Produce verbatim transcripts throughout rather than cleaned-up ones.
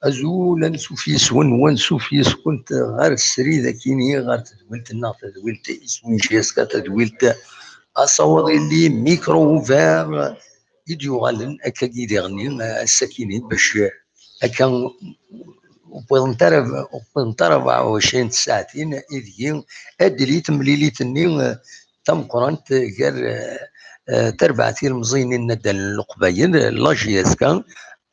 Azul, ansuf yes-wen, wansuf yes-kent ɣer srid akini, ɣer tedwilt-nneɣ, tadwilt iswi J S K, tadwilt asawaḍ illi micro ouvert i d-yuɣalen akka i diɣenni, eh, ass-akini bac, eh, akka ur wwiḍent ara, ur wwiḍent ara rebɛa u ɛecrin tsaɛtin ideg ad d-tili temlilit-nni, eh, tameqqrant gar, eh, eh, tarbaɛt ilemẓiyen n naddal n Leqbayel, la J S K,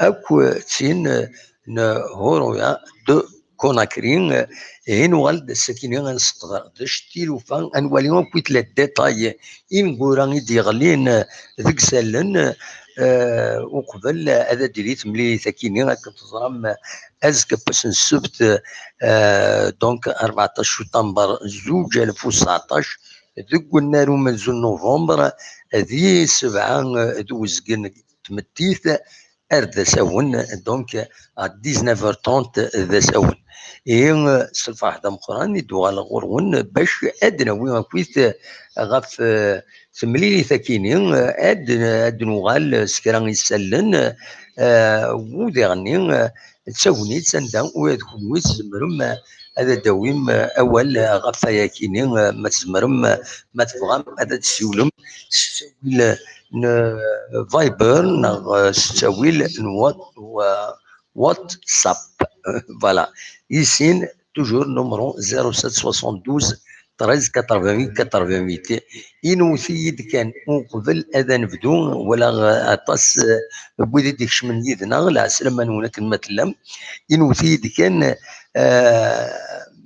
akk d tin, eh, n Horoya de Conakry, eh, i nuɣal-d ass-akini ad nesseqder d acu tilufa, ad nwali akkit les détails ineggura i d-yeɣlin, eh, deg isallen, eh, uqbel ad d-tili temlilit-akini, akken teẓram, eh, azekka n wass n ssebt, eh, donc rbeɛṭac septembre zuǧ alef u tseɛṭac, deg unnar umenzu n novembre, di sebɛa d uzgen n tmeddit, ar d asawen, donc à dix-neuf heures trente d asawen. Ihi, s lferḥ d ameqqran i d-uɣaleɣ ɣur-wen bac ad d-nawi akkit ɣef, eh, temlilit-akini, ad, ad nuɣal s kra isallen, eh, u diɣenni, eh, d tagnit anda ula d kenwi tzemrem, eh, ad d-tawim, eh, awal, eh, ɣef wayakini, eh, ma tzemrem, eh, ma tebɣam ad d-tessiwlem s ttawil, eh, n, eh, Viber neɣ, eh, s ttawil n What-, wa-, WhatsApp. Voilà. Ici, toujours numéro zéro sept soixante-douze treize quatre-vingt-huit quatre-vingt-huit. Inwet-iyi-d kan uqbel ad nebdu, wala aṭas, eh, n wid i d-ikecmen yid-neɣ, lɛeslama-nwen akken ma tellam. Inwet-iyi-d kan, eh,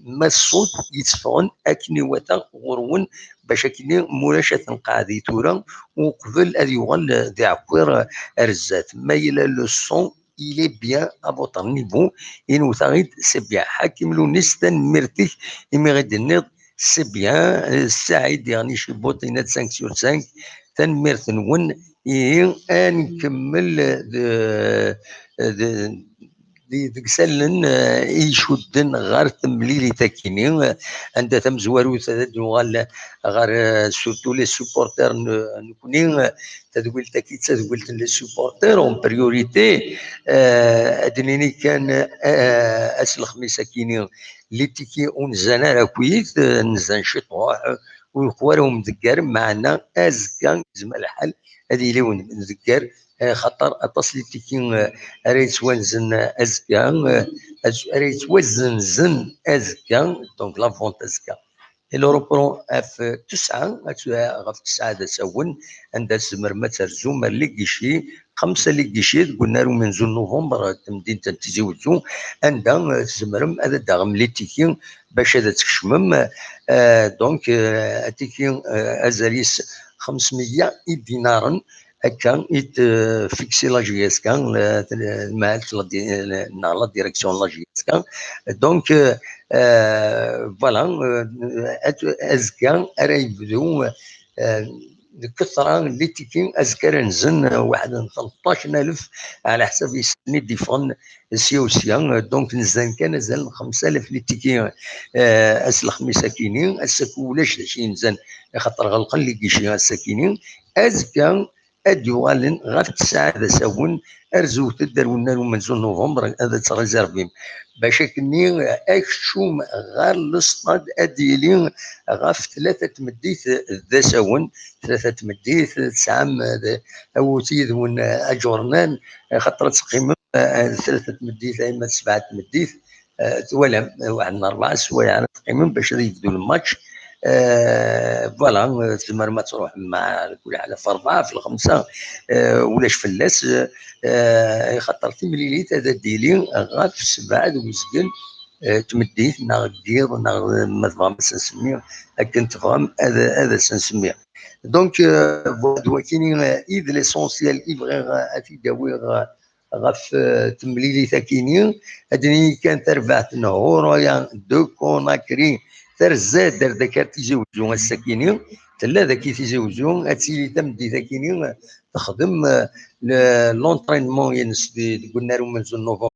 ma ṣṣut yetteffɣen akken iwata ɣur-wen, bac akken mulac ad t-nqeɛɛed i tura, uqbel ad yuɣal d aɛekkiṛ ar zdat. Ma yella le son, il est bien à votre niveau, inwet-aɣ-id, c'est bien. Ḥakim Lunis, tanemmirt-ik imi i d-tenniḍ c'est bien. Eh, Saɛid diɣen Icibuṭ yenna-d cinq sur cinq. Tanemmirt-nwen. Ihi, ad nkemmel d, d, di, deg isallen, eh, i icudden ɣer temlilit-akini, eh, anda tamezwarut ad d-nuɣal ɣer, eh, surtout les supporters n, nekni, eh, tadwilt-agi d tadwilt n les supporters en priorité, eh, ad d-nini kan, eh, ass n lexmis-akini, les tickets ur nzan ara akkit, eh, nzan ciṭuḥ, ur yeqwa ara umdegger, meɛna azekka yezmer lḥal ad yili umdegger, eh, xaṭer aṭas les tickets, eh, ara yettwanzen azekka, eh, az-, ara yettwazenzen azekka, donc la vente azekka. Et le reprenons ɣef tesɛa, ɣef tesɛa d asawen, anda tzemrem ad terzum ar les guichets, xemsa les guichets deg unnar umenzu n novembre, temdint n Tizi Wezzu, anda, eh, tzemrem ad d-taɣem les tickets bac ad tkecmem. Eh, donc, eh, atiki, eh, azal-is xemsmeyya idinaren, akka i tfiksi la J S K, eh, lmɛelt la di-, neɣ la direction la J S K. Donc, eh, eh, voilà, eh, at-, azekka ara yebdu, eh, deg ktra n les tickets, azekka ara nzen, eh, waḥed n tleṭṭac n alef, ɛla ḥsab yes-sen i d-iffɣen sya u sya. Donc, nzan kan azal n xemsa alaf les tickets, eh, ass n lexmis-akini, ass-a ulac d acu yenzan, axaṭer ɣelqen les guichets ass-akini. Azekka ad d-uɣalen ɣef tesɛa d asawen, rzut-d ar unnar umenzu n novembre ad tt-réservim. Bac akkenni akeččum ɣer lestad ad d-yili ɣef tlata tmeddit d asawen, tlata tmeddit, tesɛam d, awit yid-wen aǧurnan, xaṭer ad teqqimem, eh, tlata tmeddit, ayma d sebɛa tmeddit, Eh, twalam, eh, waḥed n rebɛa swayeɛ ara teqqimem bac ad yebdu lmatch. Eh, voilà, eh, tzemrem ad tṛuḥem mɛa, kul ḥala, f rebɛa, f lxemsa, eh, ulac fell-as, eh, eh, axaṭer timlilit ad d-tili ɣef sebɛa d uzgen, eh, tmeddit, neɣ deg yiḍ, neɣ, eh, ma tebɣam ad s-nsemmi akken tebɣam ad, ad as-nsemmi. Donc, euh, voilà, d wakini, euh, i d l'essentiel i bɣiɣ, euh, ad t-id-awiɣ, euh, ɣef, euh, temlilit akini. Ad d-nini kan tarbaɛt n Horoya de Conakry terza-d ar dakar Tizi Wezzu ass-akini. Tella daki Tizi Wezzu, ad tili tameddit akini, euh, texdem, euh, le, l'entraînement-ines di, deg unnar umenzu n novembre.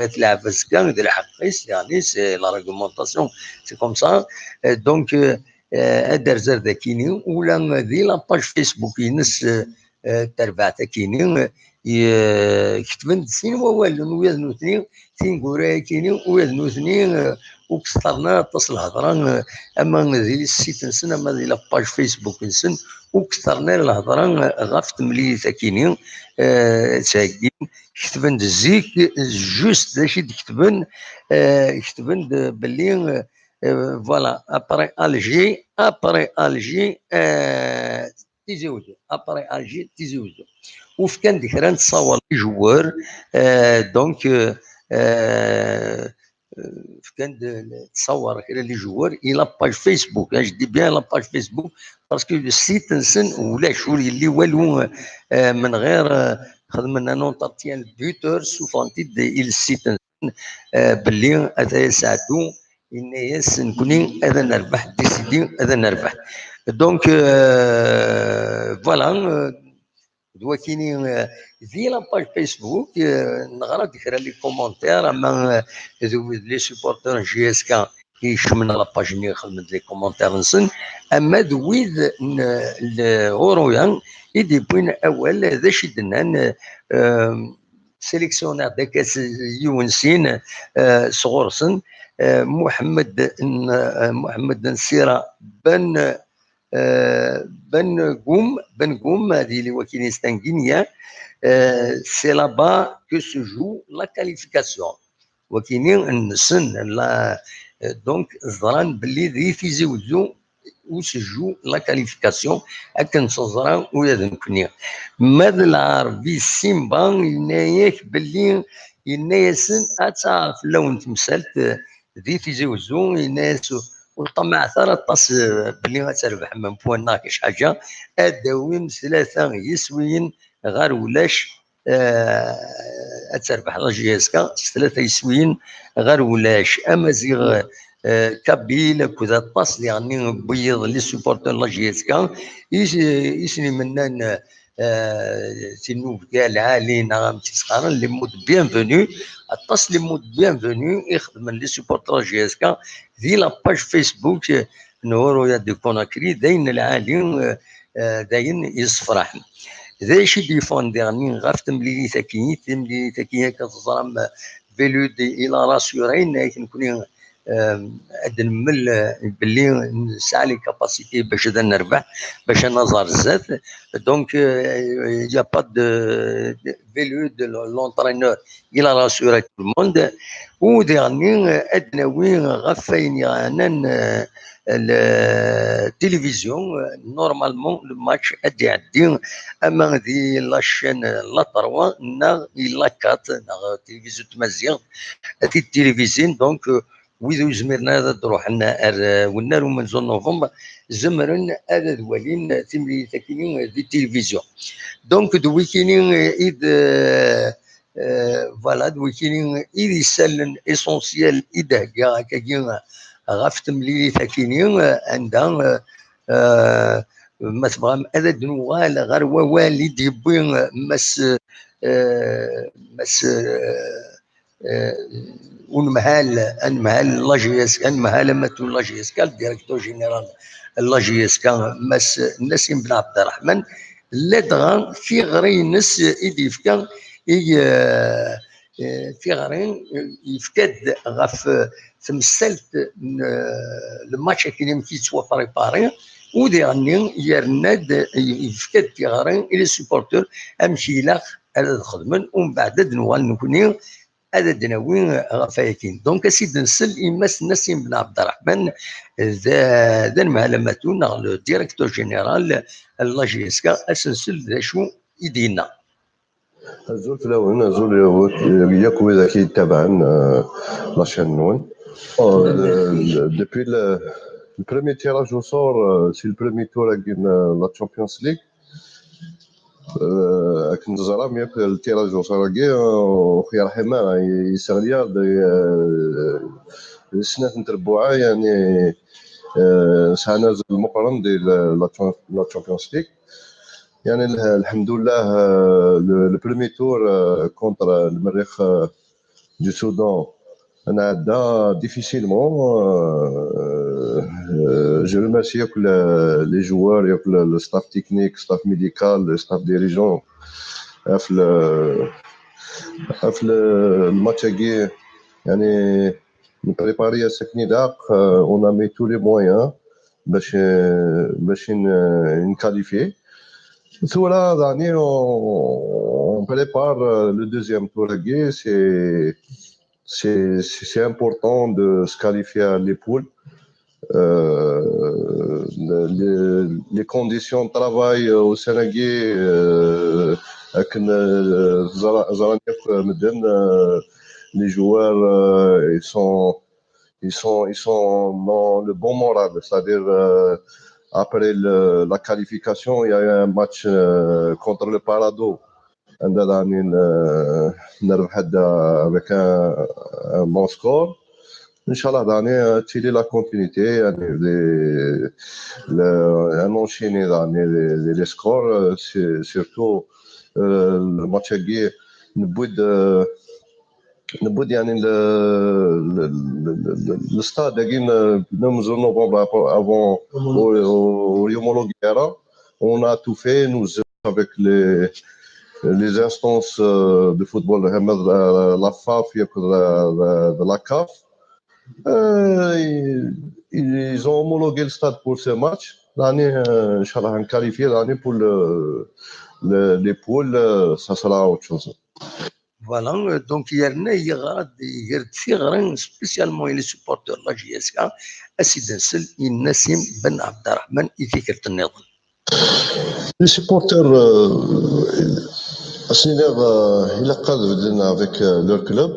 Tleɛb azekka, d lḥeqq-is, yeɛni, c'est la réglementation, c'est comme ça. Euh, donc, euh, euh, ad d-terzer dakini, ula di la page Facebook-ines, euh, euh, tarbaɛt akini, euh, ye-, ketben-d sin wawalen, ula d nutni, tineggura-akini, ula d nutni, euh, ur k-sṭerren ara aṭas lhedra, euh, ama di site-nsen, ama di la page Facebook-nsen, ur k-sṭerren ara lhedra, euh, ɣef temlilit akini, euh, ttheggi. Ketben-d zik, juste d acu i d-ketben, euh, ketben-d belli, euh, euh, voilà, après Alger, après Alger, euh, Tizi Wezzu, après Alger, Tizi Wezzu. Ufkan-d kra n ttṣawal i joueurs, euh, donc, euh, euh, fkan-d ttṣawal kra n les joueurs i la page Facebook, hein, je dis bien la page Facebook, parce que le site-nsen ulac, ur yelli walu, euh, من غير, euh, xedmen un entretien, le buteur, ssufɣen-t-id i le site-nsen, euh, belli ata Saɛdu yenna-yas, nekkni ad nerbeḥ, décidé ad nerbeḥ. Donc, euh, voilà, euh, d wakini, euh, di la page Facebook, euh, neɣra-d kra les commentaires, ama, euh, d, d les supporters n J S K i ikecmen la page-nni, xedmen-d les commentaires-nsen, ama d wid n, n Horoya i d-yewwin awal, d acu i d-nnan, euh, sélectionner-d akka s-, yiwen sin, euh, sɣur-sen, euh, Muḥemmed n, euh, Muḥemmed Nsira Ben, euh, Ben Goum, Ben Goum, ad yili wakini c'est un Guinéen, euh, c'est là-bas que se joue la qualification. Wakini, nnsen, la, euh, donc, ẓran belli di Tizi Wezzu où se joue la qualification, akken tt-ẓran ula d nekkni. Ma d Lɛerbi Simba, yenna-yak belli, yenna-yasen ad taɛer fell-awen temsalt, euh, di Tizi Wezzu, yenna-yas ur ṭṭamaɛet ara aṭas, euh, belli ad trebḥem un point neɣ kra ḥaǧa, ad d-tawim tlata yiswiyen ɣer ulac, euh, ad terbeḥ la J S K s tlata yiswiyen ɣer ulac. Amaziɣ, euh, Kabyle akked aṭas diɣen n wiyiḍ, les supporters n la J S K, i s-, i sen-imennan, euh, tinnubga lɛali neɣ amek i s-qqaren, les mots de bienvenue, aṭas les mots de bienvenue i xedmen les supporters n la J S K di la page Facebook, euh, n Horoya de Conakry, d ayen lɛali, euh, euh, d ayen yessefraḥen. D acu i d-yeffɣen diɣen ɣef temlilit-agi? Timlilit-agi, akka teẓram, euh, Belud il a rassuré, yenna-yak nekkni, euh, ad nemmel, euh, belli nesɛa les capacités bac ad nerbeḥ, bac ad naẓ ar zdat. Donc, euh, il y a pas de, de Belud, l'entraîneur, il a rassuré tout le monde. U diɣenni, euh, ad nawi ɣef wayen yeɛnan, euh, la télévision, euh, normalement, le match ad iɛeddi ama di la chaîne, euh, la trois, neɣ i la quatre, neɣ télévision tmaziɣt, ad t-id-tilivizin. Donc, euh, wid ur zmiren ara ad d-ruḥen ar, euh, wennar umenzu n novembre, zemren ad, ad walin timlilit-agi di tilivizyu. Donc, d wikini, euh, i d, euh, euh, voilà, d wikini i d isallen essentiel i d-heggaɣ akkagi, euh, ɣef temlilit-akini, euh, anda, euh, euh, ma tebɣam ad d-nuɣal ɣer wawal i d-yewwi, euh, Mass, euh, Mass, euh, euh, unemhal, anemhal n la J S K, anemhal amatu n la J S K, le directeur général n la J S K, Mass Nassim Ben Abderrahman, ladɣa tiɣri-ines i d-yefka i, euh, euh, tiɣri, euh, yefka-d ɣef, euh, temsalt n, euh, le match akken amek yettwaprépari, u diɣenni yerna-d, yefka-d tiɣri i les supporters amek ilaq ad xedmen, umbeɛd ad nuɣal nekkni ad d-nawi ɣef wayakin. Donc, ad s-id-nsel i Mass Nassim Ben Abderrahman, d, d anemhal amatu neɣ le directeur général n la J S K, ad s-nsel d acu i d-yenna. Azul fell-awen, azul yakk wid i yettabaɛen, euh, la chaîne-nwen. Oh, le, le, depuis le, le premier tirage au sort, euh, c'est le premier tour-agi n la Champions League. Euh, akken teẓram yakk, le tirage au sort-agi, euh, ur yerḥim ara, yesseɣli-aɣ-d, euh, snat n trebbuɛa, yani, euh, sɛan azal meqqren di la, la, la Champions League. Yani, lḥ-, lḥemdullah, euh, le, le premier tour, euh, contre le Merrikh, euh, du Soudan, on a difficilement. Euh, euh, je remercie yakk le, les joueurs, yakk le, le staff technique, staff médical, le staff dirigeant. Ɣef le, ɣef le, le match-agi, yani, nprépari-as akken ilaq, euh, on a mis tous les moyens باش، euh, باش ن-, نكاليفي. Tura, dani, on, on prépare, euh, le deuxième tour-agi, c'est, c'est, c'est important de se qualifier à les poules. Euh, les, les conditions de travail, euh, au Sénégal, euh, akken, euh, ẓra-, ẓran yakk medden, euh, les joueurs, euh, ils sont, ils sont, ils sont dans le bon moral, c'est-à-dire, euh, après le, la qualification, il y a eu un match, euh, contre le Parado. عندنا داني ن-، نربح هدا avec un, un bon score. إن شاء الله داني، آه، تيلي la continuité، يعني، les, le, un enchaîné داني les, les, les scores, euh, c'est surtout, euh, le match-agi نبويد، euh, نبويد، يعني، le, le, le, le, le, le stade-agi, le, le onze novembre avant, avant, au, au, au Yomolo Guerra, on a tout fait, nous, avec les, les instances, euh, de football, la, la FAF, la, la, la CAF. Euh, ils, ils ont homologué le stade pour ce match. L'année, euh, Inch'Allah, on qualifie l'année pour le, le, les poules, euh, ça sera autre chose. Voilà, euh, donc yerna yeɣra-d, iger-d tiɣri spécialement i les supporters de la J S K, ad s-id-nsel i Nassim Ben Abderrahman i tikkelt nniḍen. Les supporters, euh, ad sen-iniɣ, euh, ilaq ad bedden avec, euh, leur club.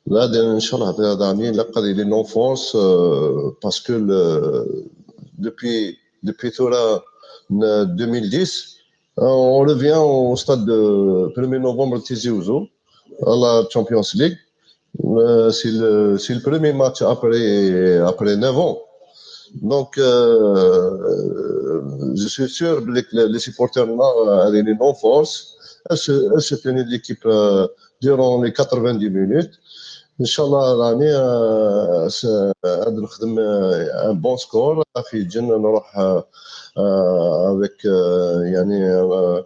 Là, Inch'Allah, l'année, ilaq ad ilin en force, euh, parce que le, depuis, depuis tura, euh, deux mille dix, euh, on revient au stade de premier novembre Tizi Ouzou, à la Champions League. Euh, c'est le, c'est le premier match après, après neuf ans. Donc, euh, je suis sûr que les, les supporters là, euh, ils sont en force. Elles se, elles se tenaient l'équipe, euh, durant les quatre-vingt-dix minutes. Inch'Allah, l'année, euh, c'est, euh, un bon score. في الجنة نروح, euh, euh, avec, euh, يعني, euh,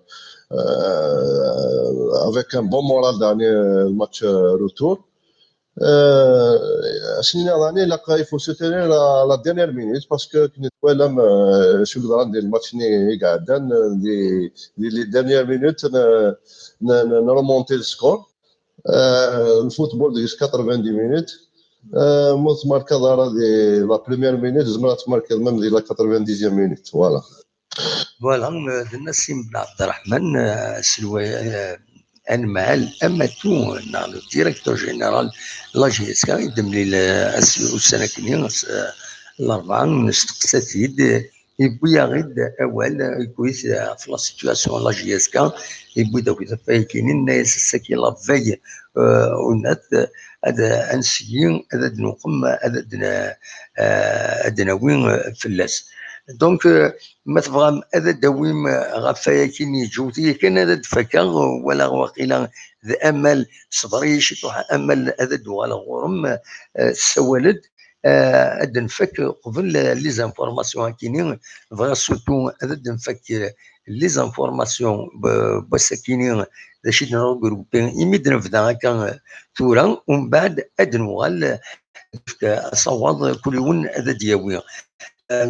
euh, avec un bon moral داني, euh, le match, euh, retour. Euh, ad s-iniɣ داني, il faut se tenir à la dernière minute parce que كنت ولا, euh, شو قدران ديال الماتش ني قاعدين, euh, دي, دي les dernières minutes, ن, ن, ن remonter le score. Euh, le football ديك quatre-vingt-dix minutes. Euh, ما تماركا دارا دي la première minute, زعما تماركا même دي la quatre-vingt-dixième minute. Voilà. Voilà, euh, d Nassim Ben Abderrahman, euh, aselway, euh, anemhal amatu, neɣ le directeur général n la J S K, i d-nemlil, euh, ass, ussan akkenni, ass, euh, Larebɛa, nesteqsa-t-id, euh, yewwi-yaɣ-id awal, euh, yewwi-t, euh, ɣef la situation n la J S K, yewwi-d akk ɣef wayagi-nni, nenna-yas ass-agi la veille, euh, unat, euh, ad, ad nseggi, ad, ad nweqem, ad, ad n-, euh, ad d-nawi, euh, fell-as. Donc, euh, Ma tebɣam ad d-awim, eh, ɣef wayagi-nni, ǧǧet-iyi kan ad d-fakeɣ, eh, wala waqila d amal, ṣber-iyi ciṭuḥ, amal ad d-uɣaleɣ ɣur-m, eh, tessawal-d, eh, ad d-nfak qbel, eh, les informations akini, bɣiɣ surtout ad d-nfak, eh, les informations n wass-akini, d acu i d-nregrupi, imi d-nebda akka, eh, tura, umbeɛd ad d-nuɣal, eh, nefk asawaḍ, eh, kul yiwen ad d-yawi. Eh,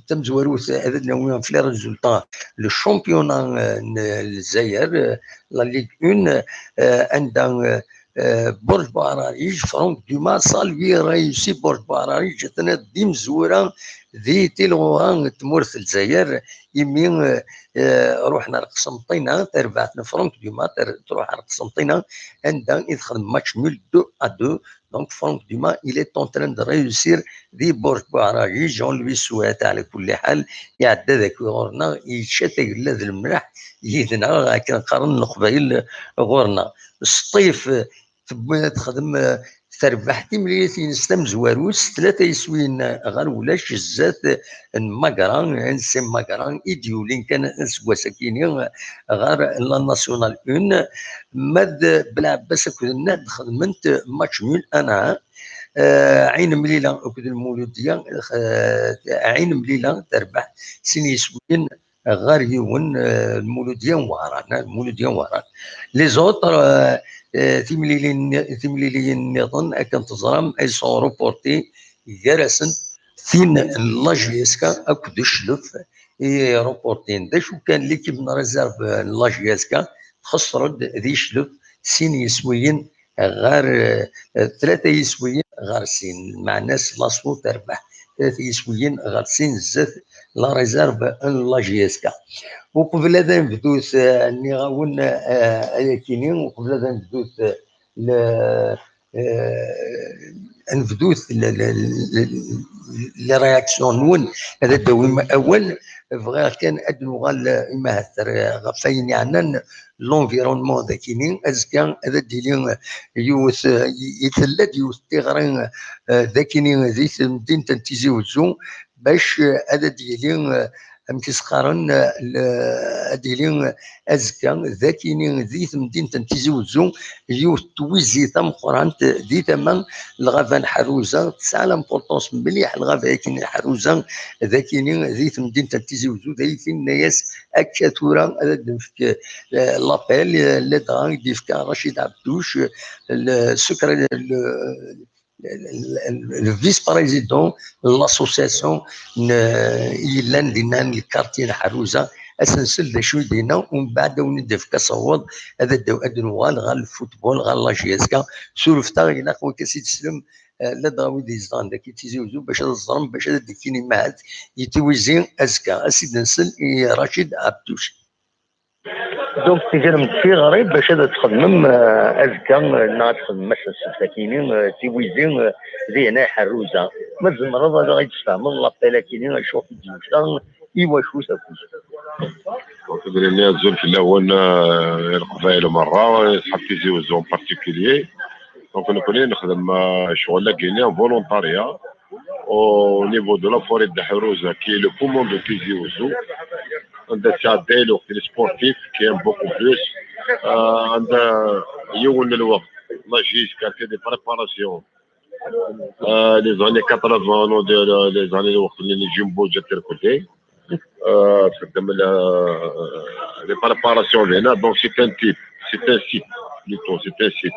tamezwarut, eh, ad d-nawi ɣef les résultats, le championnat, eh, n Lezzayer, eh, la Ligue un, eh, anda, eh, Burǧ Buɛrariǧ, Franck Dumas, ça lui réussi, Burǧ Buɛrariǧ, atni d imezwura di tilɣuɣa n tmurt n Lezzayer, imi ruḥen ar Qsenṭina, tarbaɛt n Franck Dumas tṛuḥ ar Qsenṭina, anda i texdem match nul deux à deux. Donc Franck Dumas, il est en train de réussir di Burǧ Buɛrariǧ, on lui souhaite ɛla kulli ḥal, iɛedda daki ɣur-neɣ, yečča tagella d lemleḥ yid-neɣ, akken qqaren Leqbayel ɣur-neɣ. Sṭif, tewwi-, texdem, eh, terbeḥ timlilit-ines tamezwarut, tlata yiswiyen ɣer ulac, zdat n Magra, N C Magra, i d-yulin kan aseggas akini ɣer La Nationale un, ma d Belɛebbas akked Nnad xedment match nul un à un. Eh, Ɛin Mlila akked Lmuludya, eh, Ɛin Mlila terbeḥ sin yiswiyen ɣer yiwen, eh, Lmuludya n Wehran, eh, Lmuludya n Wehran. Les autres, eh, eh, timlilin-, timliliyin nniḍen, akken teẓram, elles sont reportées gar-asent tin n la J S K akked Uclef i reportin. D acu kan, l'équipe n réserve n la J S K txeṣṣer-d di Uclef sin yiswiyen ɣer, eh, tlata yiswiyen ɣer sin, lmeɛna-s laṣu terbeḥ tlata yiswiyen ɣer sin zdat la réserve n la J S K. Uqbel ad nebdut, eh, nniɣ-awen, eh, ayakini, uqbel ad nebdut, eh, le, eh, ad nebdut le, le, le, les réactions-nwen, ad d-awim awal, bɣiɣ kan ad nuɣal, eh, imahat, eh, ɣef wayen yeɛnan l'environnement dakini. Azekka ad d-tili yiwet, i-, tella-d yiwet n tiɣri, eh, dakini di temdint n Tizi Wezzu, bac, eh, ad d-yili, eh, amek i s-qqaren, eh, le-, ad d-yili, eh, azekka dakini di temdint n Tizi Wezzu yiwet n twizi tameqqrant di tama n lɣaba n Ḥerruza. Tesɛa l'importance mliḥ lɣaba-agi n Ḥerruza dakini di temdint n Tizi Wezzu, d ay tin-nni-as akka tura ad d-nefk, eh, l'appel, eh, ladɣa i d-yefka Rachid Abdouch, eh, le secré-, le, le, le, le vice-président n l'association n, yellan dinna n lkarti n Ḥerruza, ad s-nsel d acu i d-yenna, umbeɛd ad wen-id-yefk asawaḍ, ad d-, ad nuɣal ɣer lfutbol, ɣer la J S K. Surfet-aɣ, ilaq wak ad s-id-teslem, eh, ladɣa wid izedɣen dagi Tizi Wezzu, bac ad ẓren, bac ad d-kkin imahat i tiwizi azekka. Ad s-id-nsel i Rachid Abdouch. Donc, tgam-d tiɣri bac ad txedmem, eh, azekka, eh, neɣ ad txedmem ass n ssebt akini, eh, tiwizi, eh, di Ḥerruza. Ma tzemreḍ ad aɣ-d-tesfehmeḍ l'appel akini, acu i d-yusa, i wacu-t akk. Donc, ad d-nini azul fell-awen, eh, i Leqbayel merra, i ṣṣḥab Tizi Wezzu en particulier. Donc, nekkni nexdem, eh, ccɣel-agi-nni en volontariat au niveau de la forêt de Ḥerruza, qui est le poumon de Tizi Wezzu. Anda sɛedday lweqt les sportifs qui aiment beaucoup plus. Euh, anda yiwen n lweqt, la J S K fait des préparations. Euh, les années quatre-vingts, non, de, de, les années lweqt, les Jumbo, j'étais le côté. Euh, c'est comme la, les préparations, là. Donc, c'est un type, c'est un site, plutôt, c'est un site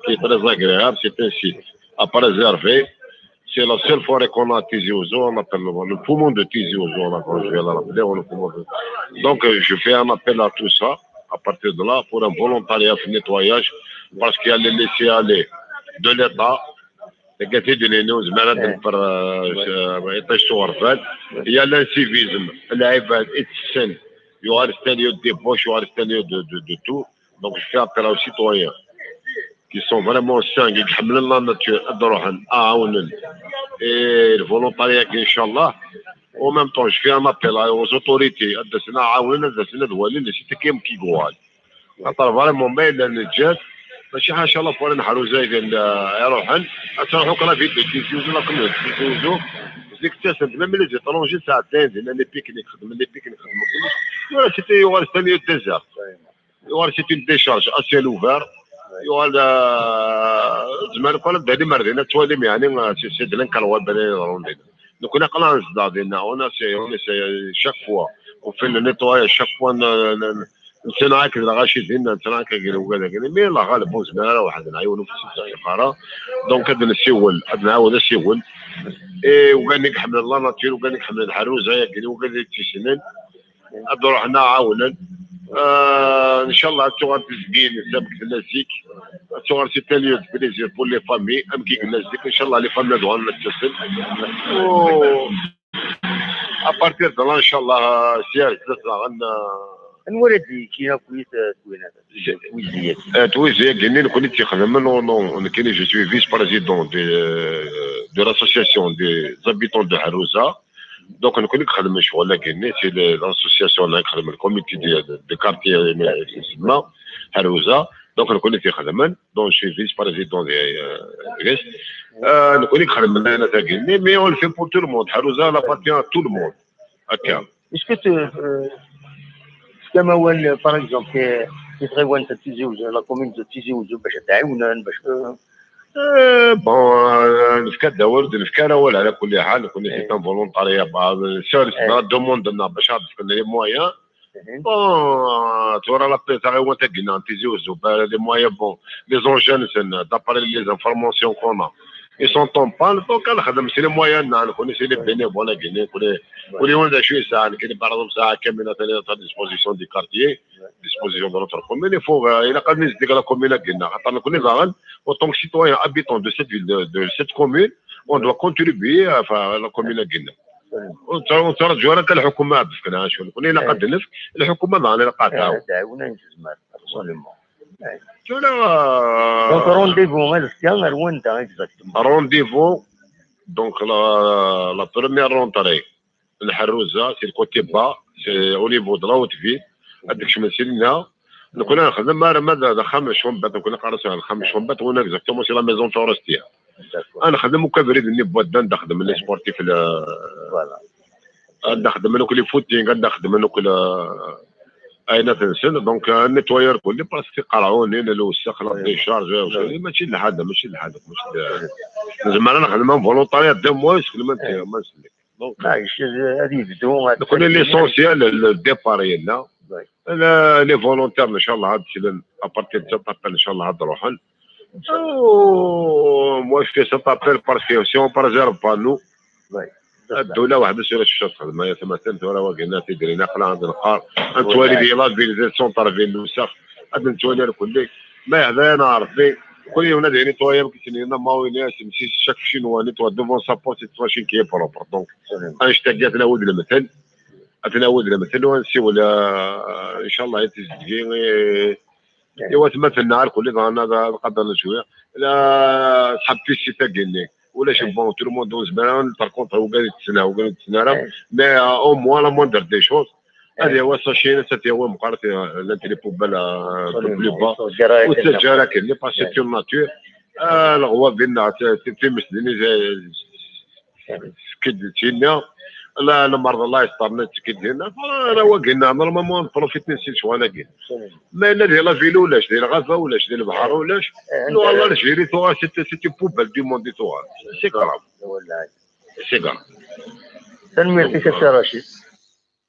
qui est très agréable, c'est un site à préserver. C'est la seule forêt qu'on a à Tizi Ouzou, on appelle le, le poumon de Tizi Ouzou, on a, je vais le rappeler, le poumon de... Donc, euh, je fais un appel à tout ça, à partir de là, pour un volontariat de nettoyage, parce qu'il y a les laissés-aller de l'État, les gâtés de l'État, il y a l'incivisme, il y aura un lieu de débauche, il y aura un lieu de, de, de tout. Donc, je fais appel aux citoyens qui sont vraiment sains, qui aiment la nature, ad ruḥen, ad ɛawnen. Et le volontariat, Inch'Allah. En même temps, je fais un appel aux autorités, ad asen-ɛawnen, ad asen-walin, les sites qui, qui gual. Xaṭer vraiment ma yella neǧǧa-t, mačči ḥaca la forêt n Ḥerruza i d-, i iruḥen, ad truḥ akk la ville de Tizi Ouzou, la commune de Tizi Ouzou. Zik ttasen-d, même les étrangers, sɛeddayen dinna les pique-niques, xedmen les pique-niques, xedmen kullec. Tura, c'était, yuɣal c'est un lieu désert. Yuɣal c'est une décharge à ciel ouvert. Yuɣal, euh, tzemrem kan ad d-talim ar dinna, ad twalim, yeɛni, euh, c'est, c'est de l'incroyable, bada yeḍrun dinna. Nekkni aql-aɣ nezdeɣ dinna, on essaie, on essaie, euh, chaque fois. On fait le nettoyage, chaque fois, n-, n-, n-, nettnaɣ akked lɣaci dinna, nettnaɣ akked lewgad-agi. Mais la ɣaleb, ur nezmir ara weḥd-neɣ, yiwen ur s-ittṣeddaq ara. Donc, ad nessiwel, ad nɛawed asiwel. Et ugan i iḥemmlen la nature, ugan i iḥemmlen Ḥerruza-agi, ugan i tt-issnen, ad ruḥen ad ɛawnen. Euh, inchallah, ad tuɣal tezgin, sabek tella zik. Ad tuɣal, c'est un lieu de plaisir pour les familles. Amek i yella zik, inchallah, les familles ad uɣalen ad ttasen. U à partir de là, inchallah, si ar zdat daɣen, euh, Anwa ara d-yekkin akk i twinat? Twizi-agi. Euh, twizi-agi-nni, nekkni i tt-ixedmen, non, non, nekkni, je suis vice-président de, de l'association des habitants de Harouza. Donc, nekkni i ixedmen ccɣel-agi-nni, c'est le- l'association-nni i ixedmen, le comité de, de, de quartier, euh, tsemma Harouza. Donc, nekkni i tt-ixedmen, donc je suis vice-président de, euh, deg-s. Euh, nekkni i ixedmen ayen-agi-nni, mais on le fait pour tout le monde. Harouza, elle appartient à tout le monde. Akka. Est-ce que tu, euh, est-ce que, par exemple, euh, i tɣiwant n Tizi Uzzu, la commune de Tizi Uzzu, bac ad ɛiwnen, bac, euh, Euh, bon, euh, nefka-d awal, ur d-nefka ara awal, ɛla kulli ḥal, nekkni c'est un volontariat, bah, euh, seul, c'est la demande-nneɣ bac ad d-fken les moyens. Bon, euh, tura la paix, taɣiwant-agi-nneɣ n Tizi Uzzu, bah, les moyens, bon, les engins-nsen, d'après les informations qu'on a, ils sont en panne, donc ad nexdem s les moyens-nneɣ, nekkni c'est les bénévoles-agi-nni, nekkni, kul yiwen d acu yesɛa, nekkni, par exemple, sɛiɣ camion à disposition du quartier, disposition de notre commune, il faut, euh, ilaq ad nezdig la commune-agi-nneɣ, xaṭer nekkni daɣen, en tant que citoyen habitant de cette ville, de, de cette commune, on doit contribuer, euh, enfin, à la commune-agi-nneɣ. Ur nettṛ-, ur nettṛaǧu ara kan lḥukuma ad d-tefk, neɣ acu, nekkni ilaq ad d-nefk, lḥukuma daɣen ilaq ad tɛawen. Ad ɛiwen ayen tezmer, absolument. Tura, euh, Donc, rendez-vous azekka ar wanda exactement? Rendez-vous, donc la, la première rentrée, n Ḥerruza, c'est le côté bas, c'est au niveau de la haute ville, ad d-kecmen si dinna. Nekkni ad nexdem arma d, d axxam n Cwembat, nekkni neqqar-as axxam n Cwembat, win exactement, c'est la maison forestière. Ad nexdem akk abrid-nni n wadda, ad d-xedmen les sportifs, le, Voilà. ad d-xedmen akk les footings, ad d-xedmen akk le, ayen ad nsen, donc, euh, nettoyer kulli, parce que tiqerɛunin, lewsex, la décharge, mačči d lḥada, mačči d lḥada, mačči d, nezmer ad nexdem un volontariat de deux mois, yeskelmen tiɣma nsellek. Donc, Maɛlic, ad yebdu, ad nekkni l'essentiel, le, le départ yella. Ouais. Le, les volontaires, inchallah, ad d-slen, à partir de cette appel, inchallah, ad d-ruḥen. Oh, moi, je fais cet appel parce que si on préserve pas nous, Ouais. ddula weḥd-s ur tecci txedm, ay atmaten, tura wagi-nni tidrin aql-aɣ ad neqqar, ad nettwali di la ville, di centre ville, lewsex, ad nettwali ar kulli. Ma yehda-yaneɣ Rebbi, kul yiwen ad yenitwayi amek i s-yenna Mawinas, si chaque Chinois nettoie devant sa porte, c'est une machine qui est propre. Donc, annect-agi ad t-nawi d lemtel, ad t-nawi d lemtel, u ad nsiwel, euh, inchallah, i tizdegin, i, i watmaten-nneɣ ar kulli, daɣen ad, ad qadren cwiya. La, ṣṣḥab tissit-agi-nni. Ulac, bon, tout le monde ur nezmir ara, par contre, wigad i tettnaɣ, wigad i tettnaɣ ara, mais, euh, au moins, la moindre des choses, ad yawi sachet-ines, ad yawi meqqar, euh, l'entrée poubelle, euh, un peu plus bas. Ur tettaǧǧa ara akken, parce que c'est une nature. Ah, leɣwab-nneɣ, t-, t-, times-nni, eh, skid tinna. La, lemmer d Allah yesṭer-nni skid tinna. Ara wagi-nneɣ, normalement, nprofiti si lecɣal-agi. Ma yella di la ville ulac, di lɣaba ulac, di lebḥer ulac. Nuɣal l'Algérie tuɣal, c'est, c'est une poubelle du monde i tuɣal. C'est grave. C'est grave. Tanemmirt-ik a Si Racid.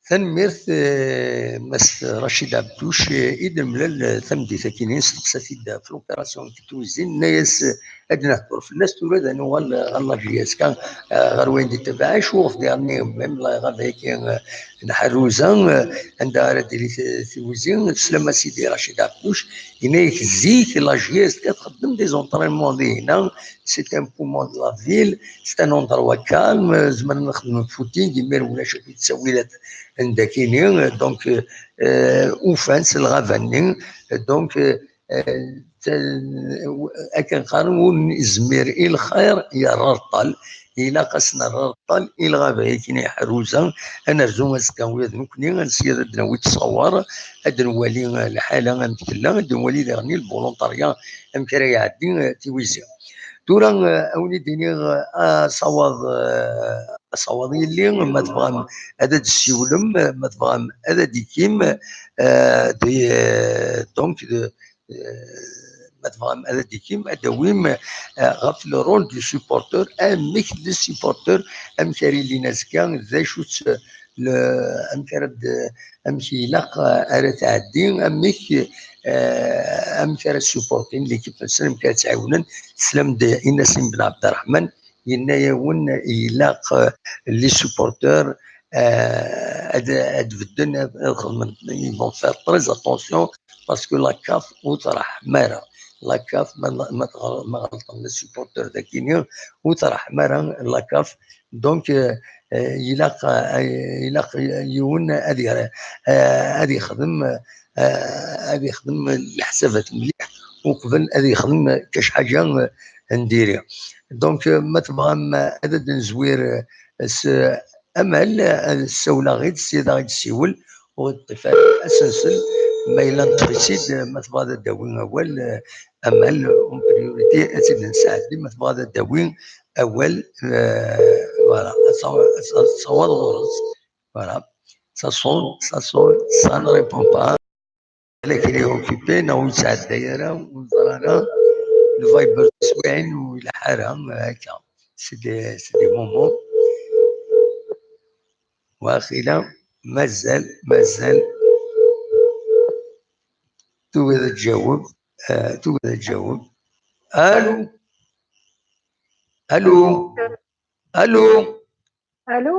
Tanemmirt, eh, Mass Racid Abdouch, eh, i d-nemlal, eh, tameddit-agi-nni, nesteqsa-t-id ɣef l'opération n Tizi Uzzu, yenna-yas, eh, ad nehder fell-as, tura ad nuɣal, eh, ɣer la J S K, eh, ɣer wayen d-ittabaɛ, acu ɣef diɣen-nni, même la ɣer dagi, eh, n Ḥerruza, eh, anda ara d-tili Tizi Uzzu, teslam a Sidi Racid Abdouch, yenna-yak zik la J S K txeddem des entraînements dinna, c'est un poumon de la ville, c'est un endroit calme, zemren ad xedmen footing, imir ulac akk ttawilat n dakini, donc, euh, ufan s lɣaba-nni, donc, euh, akken qqaren, ur nezmir i lxir yerra rṭal, ilaq ad s-nerr rṭal i lɣaba-agi n Ḥerruza, ad nerzu azekka ula d nekkni, ad nsired ad d-nawi ttṣawer, ad nwali lḥala amek tella, ad nwali daɣen lvoluntarya amek ara iɛeddi, eh, Tizi Uzzu. Tura, eh, a wen-id-iniɣ, eh, asawaḍ, eh, asawaḍ yelli, ma tebɣam ad d-tessiwlem, eh, ma tebɣam ad d-ikim, eh, de, eh, donc, de, eh, ma tebɣam ad d-ikim, ad d-awim, eh, ɣef le rôle du supporteur, amek le supporteur, amek ara ilin azekka, d acu-tt, le, amek ara d-, amek ilaq, eh, ara tɛeddi, amek, eh, amek ara supportin l'équipe-nsen, amek ara tt-ɛiwnen. Teslam-d Inasim Ben Abderrahman, yenna-yawen ilaq, eh, les supporteurs, eh, ad, ad bedden, ad, ad xedmen, ils vont faire très attention, parce que la CAF ur traḥ mara. La CAF, ma, ma, ma ɣelṭen les supporters dagini, ur traḥ mara la CAF. Donc, euh, euh, ilaq, euh, ilaq yiwen ad, ad ixdem, euh, ad ixdem leḥsabat mliḥ uqbel ad ixdem kac ḥaǧa, euh, n diri. Donc, euh, ma tebɣam, euh, ad d-nezwir, euh, s Amal, euh, ssawleɣ-id, sya ad aɣ-d-tessiwel, ur ɣ-d-teṭṭif ara, ad s-nsel, ma yella neṭṭef-itt-id, euh, ma tebɣa ad d-tawi awal, euh, Amal, en priorité, ad tt-id-nesɛeddi, ma tebɣa ad d-tawi awal, euh, voilà, ad taw-, ad taw-, ad tawaḍ ɣur-s. Voilà. Ça sonne, ça sonne, ça ne répond pas. Lakin est occupé, neɣ ur yettɛedday ara, ur neẓri ara. Le Viber teswiɛin ur ileḥḥu ara, akka. C'est des, c'est des moments. Waqila, mazal, mazal. Tugi ad tjaweb, euh, tugi ad tjaweb. Allô? Allô? Allô? Allô?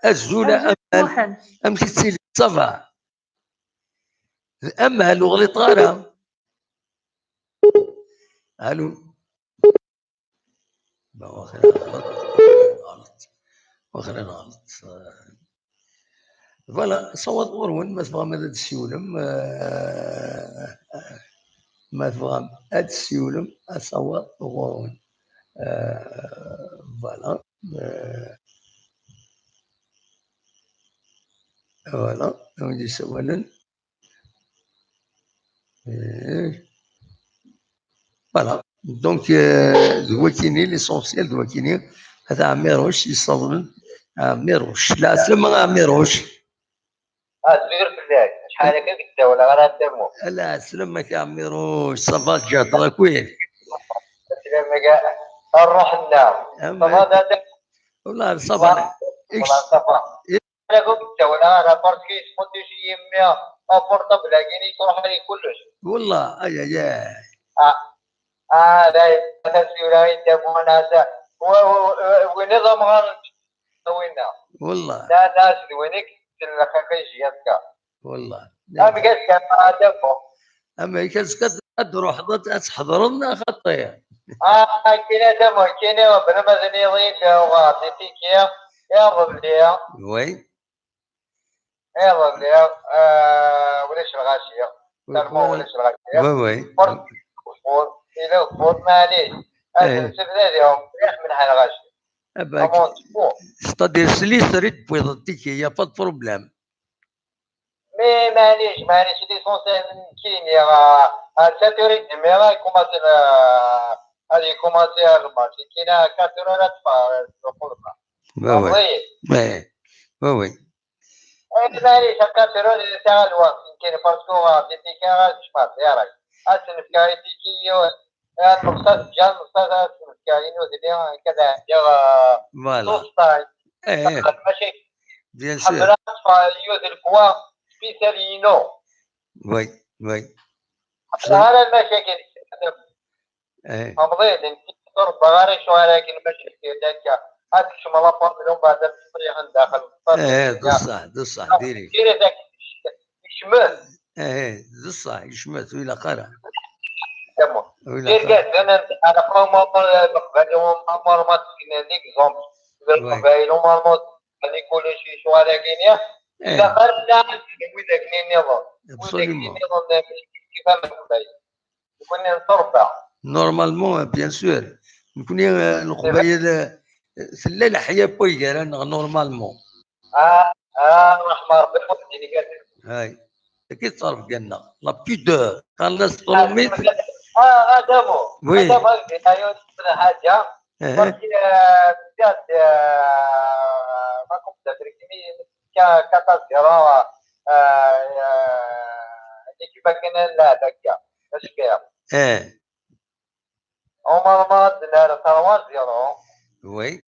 Azul, Azul, Amal. Muḥend. Amek i tettiliḍ? Ça va? D Amal, ur ɣliṭeɣ ara. Allô? Bon, waqila nɣelṭ, waqila nɣelṭ. Waqila nɣelṭ. Voilà, asawaḍ ɣur-wen, ma tebɣam ad d-tessiwlem, euh, ma tebɣam ad d-tessiwlem, asawaḍ ɣur-wen. Euh, voilà. Euh, voilà, a wid yessawalen. Eh, voilà. Donc, euh, d wakini, l'essentiel d wakini. Hada Ɛmiruc yessawlen. Ɛmiruc. Lɛeslama a Ɛmiruc. Ah, zwiret fell-ak. Acḥal akka i k-ssawleɣ ara ttammu. Lɛeslama-k a Ɛmiruc. Ça va, tǧehdeḍ akk-, eh? Lɛeslama-k a ṛṛuḥ-nneɣ. Ça va, d Adam? Wallah, ça va. Wallah, ça va. Ala, ur k-ssawleɣ ara, parce que yesqudec-iyi mmi aportable-agi-nni, yesruḥ-iyi kullec. Wallah, ay, ay, ay. Ah, ah, la, la, taswira i d-amuɣ, nasa. Wa, wa, wa, win iḍ amɣar n winna. Wallah. La, la, s d win i yekksen lxiq i jiyat-ka. Wallah. Amek azekka ara d-amuɣ? Amek azekka ad, ad d-truḥeḍ ad, ad tḥeḍreḍ neɣ xaṭi? Ah, akken ad amuɣ, kini bla ma d-nniḍ-iyi-d, uɣeɣ-d ipiki, iḍelli. Oui. Iḍelli, ah, ulac lɣaci. Tellement ulac lɣaci. Oui, oui. Ur, ur, ila ur, maɛlic. Eh. Ad nsebdad yaw, mliḥ, mliḥ lɣaci. Ah, bah, c'est-à-dire, sli srid tewwiḍ tiki, y a pas de problème. Mais maɛlic, maɛlic, l'essentiel, nekkini, à, à sept heures et demie, ad commencer le, ad commencer le match. Nekkini à quatre heures ad ṭṭfeɣ, euh, le repas. Oui, oui. Oui, oui, oui. Eh, maɛlic, à quatre heures, ad sɛiɣ lweqt, nekkini, parce que, euh, des piquets, ad kecmeɣ, ya rak. Ad sen-fkeɣ i tiki, yiwen. Eh, nneqṣ-as ǧǧan, nneqṣ-as ad sen-fkeɣ i nutni, akka ad ɛeddiɣ, euh, voilà. Tuṣṣa. Eh, eh. Mačči. Bien sûr. Ḥemmleɣ ad ṭṭfeɣ yiwet n lekwa spécial inu. Oui, oui. Ḥemmleɣ ara lmacakil. Eh. Amḍin, nekk ur rebbaɣ ara ccɣal-agi n lmacakil akka. Ad tekcem la famille, umbeɛd ad teṭṭiḥen daxel. Eh, d ṣṣeḥ, d ṣṣeḥ, diri. Diri dak, yecmet. Eh, eh, d ṣṣeḥ, yecmet, ur ilaq ara. Ur ilaq ara. Irgazen, ara, Leqbayel, umarma, l'exemple. Leqbayel, umarma, Nicolas, ccɣal-agi-nni. Eh. Ilaq ara nɛawen widak-nni nniḍen. Absolument. Widak-nni nniḍen, kif am Leqbayel. Nekkni nettrebba. Normalement, bien sûr. Nekkni, euh, Leqbayel, euh, tella leḥya n way gar-aneɣ, normalement. Ah, ah, ṛṛeḥma Ṛebbi, ur d-ttini kan. Hay. Akka i tettṛebga-nneɣ. La pudeur. Qqaren-as tṛumit. Ah, Adamu. Oui. Adamu, ad d-iniɣ yiwet n lḥaǧa. Eh. Parce que, euh, bdiɣ-d, euh, ma كنت تدركني, كا-، كاتازيرو، آه، آه، l'équipe كان لاعب هكا، اش كاين؟ ايه. عمر ما دار trois zéro. Oui.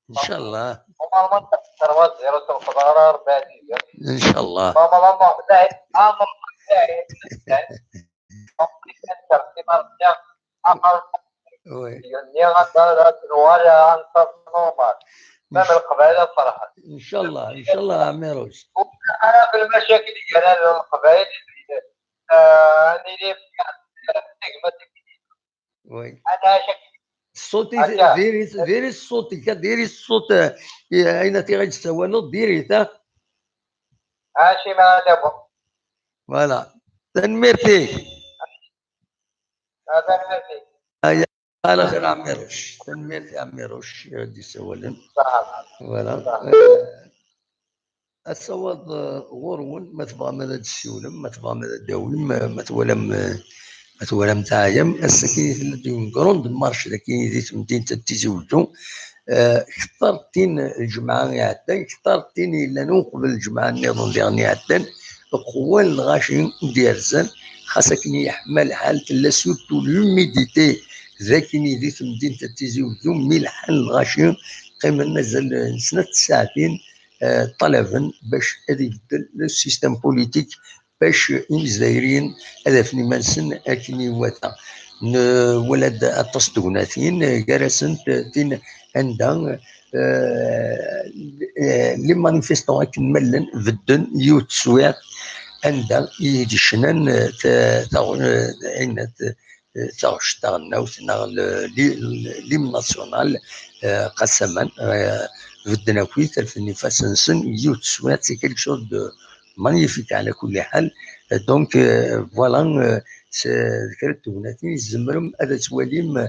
ان شاء الله. عمر ما دار trois zéro، تنقض على أربعة zéro. ان شاء الله. ماما، ماما، لا، ماما، لا، لا. Oui. Même القبائل فرحت. Ncallah, ncallah, Ɛmiruc. Ara ɣef lmacakil gar leqbayel, ah, ad nili tegmat. Oui. Ana acak. Ṣṣut-ik, diri-t, diri ṣṣut-ik, diri ṣṣut, eh, ayen ad t-ɣ-d-tessawaleḍ, diri-t, ah. Acimi ara d-aweɣ. Voilà. Tanemmirt-ik. Ah, tanemmirt-ik. Ala xir Ɛmiruc. Tanemmirt i Ɛmiruc i ɣ-d-yessawalen. Ṣaḥa. Voilà. Ṣaḥa. Asawaḍ, eh, ɣur-wen, ma tebɣam ad d-tessiwlem, ma tebɣam ad d-tawim, eh, ma twalam, eh, ma twalam teɛyam, ass-agi tella-d une grande marche dagi di temdint n Tizi Wezzu. Eh, kter tin lǧemɛa iɛeddan, kter tin yellan uqbel lǧemɛa nniḍen diɣen iɛeddan, qwan lɣaci i d-yerzan, xas akken yeḥma lḥal, tella surtout l'humidité dagi di temdint n Tizi Wezzu, mi lḥan lɣaci, qqimen azal n snat tsaɛtin, eh, ṭṭalaben bac ad ibeddel le système politique, bac imezdayriyen ad afen iman-nsen akken iwata. Nwala-d aṭas n tegnatin, gar-asent tin anda, eh, eh, les manifestants akken ma llan bedden yiwet teswiɛt anda i d-cnan, eh, ta-, ta-, eh, ayen, eh, taɣect taɣelnawt neɣ le-, li-, l'hymne national, eh, qassaman, eh, bedden akk-it, rfen ifassen-nsen, yiwet teswiɛt, c'est quelque chose de magnifique, ɛla kulli ḥal. Donc, eh, voilà, eh, s-, d kra n tegnatin i tzemrem ad twalim, eh,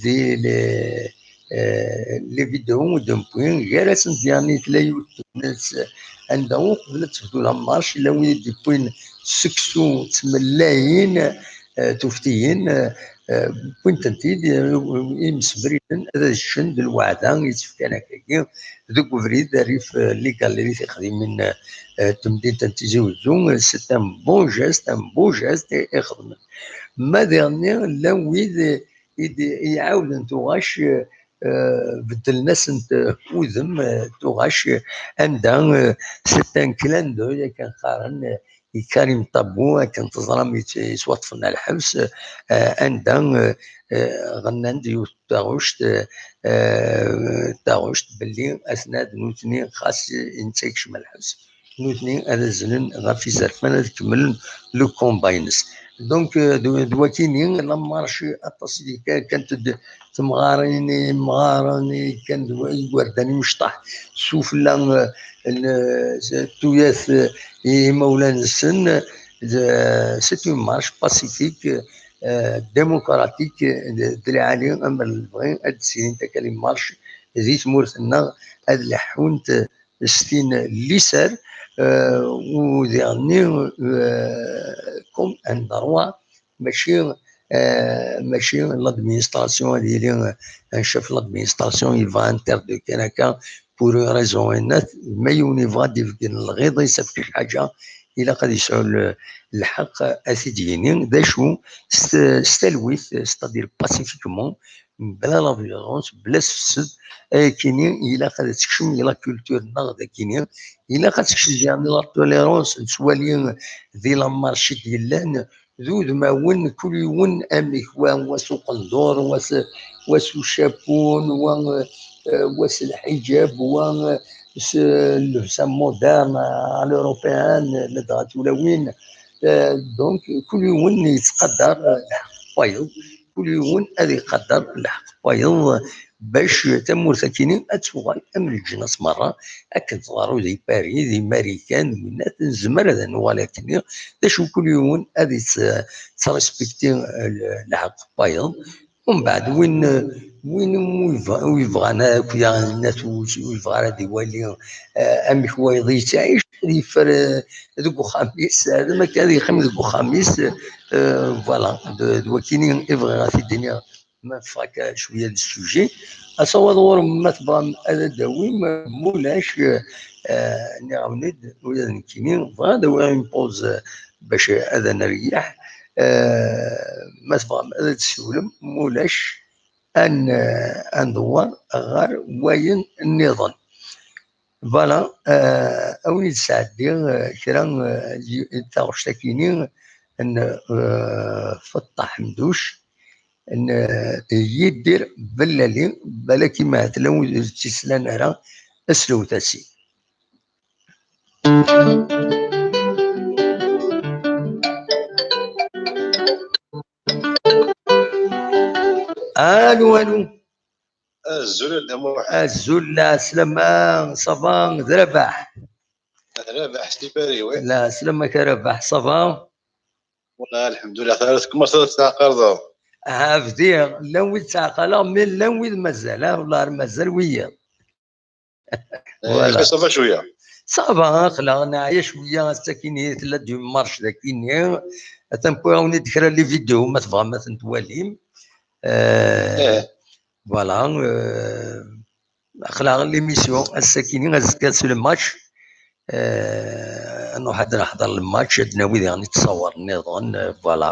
di les, eh, les vidéos d-newwi, gar-asent diɣen tella yiwet n tegnit, eh, anda uqbel ad tebdu la marche, llan wid i d-yewwin seksu d tmellayin, eh, tuftiyin, eh, eh, wwin-tent-id, eh, imsebriden ad ččen d lweɛda i tt-fkan akkagi deg ubrid rrif, eh, les galeries tiqdimin, eh, n temdint n Tizi Wezzu, eh, c'est un bon geste, un beau geste i, i xedmen. Ma diɣenni llan wid, eh, i d-, i iɛawden tuɣac, eh, eh, beddlen-asent, eh, udem, eh, tuɣac, eh, anda, eh, c'est un clin d'œil akken qqaren, eh, i Karim Tabou, akken teẓram yet-, yettwaṭṭfen ar lḥebs, eh, anda, eh, eh, ɣennan-d yiwet n taɣect, eh, eh, taɣect belli aten-a d nutni xas netta yekcem lḥebs, nutni ad aznen ɣef izerfan ad kemmlen le combat-ines. Donc, eh, d, d wakini, la marche aṭas i d-, kkant-d temɣarin, imɣaren, kan d igerdan imecṭaḥ sufella, eh, n, eh, tuyat, eh, imawlan-nsen. De, c'est une marche pacifique, eh, démocratique, eh, d, d lɛali, amer lebɣi ad d-ssilint akka les marches di tmurt-nneɣ, ad leḥḥunt, eh, s tin n liser, eh, u diɣenni, eh, comme un droit, mačči, eh, mačči l'administration ad yili, eh, un chef l'administration yebɣa interdire kan akka pour une raison ou une autre, ma yiwen yebɣa ad d-ibeggen lɣiḍ-is ɣef kra ḥaǧa, ilaq ad yesɛu l-, lḥeqq ad t-id-yini d acu s t-, s talwit, c'est-à-dire pacifiquement, bla la violence, bla asfessed, ayakini ilaq ad tekcem di la culture-nneɣ dagini, ilaq ad tekcem diɣen di la tolérance, nettwali di la marche i d-yellan, d udmawen, kul yiwen amek, wa, wa s uqendur, wa s, wa s ucapun, wa, eh, wa s lḥiǧab, wa, eh, s llebsa moderne à l'européenne, ladɣa tulawin. Eh, donc, kul yiwen yettqadar, eh, lḥeqq n wayeḍ, kul yiwen ad iqadar lḥeqq n wayeḍ, bac tamurt akini ad tuɣal am leǧnas merra, akken teḍru di Paris, di Marikan, d winnat, nezmer ad nuɣal akkenni, d acu kul yiwen ad yett-, yettrespekti, eh, lḥeqq n wayeḍ. Umbeɛd win, win ur yebɣ-, ur yebɣan akk ya-, ur yebɣa ara ad iwali, eh, amek wayeḍ yettɛic, ad yeffer, eh, deg uxxam-is, eh, d amek ad yeqqim deg uxxam-is, eh, voilà, d, d wakini i bɣiɣ ad t-id-iniɣ. Ma neffeɣ akka cwiya di sujet, asawaḍ ɣur-m ma tebɣam ad d-tawim, mulac, eh, nniɣ-awen-d, ula d nekkini bɣiɣ ad awiɣ une pause, eh, bac ad neryeḥ. Eh, ma tebɣam ad d-tessiwlem, mulac, ad n-, ad ndewwer ɣer wayen nniḍen. Voilà, eh, a wen-id-sɛeddiɣ, eh, kra, eh, n taɣect akini n, eh, Feṭṭa Ḥemduc, n, eh, Yidir Bellali, balak ma tella wid ur tt-islan ara, slewt-as-id. Allô, allô. Azul a Dda Muḥ. Azul, lɛeslama, ça va, d Rabaḥ. Rabaḥ, Sipari, oui. Lɛeslama-k a Rabaḥ, ça va? Wala, alḥemdulillah, xir, kma tettɛaqaleḍ? Ah, bdiɣ, llan wid ttɛaqaleɣ, mais llan wid mazal, ah, wala, mazal wiyaḍ. Eh, voilà. Ça va cwiya? Ça va, aql-aɣ neɛya cwiya, ass-akini tella du marche dagini. Atan wwiɣ-awen-id kra les vidéos, ma tebɣam ad tent-twalim. Eh, voilà, eh, aql-aɣ l'émission, ass-akini, azekka s le match. Eh, ad nruḥ ad neḥḍer le match, ad nawi diɣen ttṣawer nniḍen, eh, voilà.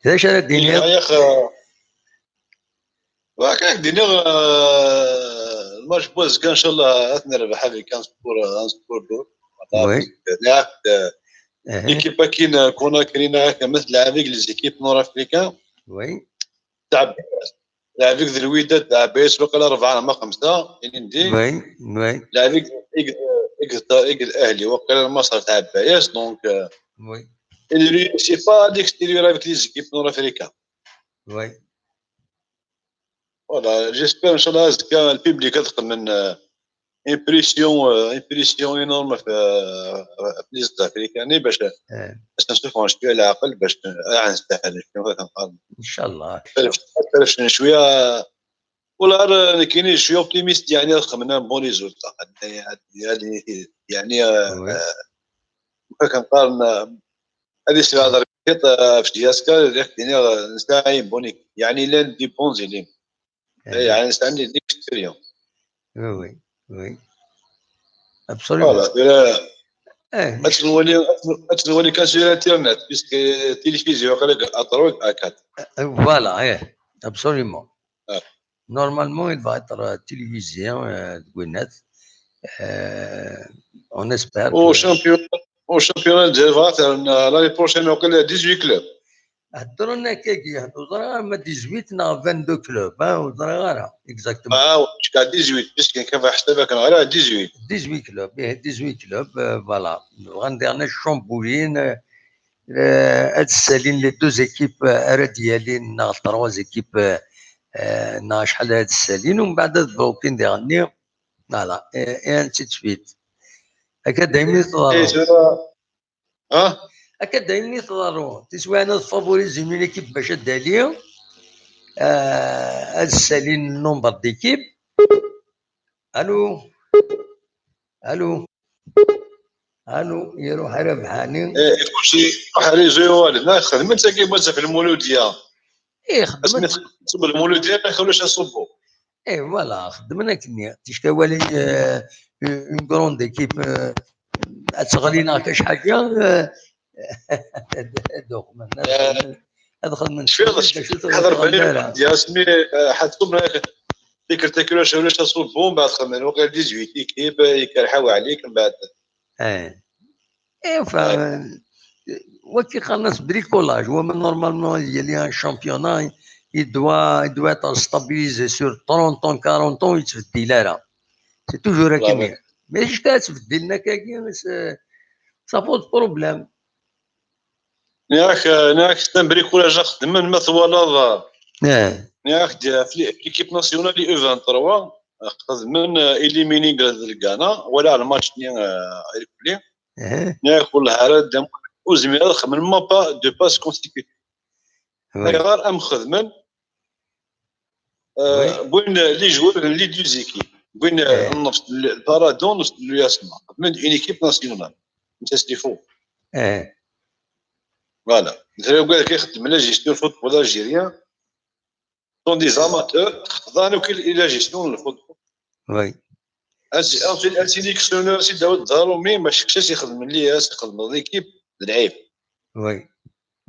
D acu ara d-tiniḍ? Ilaq, eh, Wa, kan ak-d-iniɣ, eh, lmatch n wazekka, ncallah, ad t-nerbeḥ avec un score, un score d'or. Oui. Nɛak-d, eh, Ehe. L'équipe akin, eh, qu'on a créé, nɛak, ma tleɛɛeb avec les équipes nord-africaines. Oui. Tɛebba, tleɛɛeb avec d Lwidad, tɛebba-yas waqila rebɛa neɣ xemsa, ilindi. Oui, oui. Tleɛɛeb avec, avec, avec, avec Ahli, waqila Lmaṣer tɛebba-yas, donc, eh, oui. Il ne réussit pas à l'extérieur avec les équipes nord-africaines. Oui. Voilà, j'espère, ncallah, azekka le public ad xedmen, euh, une pression, euh, une pression énorme في، euh, في les Africains, باش، eh, باش نسخن شوية العقل، باش ن-، آه، نستحمل شوية، هذا نقال. إن شاء الله. تعرف شنو شوية، ولا راه كاينين شوية optimiste، يعني، خمنا bon résultat. يعني، يعني، يعني، آه، oui. آه، كنقارن، آه، هذه السبعة ضربات، آه، في جهازك، يعني، آه، نستعين بونيك. يعني، لين دي بونزي لين. Eh. يعني، نستعين دي اكسبيريون. Oui, oui, oui. Absolument. Voilà. Eh. اتنولي، اتنولي كان سير انترنت، بيسك التلفزيون قال لك اتروك اكاد. Eh, voilà, eh. Absolument. Ah. Normalement, il va être, euh, télévisé, euh, de Gwinnett. Euh, on espère. Au que champion-, au championnat de Valence, euh, l'année prochaine, on a dix-huit clubs. Heddren akkagi, ur ẓriɣ ara ma dix-huit neɣ vingt-deux clubs, hein, ur ẓriɣ ara, exactement. Ah, jusqu'à dix-huit, puisque كان في حسابك أنا على dix-huit. Dix-huit clubs, eh, dix-huit clubs, euh, voilà. Bɣan diɣen ad ccumbulin, euh, euh, ad ssalin les deux équipes, euh, ara d-yalin, neɣ trois équipes, euh, euh, neɣ acḥal ara d-ssalin, umbeɛd ad blokin diɣenni, voilà, et, et ainsi de suite. Akka daymi teḍra. Eh, c'est vrai. Ha? Akka daymi teḍra. Tiswiɛin ad favoriser une équipe bac ad d-tali, euh, ad ssalin nombre d'équipes. Allô? Allô? Allô? Iruḥ ara bḥani. Eh, kulci, ruḥ réseau, wala. La, xedmen tagi mazal في المولودية. Eh, xedmen. Asmi txeddem المولودية, ma يخلوش يصبوا. Eh, voilà, xedmen akken. Ticki wali, euh, une grande équipe, euh, ad teɣli neɣ kac ḥaǧa, euh, ad xedmen, ad xedmen, ad xedmen. Cfiɣ, cfiɣ, ḥader bani, ara. Asmi, euh, ḥatum, euh, tikkelt akk ulac, ulac aṣubbu, mbeɛd xedmen waqil dix-huit équipes, euh, yekker ḥawa ɛlik, mbeɛd. Eh. Eh, enfin, waki qqaren-as bricolage, wama normalement il y a un championnat, il doit, il doit être stabilisé sur trente ans, quarante ans, yettbeddil ara. C'est toujours akken. Mais jusqu'à yettbeddilen akkagi, c'est, ça pose problème. Nniɣ-ak, nniɣ-ak, c'est un bricolage xedmen, ma twalaḍ. Eh. Nniɣ-ak, di, fi l'équipe nationale U vingt-trois, xedmen, euh, éliminer Ghana, wala الماتش-nni, euh, irkelli. Eh. Nniɣ-ak, wellah ara d-, ur zmireɣ ad xedmen même pas deux passes consécutives. Oui. Ayɣer am xedmen, euh, oui, wwin les joueurs n les deux équipes. Wwin, euh, eh, nnefs, le, le Paradon, nnefs n l'U S M A. Xedmen une équipe nationale. C'est ce qu'il faut. Eh. Voilà. C'est vrai que la gestion du football algérien, sont des amateurs, xḍan akk i la gestion n lfutbol. Oui. Ad, ad, ad sélectionner si Daoud Darumi, ma kečč as ixedmen li, as ixedmen l'équipe, d lɛib. Oui.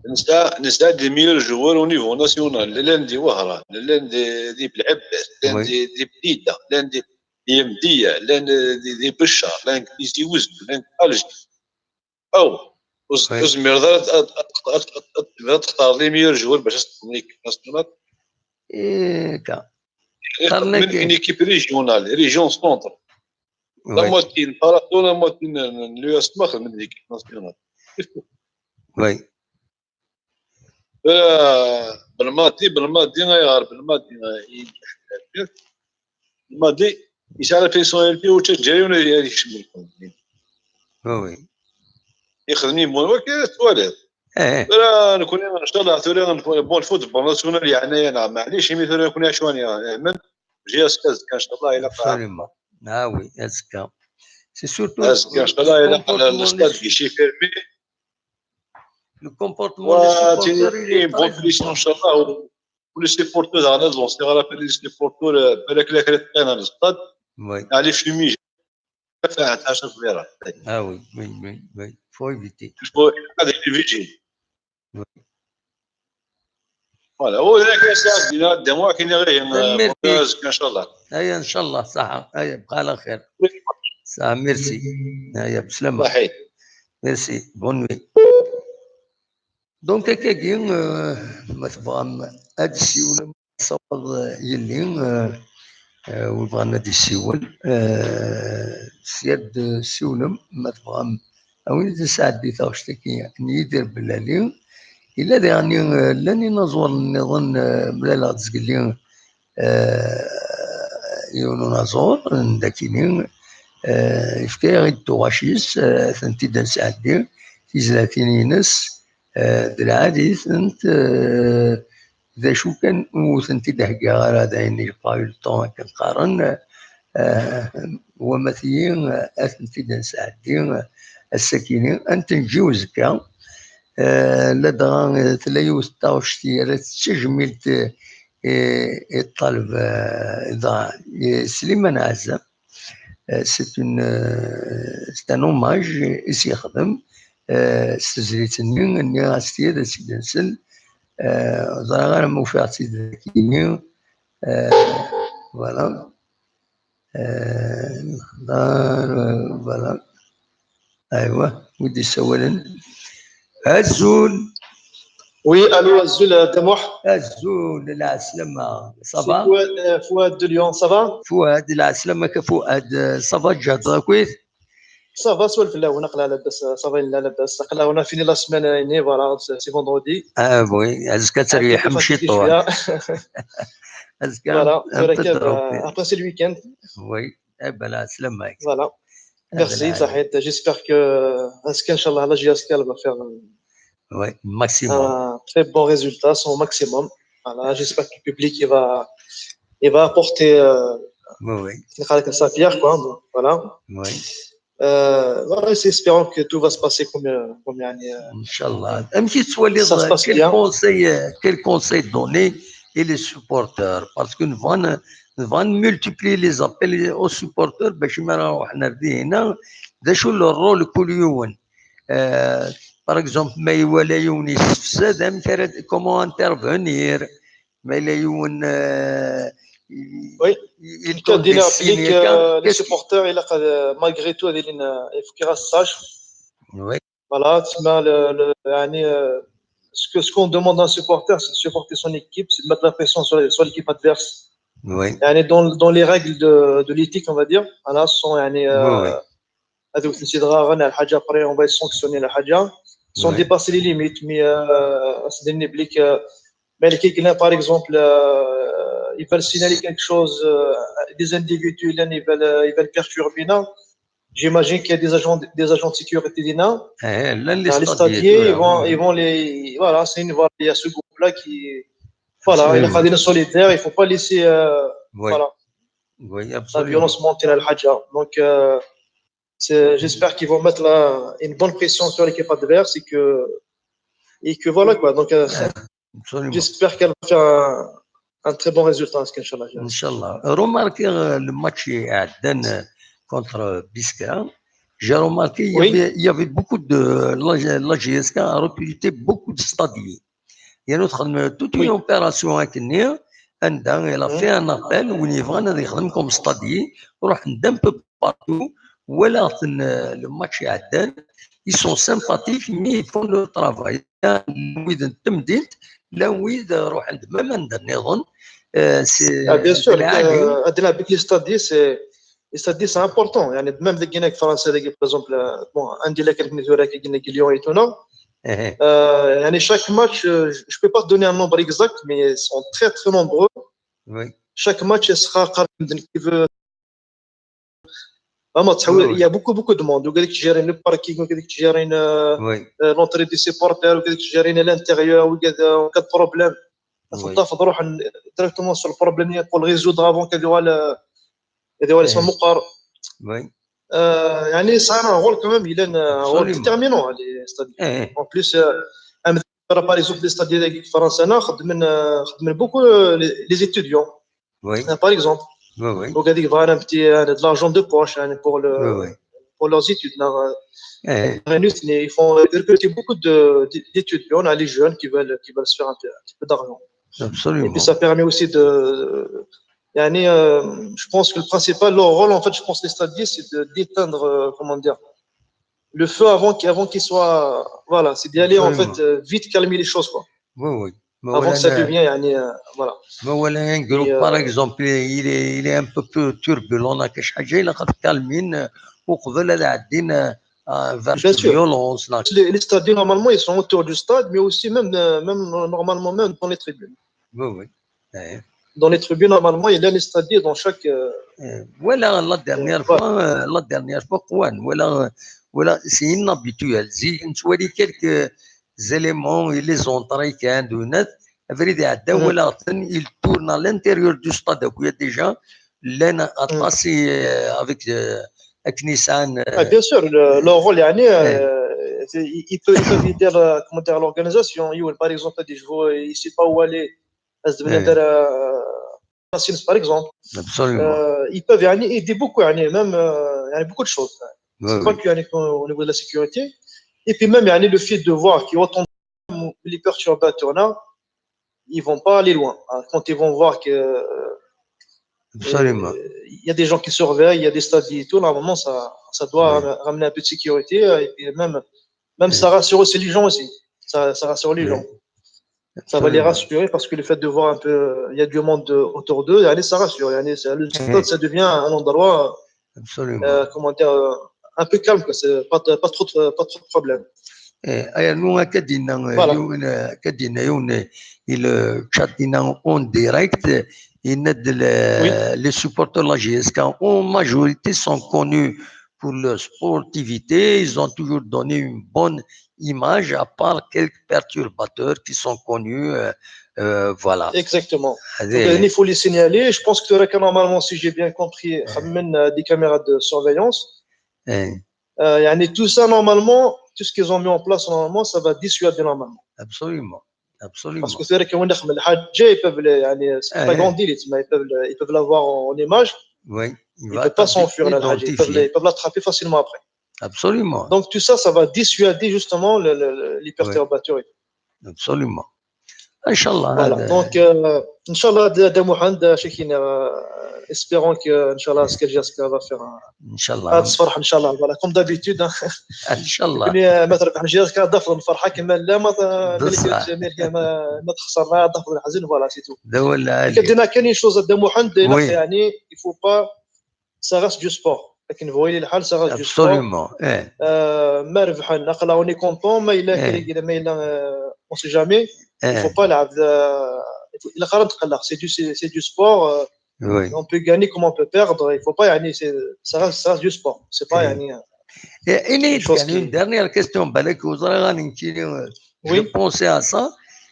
Nesɛa, nesɛa des meilleurs joueurs au niveau national. Llan di Wehran, llan di, di Belɛebbas, llan, oui, di, di Blida, llan di, di Yemdiya, llan di, di Beccar, llan di Tizi Wezzu, llan di Alger. Aw, ur z-, oui, ur tezmireḍ ara ad, ad, ad, ad, ad, ad textareḍ les meilleurs joueurs bac ad s-teṭṭfeḍ l'équipe nationale? Eh, ka. Qqaren-ak une équipe régionale, région centre. La moitié n Tarato, la moitié n l'U S M xedmen l'équipe nationale. Oui. Belmadi, Belmadi, ayɣer Belmadi? Belmadi yesɛa la personnalité ur ttaǧǧa yiwen ad yekcem. Oui, oui. Ixdem yiwen wakka twaliḍ. Eh, Tura nekkni ncallah tura bon football national yeɛna-yaɣ, maɛlic imi tura nekkni acu nehmen. J'ai azekka, azekka ncallah ilaq. Absolument. Ah oui, azekka. C'est surtout Azekka ncallah ilaq le stade guichet fermé. Le comportement des supporters, il est très Ncallah, les supporters, les supporters, les supporters, Oui. Ah oui, oui, oui, oui. Faut éviter. Il faut éviter. Voilà. هو ذاك يا سعد، دينا دموع كاين غير، آه، إن شاء الله. أي إن شاء الله، صح. أي بقى على خير. صح، merci. أي بسلامة. صحيح. Merci. Bonne nuit. Donc, akkagi, euh, ma tebɣam ad d-tessiwlem, sawaḍ, euh, yelli, euh, euh, wi bɣan ad d-yessiwel, euh, sya ad d-tessiwlem, ma tebɣam, a win ad d-nesɛeddi taɣect-agi n Yidir Bellali. Yella diɣen, euh, llan inaẓuren nniḍen, euh, mlaleɣ-d zgelli, euh, yiwen unaẓur n dakini, euh, yefka-yaɣ-id tuɣac-is, euh, tent-id ad nesɛeddi, tizlatin-ines, euh, d lɛali-tent, euh, d acu kan ur tent-id-heggaɣ ara, d ayen yebɣa le temps akken qqaren, euh, wama tigi, euh, ad tent-id ad nesɛeddi, euh, ass-akini, ad n-tenǧi uzekka. Euh, ladɣa, euh, tella yiwet n taɣect i yerra d tajmilt, euh, i, i ṭṭaleb, euh, dɣa, i Sliman Ɛazem. Euh, c'est une, euh, c'est un hommage i s-yexdem, euh, s tezlit-nni, nniɣ-as-t-id ad tt-id-nsel. Euh, ẓriɣ ara ma ufiɣ-tt-id dagi. Euh, voilà. Euh, voilà. Aywa, wi d-yessawalen. Azul. Oui, allô, azul, euh, Damuḥ. Azul, lɛeslama. Ça va? C'est Fouad, euh, Fouad de Lyon, ça va? Fouad, lɛeslama-k a Fouad. Ça va, tjehdeḍ akkit? Ça va, swal fell-awen, aql-aɣ labas, ça va, yella labas. Aql-aɣ, on a fini la semaine, euh, voilà, c'est, c'est vendredi. Ah oui, azekka ad terbeḥem ciṭuḥ. Azekka, voilà, un peu de repos. Après c'est le week-end. Oui, eh ben, lɛeslama-k. Voilà. Merci, صحيت. J'espère que, euh, azekka, Inch'Allah, la J S K, elle va faire, euh, Ouais, maximum. Un très bon résultat, son maximum. Voilà, j'espère que le public, il va, il va apporter, euh, Oui, oui. sa fière, quoi. Donc, voilà. Oui. Euh, voilà, c'est espérant que tout va se passer comme, euh, comme, يعني, euh, Inch'Allah. Amek i tettwaliḍ, ça se passe quel bien. Conseil, euh, quel conseil donner et les supporters? Parce que nous devons, nous devons multiplier les appels aux supporters, باش ما نروح نردي هنا. D acu le rôle كل يوم. Euh, par exemple, ma iwala yiwen yessefsad, amek ara d-, comment intervenir? Ma yella yiwen, euh, Oui. il Quand donne des il signes, applique, euh, les qu'est-ce qui- supporters, il a, euh, malgré tout, il faut qu'il reste sage. Oui. Voilà, tu vois, le, le, يعني, euh, ce que, ce qu'on demande à un supporter, c'est de supporter son équipe, c'est de mettre la pression sur, sur l'équipe adverse. Oui. يعني, dans, dans les règles de, de l'éthique, on va dire, voilà, ce sont, يعني, euh, Oui, oui. هذوك اللي تيدغاغن على حاجة، après on va être sanctionné على حاجة. Sans Oui. dépasser les limites, mais, euh, c'est des obliques, euh, mais quelqu'un, par exemple, euh, il veut signaler quelque chose, euh, des individus, là, ils veulent, euh, ils veulent perturber, non ? J'imagine qu'il y a des agents, des agents de sécurité, là. Eh, là, les Dans les stadiers, stadiers, tout, ils vont, oui. Ils vont les, voilà, c'est une, voilà, il y a ce groupe-là qui, voilà, Oui, il y a oui. des solidaires, il faut pas laisser, euh, Oui. Voilà, Oui, la absolument. Violence monte, là, le حاجة. Donc, euh, c'est, j'espère qu'ils vont mettre la, une bonne pression sur l'équipe adverse et que, et que voilà, quoi. Donc, euh, Absolument. J'espère qu'elle va faire un, un très bon résultat, Inch'Allah. Inch'Allah. Remarquez, euh, le match est à Aden, euh, contre Biskra. J'ai remarqué, il y Oui. avait, il y avait beaucoup de, la, la J S K a recruté beaucoup de stadiers. Il y a notre, euh, toute une Oui. Opération à Kenya, and then elle a Mhm. Fait un appel, où on y va, on y va comme stadier, on a un peu partout, voilà, euh, le match est à Aden, ils sont sympathiques, mais ils font leur travail. Là où ils, là où ils, même, euh, c'est Ah, bien sûr, c'est euh, avec les stadiers, c'est, Et ça dit, c'est important. يعني même deg Guinée, France, deg, par exemple, euh, bon, عندي لكن كنت هناك Guinée, Lyon et tout, non. Euh, يعني chaque match, euh, je, je peux pas te donner un nombre exact, mais ils sont très, très nombreux. Oui. Chaque match, il sera قريب من qui veut. Vraiment, il y a beaucoup, beaucoup de monde. وكذلك تجارين le parking, وكذلك تجارين euh, Oui. euh, l'entrée des supporters, وكذلك تجارين l'intérieur, وكذا، وكذا problème. Oui. تاخذ روح directement sur le problème pour le résoudre avant كذا ولا كذا ولا اسمه مقار. Oui. آه، يعني ça a un rôle quand même, il a un rôle Absolument. Déterminant, les stades. Eh, En plus, euh, par exemple, les stades ديال فرنسا هنا خدمنا آه، خدمنا beaucoup euh, les, les étudiants. Oui. آه، Par exemple, Oui, oui. Donc, il y a un petit, euh, de l'argent de poche hein, pour, le, Oui, oui. Pour leurs études. Là, Eh, ils font recruter beaucoup de- d'étudiants, là, les jeunes qui veulent, qui veulent se faire un, peu- un petit peu d'argent. Et puis, absolument. Ça permet aussi de. يعني, euh, je pense que le principal, leur rôle, en fait, je pense, les stades, c'est de- d'éteindre, euh, comment dire, le feu avant qu'il avant qu'il soit. Voilà, c'est d'y aller, en Absolument. Fait, euh, vite calmer les choses, quoi. Oui, oui. Mais Avant voilà, que ça euh, devienne, يعني, euh, voilà. Mais voilà, un groupe, Et, euh, par exemple, il est, il est un peu plus turbulent, là, كاش حاجة إلا خاطر calmine, euh, وقبل هذا عدين, euh, vers Bien la sûr. Violence, là. Les, les stades, normalement, ils sont autour du stade, mais aussi même, euh, même normalement même dans les tribunes. Oui, oui. Eh. Dans les tribunes, normalement, il y a les stades dans chaque. Euh, Eh, voilà, la dernière Ouais. fois, euh, la dernière fois, قوان, voilà, euh, voilà, c'est inhabituel. زي نتوالي quelques éléments, ils les ont très كان دونات. Après, voilà, ils tournent à l'intérieur du stade, il y a déjà, لأن attaché, euh, avec, euh, أكنيسان, euh, Ah, bien sûr, le, leur rôle, يعني, euh, c'est- ils ils peuvent, ils peuvent aider, la- comment dire, l'organisation. Par exemple, des joueurs, ils ne savent pas où aller. Est-ce que vous Ouais. Par exemple, Absolument. Euh, ils peuvent يعني, aider beaucoup, يعني, même euh, يعني, beaucoup de choses. Oui, C'est pas oui. que يعني, au niveau de la sécurité. Et puis même يعني, le fait de voir qu'il y a autant de les perturbateurs là, ils vont pas aller loin. Hein. Quand ils vont voir que euh, Absolument. Il y a des gens qui surveillent, il y a des stades et tout. Normalement, ça, ça doit Oui. Ramener un peu de sécurité. Et puis même, même ça rassure aussi les gens aussi. Ça, ça rassure les Oui. Gens. Ça va les Absolument. Rassurer parce que le fait de voir un peu, il y a du monde autour d'eux, يعني, ça rassure. يعني, c'est- Le stade, ça devient un endroit, Absolument. euh, comment dire, euh, un peu calme. Quoi. C'est pas, pas, trop, de- pas trop de problèmes. Eh, aya nu akka d-yenna, Voilà. Yiwen, eh, akka d-yenna yiwen, eh, il, eh, chat yenna en direct, eh, yenna-d le- Oui. Les supporters de la J S K en majorité sont connus pour leur sportivité, ils ont toujours donné une bonne image, à part quelques perturbateurs qui sont connus, euh, euh, voilà. Exactement. هذه Donc, il faut les signaler. Je pense que normalement, si j'ai bien compris, خممنا des caméras de surveillance. Eh, Euh, يعني, tout ça, normalement, tout ce qu'ils ont mis en place, normalement, ça va dissuader normalement. absolument. Absolument. Parce que c'est vrai qu'on a الحاجة, ils peulent, يعني, c'est pas Eh. Grand Délit, mais ils peuvent, ils peuvent l'avoir en image. Oui. Ils peuvent pas s'enfuir, là, الحاجة. Ils peuvent, ils peuvent l'attraper facilement après. Absolument. Donc tout ça, ça va dissuader justement le- le- le- les perturbateurs. Absolument. إن شاء الله. Voilà. هذا- Donc, euh, إن شاء الله, هذا محمد, شكينا, euh, espérons que, إن شاء الله, ce que J S K va faire. إن شاء الله. هذا الفرح إن شاء الله. Voilà, comme d'habitude. Hein. إن شاء الله. كوني ما تربح جهازك هضاف الفرحة كما لا ما ت- بصح. ما ما تخسر ما هضاف الحزن, voilà, c'est tout. هذا هو اللي عالي. كدينا كاين شوز هذا محمد, Oui. يعني, il faut pas, ça reste du sport. لكن فويلي الحال, ça reste du sport. Absolument. Eh. Euh, ما ربحنا, on est content, mais il a Eh. Mais il a, euh, on sait jamais. Il Eh. Faut pas la, euh, il a c'est du, c'est c'est du sport. Euh, Oui. On peut gagner comme on peut perdre. Il faut pas, يعني, c'est- ça reste, ça reste du sport. C'est pas, Eh. يعني, euh, Et, et Une chose une qui- Dernière question, بالك وزرا غنمشي, euh, je Oui. Pensais à ça.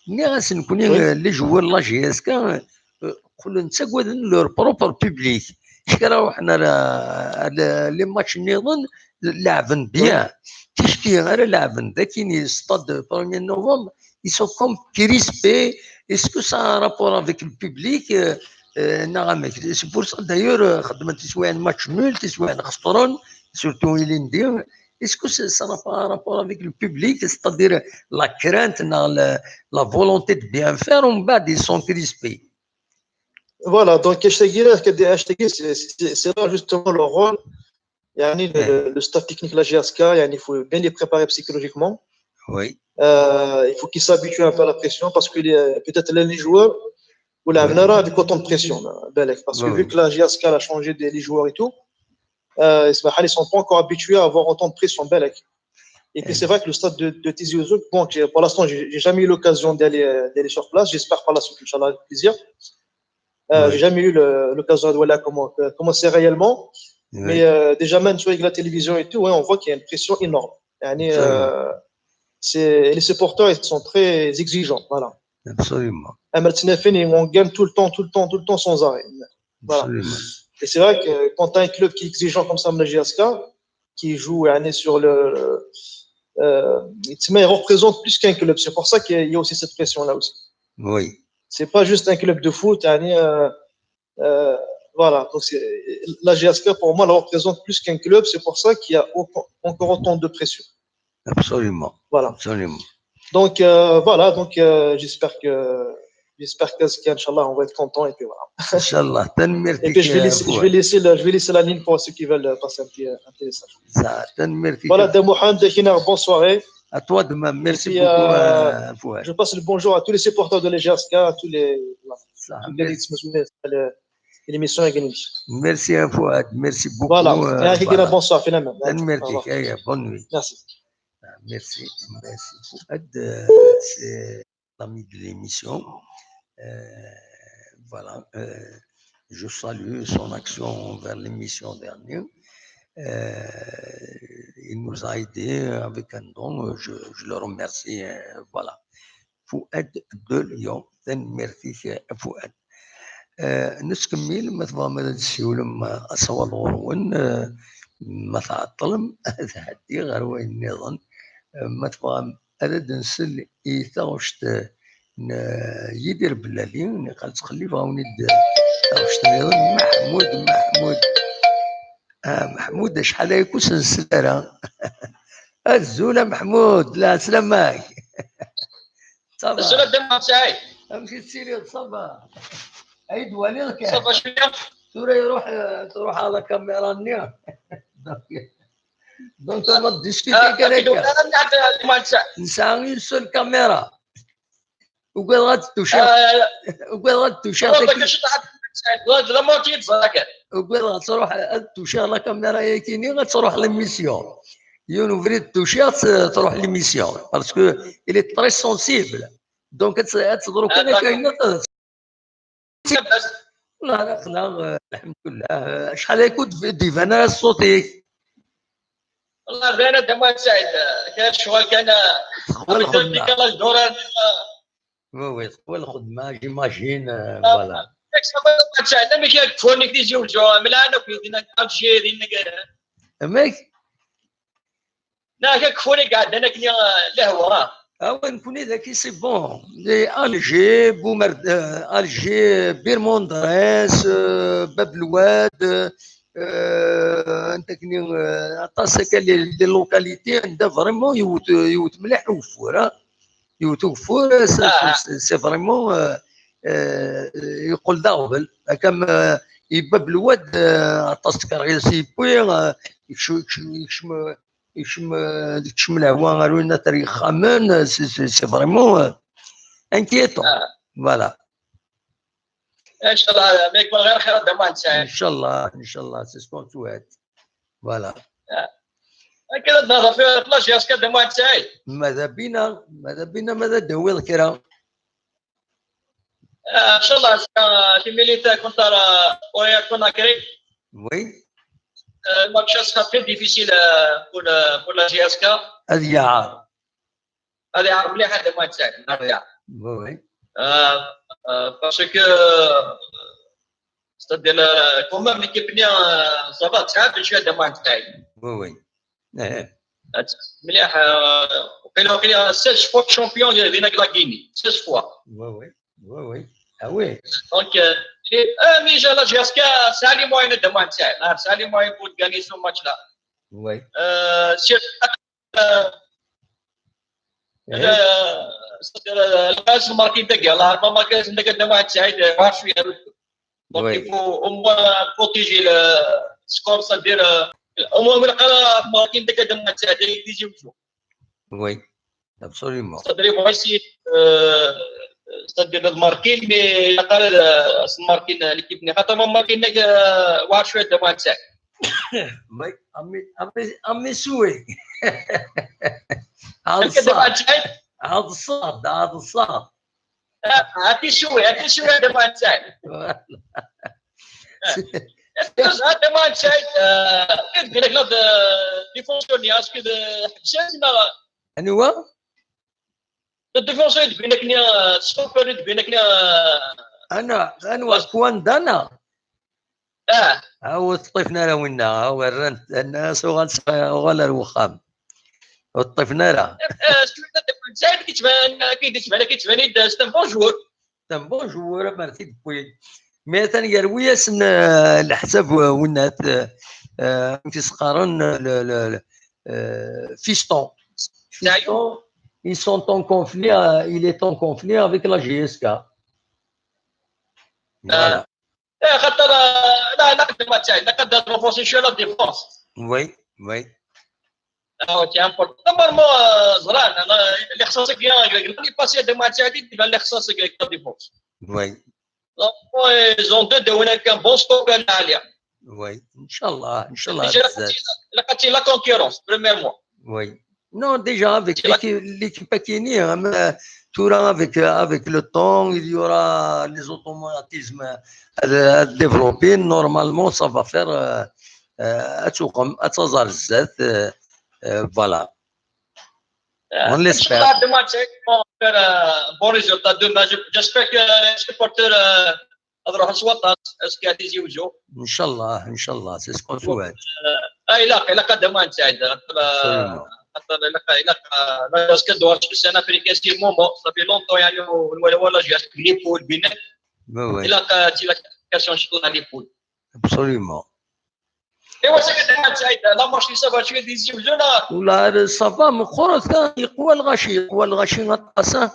ني غاسن كوني, Oui. euh, les joueurs de la J S K, euh, قلنا نتسقوا leur propre public. اش كان روحنا ل- ل- les matchs نيضن لعبن bien. تشتي غير لعبن ذاكيني stade premier novembre. Ils sont comme crispés. Est-ce que ça a un rapport avec le public? Euh, euh, نعم. C'est pour ça d'ailleurs, euh, خدمت سواء match nul, سواء خسرون, surtout il est Est-ce que ça n'a pas un rapport avec le public, c'est-à-dire la crainte, la, la volonté de bien faire, on va dire, ils sont crispés. Voilà, donc اش تاقي, اش تاقي, c'est c'est- c'est là justement le rôle. يعني, le, le staff technique de la J S K, يعني, il faut bien les préparer psychologiquement. Oui. Euh, il faut qu'ils s'habituent un peu à la pression parce que les- peut-être les joueurs, ou la Oui. Avec autant de pression, là, بالك, parce que Oui, vu oui. Que la J S K a changé des les joueurs et tout, euh, ils sont pas encore habitués à avoir autant de pression, بالك. Et puis, c'est vrai que le stade de, de Tizi Ouzou, bon, j'ai- pour l'instant, j'ai j'ai jamais eu l'occasion d'aller euh, d'aller sur place. J'espère par la suite, Inch'Allah, avec plaisir. Euh, Ouais. J'ai jamais eu le- l'occasion de voir comment, euh, comment c'est réellement. Oui. Mais euh, déjà, même sur la télévision et tout, ouais, on voit qu'il y a une pression énorme. يعني, Absolument. euh, c'est- les supporters, ils sont très exigeants. Voilà. Absolument. À Martine Fini, on gagne tout le temps, tout le temps, tout le temps sans arrêt. Voilà. Absolument. Et c'est vrai que quand tu as un club qui est exigeant comme ça, la J S K, qui joue يعني, sur le. Euh, il représente plus qu'un club. C'est pour ça qu'il y a aussi cette pression-là aussi. Oui. C'est pas juste un club de foot. يعني, euh, euh, voilà. Donc c'est- la J S K, pour moi, elle représente plus qu'un club. C'est pour ça qu'il y a encore encore autant de pression. Absolument. Voilà. Absolument. Donc euh, voilà. Donc euh, j'espère que j'espère que Inch'Allah, on va être content et puis voilà. Inch'Allah. Et puis je vais laisser, je vais laisser, le- je vais laisser la ligne pour ceux qui veulent passer un petit, un petit message. صح. تنميرتي. Voilà, Dame Mohamed, bonne soirée. À toi de même. Merci Et puis, beaucoup, euh, euh, Fouad. Je passe le bonjour à tous les supporters de la J S K, à tous les, voilà, صح. tous les, les, les, l'émission est gagnée. Merci, hein, Fouad. Merci beaucoup. Voilà. Euh, Merci, voilà. Bonsoir, finalement. Au تنميرتي. revoir. Hey, bonne nuit. Merci. Merci. Merci, Fouad. Euh, C'est l'ami de l'émission. Euh, voilà. Euh, je salue son action vers l'émission dernière. Euh, il nous a aidés avec un don. Je, je le remercie. Euh, voilà. Fouad de Lyon. Merci, Fouad. آه، نتكمل، ما تبغى ما تسيولم أصوات غرون، آه، ما تعطلم. هادي غير وين نظن. آه، ما تبغى هذا نسل إي تاغشت، آه، ن-، يدير بلالي، نقال تخلي بغاوني د-، تاغشت نظن. محمود، محمود. آه، محمود، شحال هيك وسنسل راه. الزولة محمود، لا سلامك. صافا. الزولة دم سعيد. امشي تسيري صافا. عيد والي لك. صافا شوية. سورة يروح، تروح على كاميرا نيا. دونك ما تديسكوتي آه، كذاك. أنا نعرف المهم سعيد. نسعى ينسو الكاميرا. وقال غتدوشا، آه، وقال غتدوشا والله داك، كاش تعرف سعيد. والله لا مونتي تزاكر. وقال غتروح تدوشا لا كاميرا ياكيني غتروح ليميسيون. يون فري تدوشا تروح ليميسيون. باسكو إلي تري سونسيبل. دونك تضرب آه، كذا داكور. كاينة. بس. لا، لا، لا، الحمد لله. شحال يكون ديفان راه صوتيك؟ والله غير هذا ما سعيد. كان الشغل كان تقوى الخدمة. كان الدور هذا. وي، وي، تقوى الخدمة، جيماجين، آه، فوالا. داك الشيء ما سعيد، ما كيكفوني كي يجيو الجو. من أنا كنت هنا الجيري، هنا كاين. أمك؟ لا، كيكفوني قاعد هنا كني الهوا. أوا نكوني ذاكي سي بون. لي ألجي، بومرد، آه، ألجي، بيرموندريس، آه، باب الواد، آه، أنت كني، آه، عطاس هكا لي، لي لوكاليتي عندها فريمون يوت، يوت مليح وفور، ها؟ يوت وفور، سي، آه. سي، سي فريمون، آه، آه، يقول دا غبل. هكا م-، يباب الواد، آه، عطاس كارغيس يبوي، آه، يكشم، يكشم، يكشم، يكشم، آه، يكشم الهوا غير وين تري خامن، آه، سي، سي، سي فريمون، آه، انكيتون. آه. فوالا. إن شاء الله ما يكون غير خير هذا ما نسعي. إن شاء الله، إن شاء الله، سي سكون توات. فوالا. أكيد هذا في بلاج ياسكا هذا ما نسعي. ماذا بينا، ماذا بينا، ماذا داوي الكرا؟ آه، إن شاء الله، آه، في ميليتا كنت أرى أوريا كوناكري. وي. آه، الماتش سخا تري ديفيسيل، آه، بور، آه، بور لا جي اس كا. هذه يا عار. هذه عار مليحة، هذا ما تساعد، هذه عار. وي. آه، آه، باسكو، آه، ستادير، آه، كومام ليكيب ني، آه، صافا تسعة شوية، هذا ما تساعد. وي، وي. إيه. مليح، آه، وقيلا، وقيلا ستة فوا شامبيون ديال لاكيني، ستة فوا. وي، وي. وي، وي. آه، وي. دونك، آه، آه، مي جا لا جي اس كا، سالي موين دو موين تاعي. آه، سالي موين بو تغاني سو ماتش لا. وي. آه، سير، آه، إيه. آه، آه، القاس ماركين تاكي، الله عارف ماركين تاكي دو موين تاعي، آه، واش شوية. دونك، وي. يفو، أو موان، بروتيجي ال-، سكور، سادير، آه، أو موان، ولا قال ماركين تاكي دو موين تاعي، ديجي وجو. وي. ابسوليومون. صدري بغيتي، آه، صدري هاد ماركين، مي قال، آه، ماركين ليكيب ني خاطر ما ماركين لك، آه، واحد شويه دابا تاعك. Mike, ami, ami, ami suwe. Amek ad iban Saɛid? Ɛeḍṣaḍ, ɛeḍṣaḍ. Hati suwe, hati suwe ad iban Saɛid. Hati iban Saɛid, ad iban Saɛid, défense-nni, est-ce que ḥebsen neɣ? Anwa? Défense i d-bin akni, stopper i d-bin akni. Ana, anwa, Kwandana? Ah. Aw, ṭṭifen ara winna, aw, rran, rran, uɣal, uɣal ar wexxam. Ur ṭṭifen ara. Zayd kitban, kitban, kitban, c'est un bon joueur. C'est un bon joueur, amer t-id-wwin. Mais atan yerwi-yasen, euh, leḥsab, euh, winnat, euh, euh, amek i s-qqaren, euh, le, le, le, euh, Fiston. Fiston, ils sont en conflit, euh, il est en conflit avec la J S K. Voilà. Eh, xaṭer, eh, la, la, la, la, la, la, la, renforcer la défense. Oui, oui. Ah, c'est important. Normalement, euh, ẓran, l'année passée, l'année passée, de match à l'année passée, la défense. Oui. Donc, ils ont deux de un bon stopper à l'allié. Oui, Inch'Allah, Inch'Allah. Déjà, la, la concurrence, premièrement. Oui. Non, déjà, avec l'équipe, l'équipe Akini, hein, mais, euh, tura, avec, euh, avec le temps, il y aura les automatismes à, à développer. Normalement, ça va faire, euh, euh, ad tuɣem, ad taẓar zdat, euh, euh, voilà. On l'espère. Inch'Allah, demain, c'est pour faire un bon résultat. Demain, je- j'espère que les supporters, euh, ad ruḥen s waṭas, est-ce que Tizi Ouzou? Inch'Allah, Inch'Allah, c'est ce qu'on souhaite. Ah, ilaq, ilaq ad demain, Saïd. Absolument. Ilaq, ilaq, parce que c'est un Africain, c'est un moment, ça fait longtemps, يعني, ونوالي والله, j'ai acheté les poules, بينات. Oui, oui. Ilaq, euh, c'est la qualification, Inch'Allah, les poules. Absolument. ايوا سيدي محمد سعيد، لا ماتش اللي صافا شويه ديزي وزونا. والله صافا مخرج ثاني، يقوى الغاشي، يقوى الغاشي غطاسه.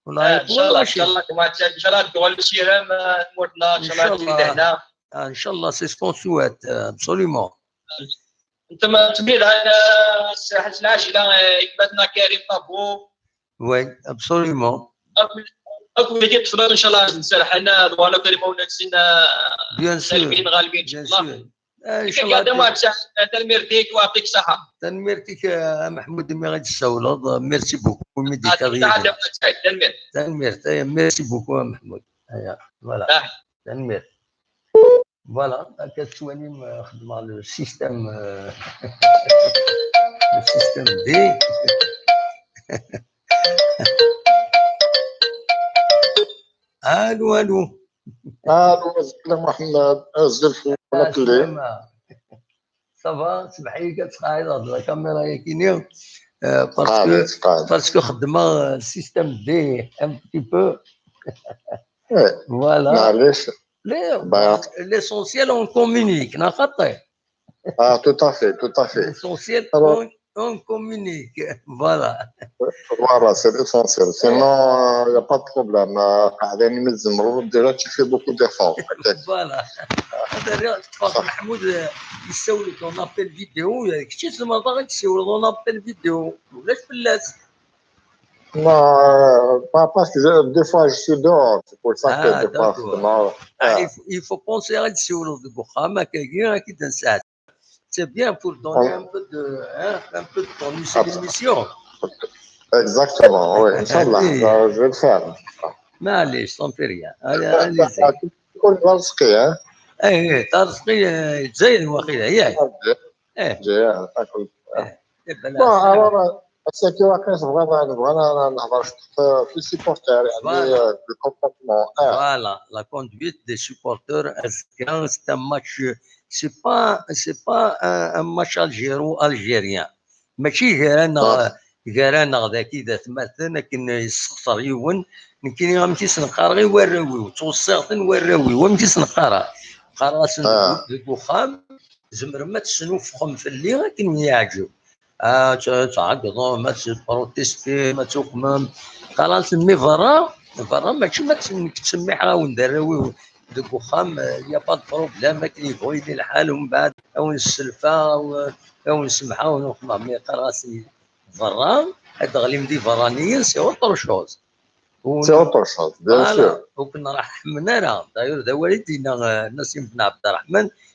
والله يقوى الغاشي. ان شاء الله، ان شاء الله تقول الشيرام، آه، تموتنا ان شاء الله. هنا. آه، ان شاء الله، c'est ce qu'on souhaite, euh, absolument. انت ما تميل على ساحه العجله، آه، يكبتنا كريم طابو. Oui, absolument. اكو اللي كيتصل ان شاء الله نسرح انا ولا كريم ونفسنا. Bien sûr. غالبين ان شاء الله. Bien sûr. آه، ان شاء الله. هذا ما تنميرتك ويعطيك الصحه. تنميرتك، آه، محمود، مي غادي تسولض. Merci beaucoup, ميدي كارير. تنميرت. تنميرت، آه، merci beaucoup, آه، محمود. ايا، voilà. تنميرت. Voilà, كتسواني خدمة le système, euh, le système D. الو، الو. الو، السلام محمد، ازيك؟ السلام. Ça va, سمح لي كتقاعد هاد la caméra ياكيني. آه، parce que, parce que خدمة le système D un petit peu. Voilà. معليش. L'essentiel, on communique, نا خطي. Ah, tout à fait, tout à fait. L'essentiel, on, on communique. Voilà. Voilà, c'est l'essentiel. Sinon, il n'y a pas de problème. قاعدين نزمروا, déjà, tu fais beaucoup d'efforts. Voilà. هذا غير تفاضل محمود يسولك en appel vidéo, كنتي تسمى باغي تسولك en appel vidéo. ولاش بلاش. Non, euh, pas parce que je- des fois je suis dehors, c'est pour ça que des fois, non. Ah, il faut, il faut penser à le sur le goukham, c'est bien pour donner un peu de, hein, un peu de tonus à l'émission. Exactement, oui, Inch'Allah, je vais le faire. معليش, ça ne fait rien. Allez, allez-y. كل رزقي, hein. ايه, ايه, ترزقي, آه, جزائر واقيلا, ياك. ايه. جاي, تاكل. ايه. Bon, alors, c'est que واقيلا بغينا, بغينا نهضر في, في les supporters, يعني, le comportement. Voilà, la conduite des supporters, est-ce que c'est un match, c'est pas, c'est pas un, un match algéro-algérien. ماشي gar-aneɣ, gar-aneɣ daki d atmaten akken yessexṣer yiwen. Nekkini amek i s-neqqar i warraw-iw, ttweṣṣiɣ-ten warraw-iw, amek i s-neqqar? Qqareɣ-asen deg, deg uxxam, tzemrem ad tesnufxem fell-i akken wen-yeɛǧeb. Ah, ad tɛeggḍem, ad tprotestim, ad tuqmem. Qqareɣ-asen, mi berra, berra mačči ma tt-, nekk ttsemmiḥeɣ-awen d arraw-iw deg uxxam, il y a pas de problème, akken yebɣu yili lḥal, umbeɛd ad wen-sselfeɣ, ad wen-semḥeɣ, ad wen-uqmeɣ. Mi qqareɣ-asen berra, ad d-teɣlim d iberraniyen, c'est autre chose. C'est autre chose, bien sûr. Ur ken-raḥmen ara. D'ailleurs, d awal i d-yenna, euh, Nassim Ben Abderrahman,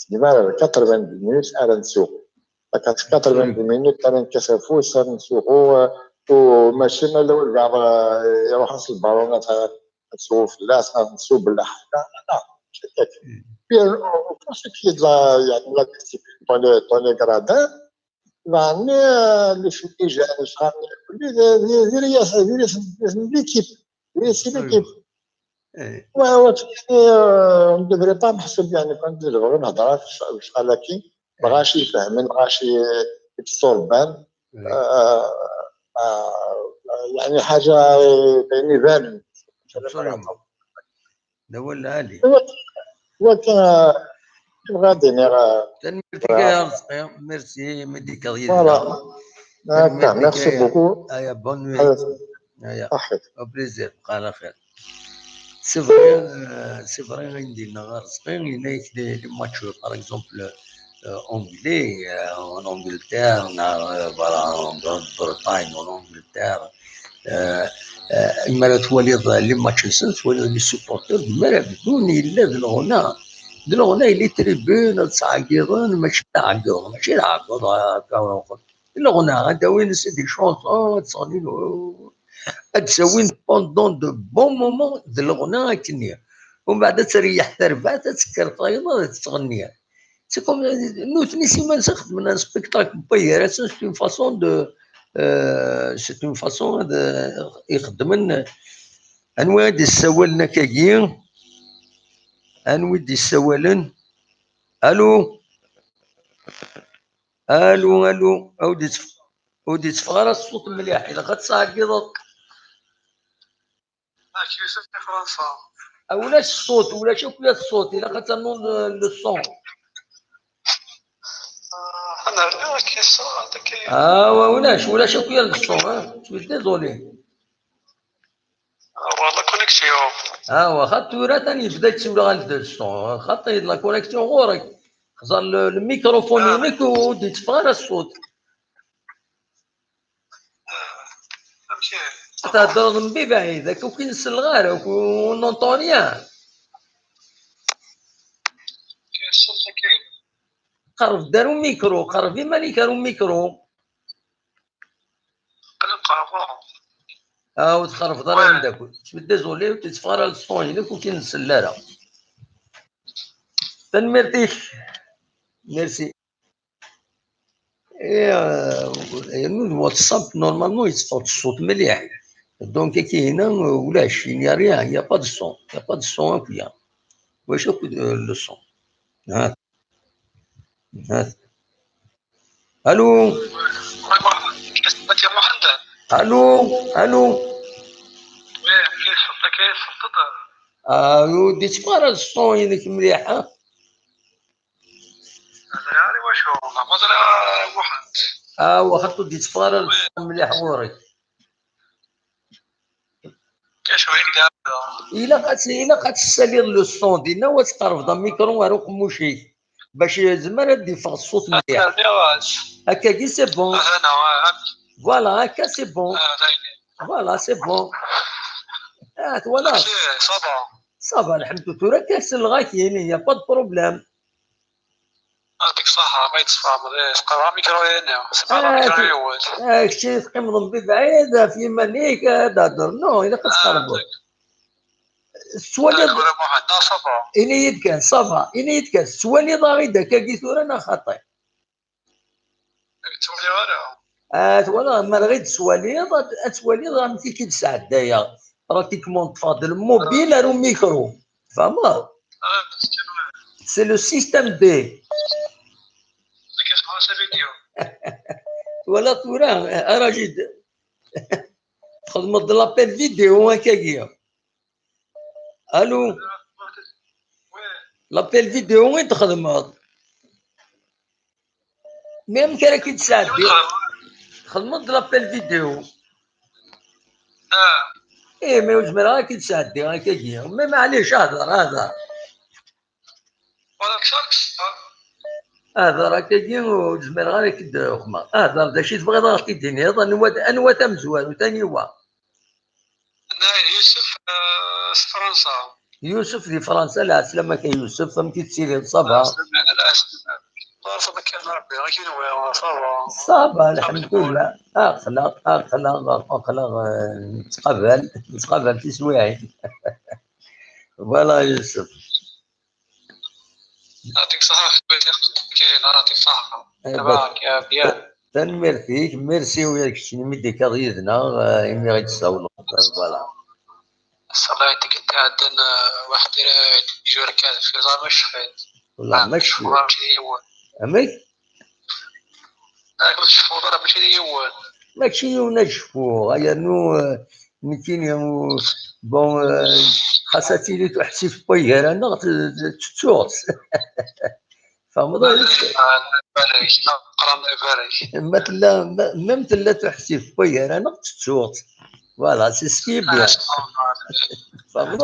Segmi ara quatre-vingt-dix minutes ara nsuɣ. Quatre-vingt-dix minutes ara nekkat afus, ara nsuɣu, u mačči ma lawal lbeɛḍ iruḥ-as lbarunat ad nsuɣu fell-as, ad nsubellaḥ. La, la, la. Puis, on pense qu'il y a de la, il y a de la discipline dans les, dans les gradins. Daɣenni les filles jeunes, les femmes, les, les, les, les, les, l'équipe. Oui, c'est l'équipe. Ouais, ouais, يعني, euh, on ne devrait pas محسوب يعني كنت نبغي نهضر في الشغل كي بغاش يفهمن بغاش يتصور بان آه، آه، يعني حاجة يعني فالن Absolument. D awal lɛali. Iwakken, iwakken, euh, bɣiɣ ad d-iniɣ, euh, tanemmirt-ik a Arezqi. Merci, mi d-tekkiḍ yid-neɣ. Voilà. D'accord, merci beaucoup. Aya, bonne nuit. Aya, au plaisir, bqa ɛla xir. C'est vrai, euh, c'est vrai, ayen d-yenna Arezqi, yenna-yak les, les matchs, par exemple, euh, anglais, euh, en Angleterre, neɣ, euh, voilà, en Grande-Bretagne, en Angleterre, euh, euh, mi ara twaliḍ les matchs-nsen, twaliḍ les supporters, mi ara bdun, yella d leɣna, d leɣna, yella tribune, ad ttɛeggiḍen, mačči d aɛeggeḍ, mačči d aɛeggeḍ, akka, d leɣna, ad d-awin, c'est des chansons, ad ttɣennin, ad d-awin pendant de bons moments d leɣna akkenni. Umbeɛd ad treyyeḥ terbaɛt, ad tekker tayeḍ, ad tettɣenni. C'est comme, nutni s iman-nsen xedmen un spectacle n waygar-asen, c'est une façon de, euh, c'est une façon de, i xeddmen. Anwa i d-yessawalen akkagi? Anwa i d-yessawalen? Allô? Allô, allô? Ur d-yettef-, ur d-yetteffeɣ ara ṣṣut mliḥ, ilaq ad tɛeggiḍeḍ. Ak Yusef di Fransa. Ah, ulac ṣṣut, ulac akk ya ṣṣut, ilaq ad ternuḍ le, le son. Ah, ad nernu akka ṣṣut, akka. Ah, wa, ulac, ulac akk ya le son, hein. Je suis désolé. Ah, wa, la connexion. Ah, wa, xaṭi tura tani yebda yettiwla ɣer le son, xaṭi la connexion ɣur-k. Xẓer le, le microphone-inek ur d-yetteffeɣ ara ṣṣut. Amek i? Theddreḍ mebɛid, akka ur k-nselleɣ ara, ur n'entend rien. Qerreb-d ar umikru, qerreb iman-ik ar umikru. Aw, tqerrbeḍ ara ameddakel. Je suis désolé, ur d-yetteffeɣ ara le son-inek, ur k-nsell ara. Tanemmirt-ik. Merci. Eh, euh, yernu d WhatsApp, normalement, yetteffeɣ-d ṣṣut mliḥ. Donc, akihina, euh, ulac, il n'y a rien, il n'y a pas de son. Il n'y a pas de son akk-ya. Ulac akk, euh, le son. Ha. Ha. Allô? Allô? Allô? Ah, ur d-yetteffeɣ ara le son-inek mliḥ, ha? Mazal ara wacu? Mazal ara Muḥend. Ah, wa xaṭi ur d-yetteffeɣ ara le son mliḥ ɣur-k. Acu i d-, ilaq ad t-, ilaq ad tessaliḍ le son dinna, u ad tqerrbeḍ amikru ar uqemmuc-ik, bac yezmer ad d-iffeɣ ṣṣut mliḥ. Rniɣ-as. Akkagi, c'est bon. Voilà, akka, c'est bon. Ah, d ayen. Voilà, c'est bon. Ah, twalaḍ? Amek, ça va? Ça va, lḥemdu, tura akka selleɣ-ak-in, il n'y a pas de problème. Yɛṭik ṣṣeḥḥa, ma yettfahmeḍ, eh, teqreɛ amikru-ini, teqreɛ amikru yiwet. Ah, kečč teqqimeḍ mebɛid ɣef yiman-ik, ad d-hedder. Non, ilaq ad tqerrbeḍ. Tettwaliḍ, ini-yi-d kan, ça va, ini-yi-d kan, tettwaliḍ-aɣ-id akkagi tura neɣ xaṭi? Ur k-ttwaliɣ ara. Ah, twalaḍ, ma ara ɣ-id-tettwaliḍ, ad, ad twaliḍ amek i k-id-sɛeddayeɣ. Pratiquement, ṭṭfeɣ-d le mobile ar umikru. Tfehmeḍ? C'est le système D. Twalaḍ tura, a Rajid? Txedmeḍ-d l'appel vidéo akkagi. Allô? L'appel vidéo i txedmeḍ. Mais amek ara k-id-sɛeddiɣ? Txedmeḍ-d l'appel vidéo. Ah. Eh, mais ur zmireɣ ara k-id-sɛeddiɣ akkagi. Mais maɛlic, hder, hder. Hder akkagi, ur zmireɣ ara k-id-xedmeɣ. Hder, d acu i tebɣiḍ ad ɣ-t-id-tiniḍ? Anwa, anwa tamezwarut, aniwa? Yusef, eh, s Fransa. Yusef di Fransa, lɛeslama-k a Yusef, amek i tettiliḍ, ça va? Lɛeslama, lɛeslama. Rebbi, akken nwiɣ, ça va. Ça va, lḥemdullah. Aql-aɣ, aql-aɣ, aql-aɣ, eh, nettqabal, nettqabal tiswiɛin. Voilà, Yusef. Yɛṭik ṣṣeḥḥa, xeddmet, kayen, yɛṭik ṣṣeḥḥa. Eh, tabarak, ya bien. Tanemmirt-ik, merci i keččini mi d-tekkaḍ yid-neɣ, eh, imi i ɣ-d-tessawleḍ, eh, voilà. Ṣṣalat i iɛeddan, eh, waḥed, eh, ijur kan, fi ẓar ma cfiḍ. Wallah, ma cfiɣ. Mačči d yiwen. Amek? Ur tceffuḍ ara, mačči d yiwen. Mačči yiwen ad cfuɣ, yernu, eh, Nekkini, u-, bon, euh, xas ad tili tuḥsift n wagar-aneɣ, t-, t-, tettuɣ-tt. Tfehmeḍ? Ma tella, ma, même tella tuḥsift n wagar-aneɣ, tettuɣ-tt. Voilà, c'est ce qui est bien. Tfehmeḍ?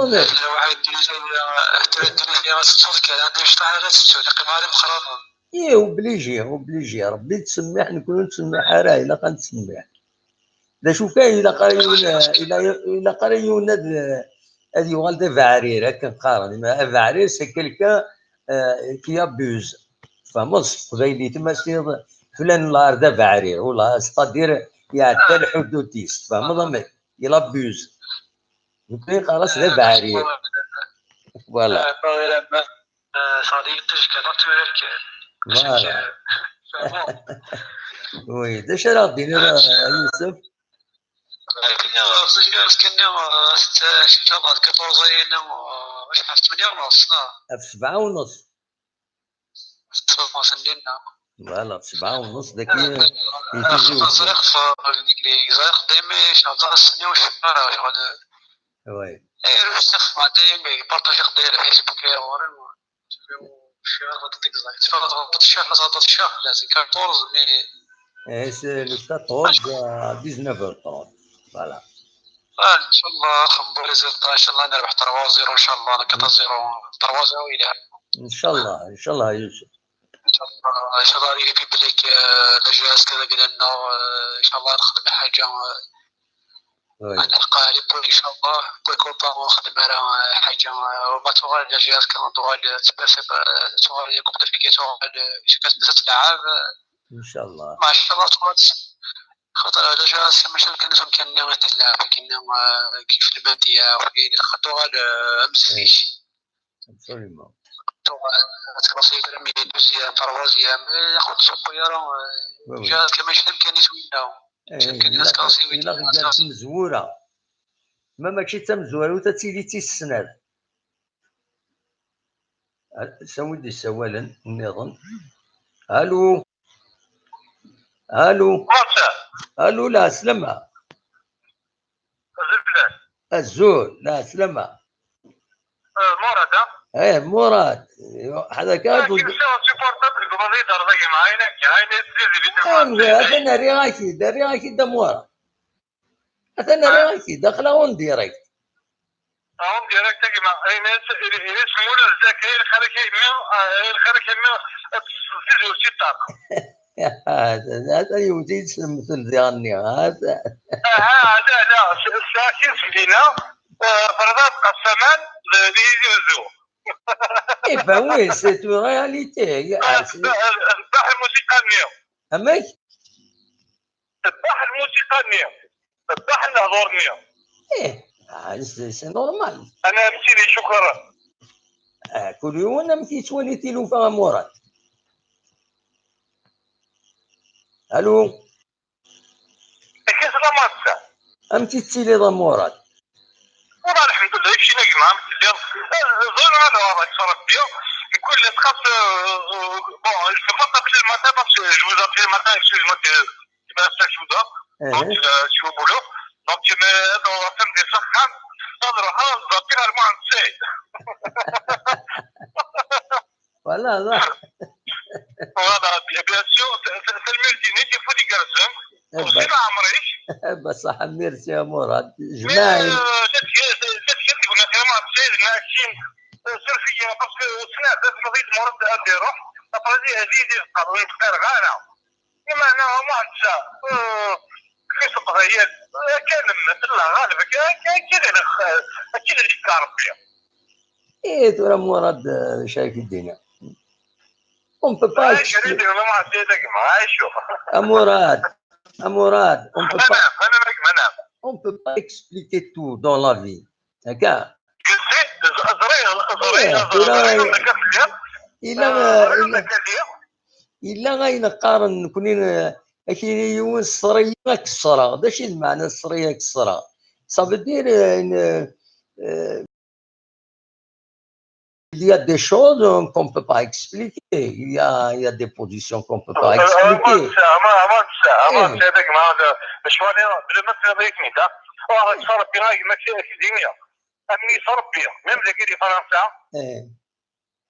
Ih, obligé, obligé. Rebbi yettsemmiḥ, nekkni ur nettsemmiḥ ara, ilaq ad nettsemmiḥ. D acu kan, ilaq ara yiwen, ilaq, ilaq ara yiwen ad, ad yuɣal d abeɛrir, akken qqaren. Abeɛrir, c'est quelqu'un, euh, qui abuse. Tfehmeḍ, s teqbaylit, ma s-tiniḍ flan lɛar d abeɛrir, wala, c'est-à-dire, iɛedda lḥudud-is, tfehmeḍ, amek? Il abuse. Nekkni qqar-as d abeɛrir. Voilà. Voilà. Oui, d acu ara ɣ-d-tiniḍ, a Yusef? Ɣef sebɛa u nneṣ. Voilà, ɣef sebɛa u nneṣ, daki, i Tizi Uzzu. Ẓriɣ ɣef, deg, ẓriɣ daymi, ccɣel ass-nni ur cfiɣ ara, ccɣel. Oui. Eh, ur cfiɣ, daymi, partagiɣ daymi Facebook, eh, ɣur-i. Ur cfiɣ ara ɣef deg ẓriɣ. Ttfadeɣ ɣef ccɣel, ɣef ccɣel, la, c'est quatorze, mais. Eh, c'est le quatorze à dix-neuf heures trente. Voilà. Ah, إن شاء الله نربح trois zéro، إن شاء الله، quatre zéro، trois zéro إلى. إن شاء الله، إن شاء الله يا يوسف. إن شاء الله، إن شاء الله يجي بليك، آه، لا جي اس كذا قلنا، آه، إن شاء الله نخدم حاجة، آه، نلقى لي بوين إن شاء الله، بوين كونطا ونخدم على حاجة، آه، وما تغال لا جي اس كان تغال تبرسي، آه، تغال كوب دافريكا تغال، آه، كاس تلعب، آه، إن شاء الله. ما شاء الله تغال. خاطر لا جي اس ماشي كان كان غير تلعب، كنا، آه، كيف المادية، وكاين اللي خدوها ل-، آه، أمس فيش. Absolument. Donc, euh, c'est parce que le milieu deuxième, troisième, euh, ياخذ الصفيرة، euh، جا كما شفت كان يسوينا. إيه، كان إلا، يسكاسي ويدي. إلا غير كانت مزورة. ما ماشي حتى مزورة، وتا تيلي تيسناد. سوي دي سوالا نظن. ألو. ألو. ألو، لا، سلمى. أزول، لا، سلمى. آه، مراد، ها؟ إيه، مراد. هذا كان كنت سيبورتر الجمهورية دار ذاك معايا، كاين تلفزيون. أنا رياكي، دا رياكي، دا مراد. أنا رياكي، داخل أون ديريكت. أون ديريكت، كيما، أين اس-، إلي، إلي سمولو الزكاية، الخير كيما، آه، الخير كيما، تسلسل وشي طاق. هذا، هذا يوتي يتسلم مثل ديالني، هذا. آه، لا، لا، س-، ساكن سكينة، آه، فرضات قسمان، ل-، ليزي وزو. إيه، ben oui, c'est une réalité. آه، آه، c'est البحر الموسيقى النيو. أمك؟ البحر الموسيقى النيو. البحر الهضور النيو. إيه، آه، c'est، c'est normal. أنا أمشي لي، شكرا. آه، كل يوم أنا أمشي توالي تيلوفا مراد. ألو. كيف لا ماتشا؟ أم تتسيلي ضمورات؟ والله الحمد لله، كلشي نجمع، الحمد لله. آه، زين، أنا هذاك صرف بيا. نقول لك، خاص، آه، آه، bon، je peux pas t'appeler le matin parce que je vous appelle le matin, excuse-moi, tu, tu vas faire شو ده. Donc, euh, je suis au boulot. Donc, mais dans la fin de ça, نروح نزابيل على المهندس سعيد. Voilà, là. Voilà, bien, bien sûr, c'est, c'est, c'est le multimédia, il faut dire que c'est. Eh ben. Aussi, là, Amric. Eh ben, ça, merci à Mourad. Mais, euh, c'est ce que, c'est, c'est ce que tu voulais vraiment appeler, la Chine, euh, sur le fil, parce que, euh, c'est la, c'est le Mourad de Andero. Après, il dit, il dit, il dit, il dit, il dit, بمعنى مهندسة، آه، في صبغيات، آه، كان مثل الله غالب، كان، كان، كان الخ-، كان اللي كان ربي. إيه، ترى مراد، آه، شايف الدنيا. On peut pas عايش، expli-، ريدي ولا ما عديتك، ما عايشو. أ مراد، أ مراد، on peut pas، أنا، أنا، أنا. On peut pas expliquer tout dans la vie. هكا. قلت لي، زرير، زرير، إيه، زرير، إلا، زرير، إلا، آه، إلا، إلا غاين قارن نكوني، آه، أكيد يوم الصرية كسرة. ده شي المعنى الصرية كسرة. Ça veut dire، آه، إن، آه، il y a des choses qu'on peut pas expliquer. Il y a، il y a des positions qu'on peut pas expliquer. أمان سا، أمان، أمان سا، أمان إيه. سا، هذاك مع هذا، شو أنا، بلا ما تفهمني، ده. Ur ɣ-yeṭṭef Rebbi, a gma, ak-d-iniɣ. Am mi yeṭṭef Rebbi, même dagi di Fransa, eh,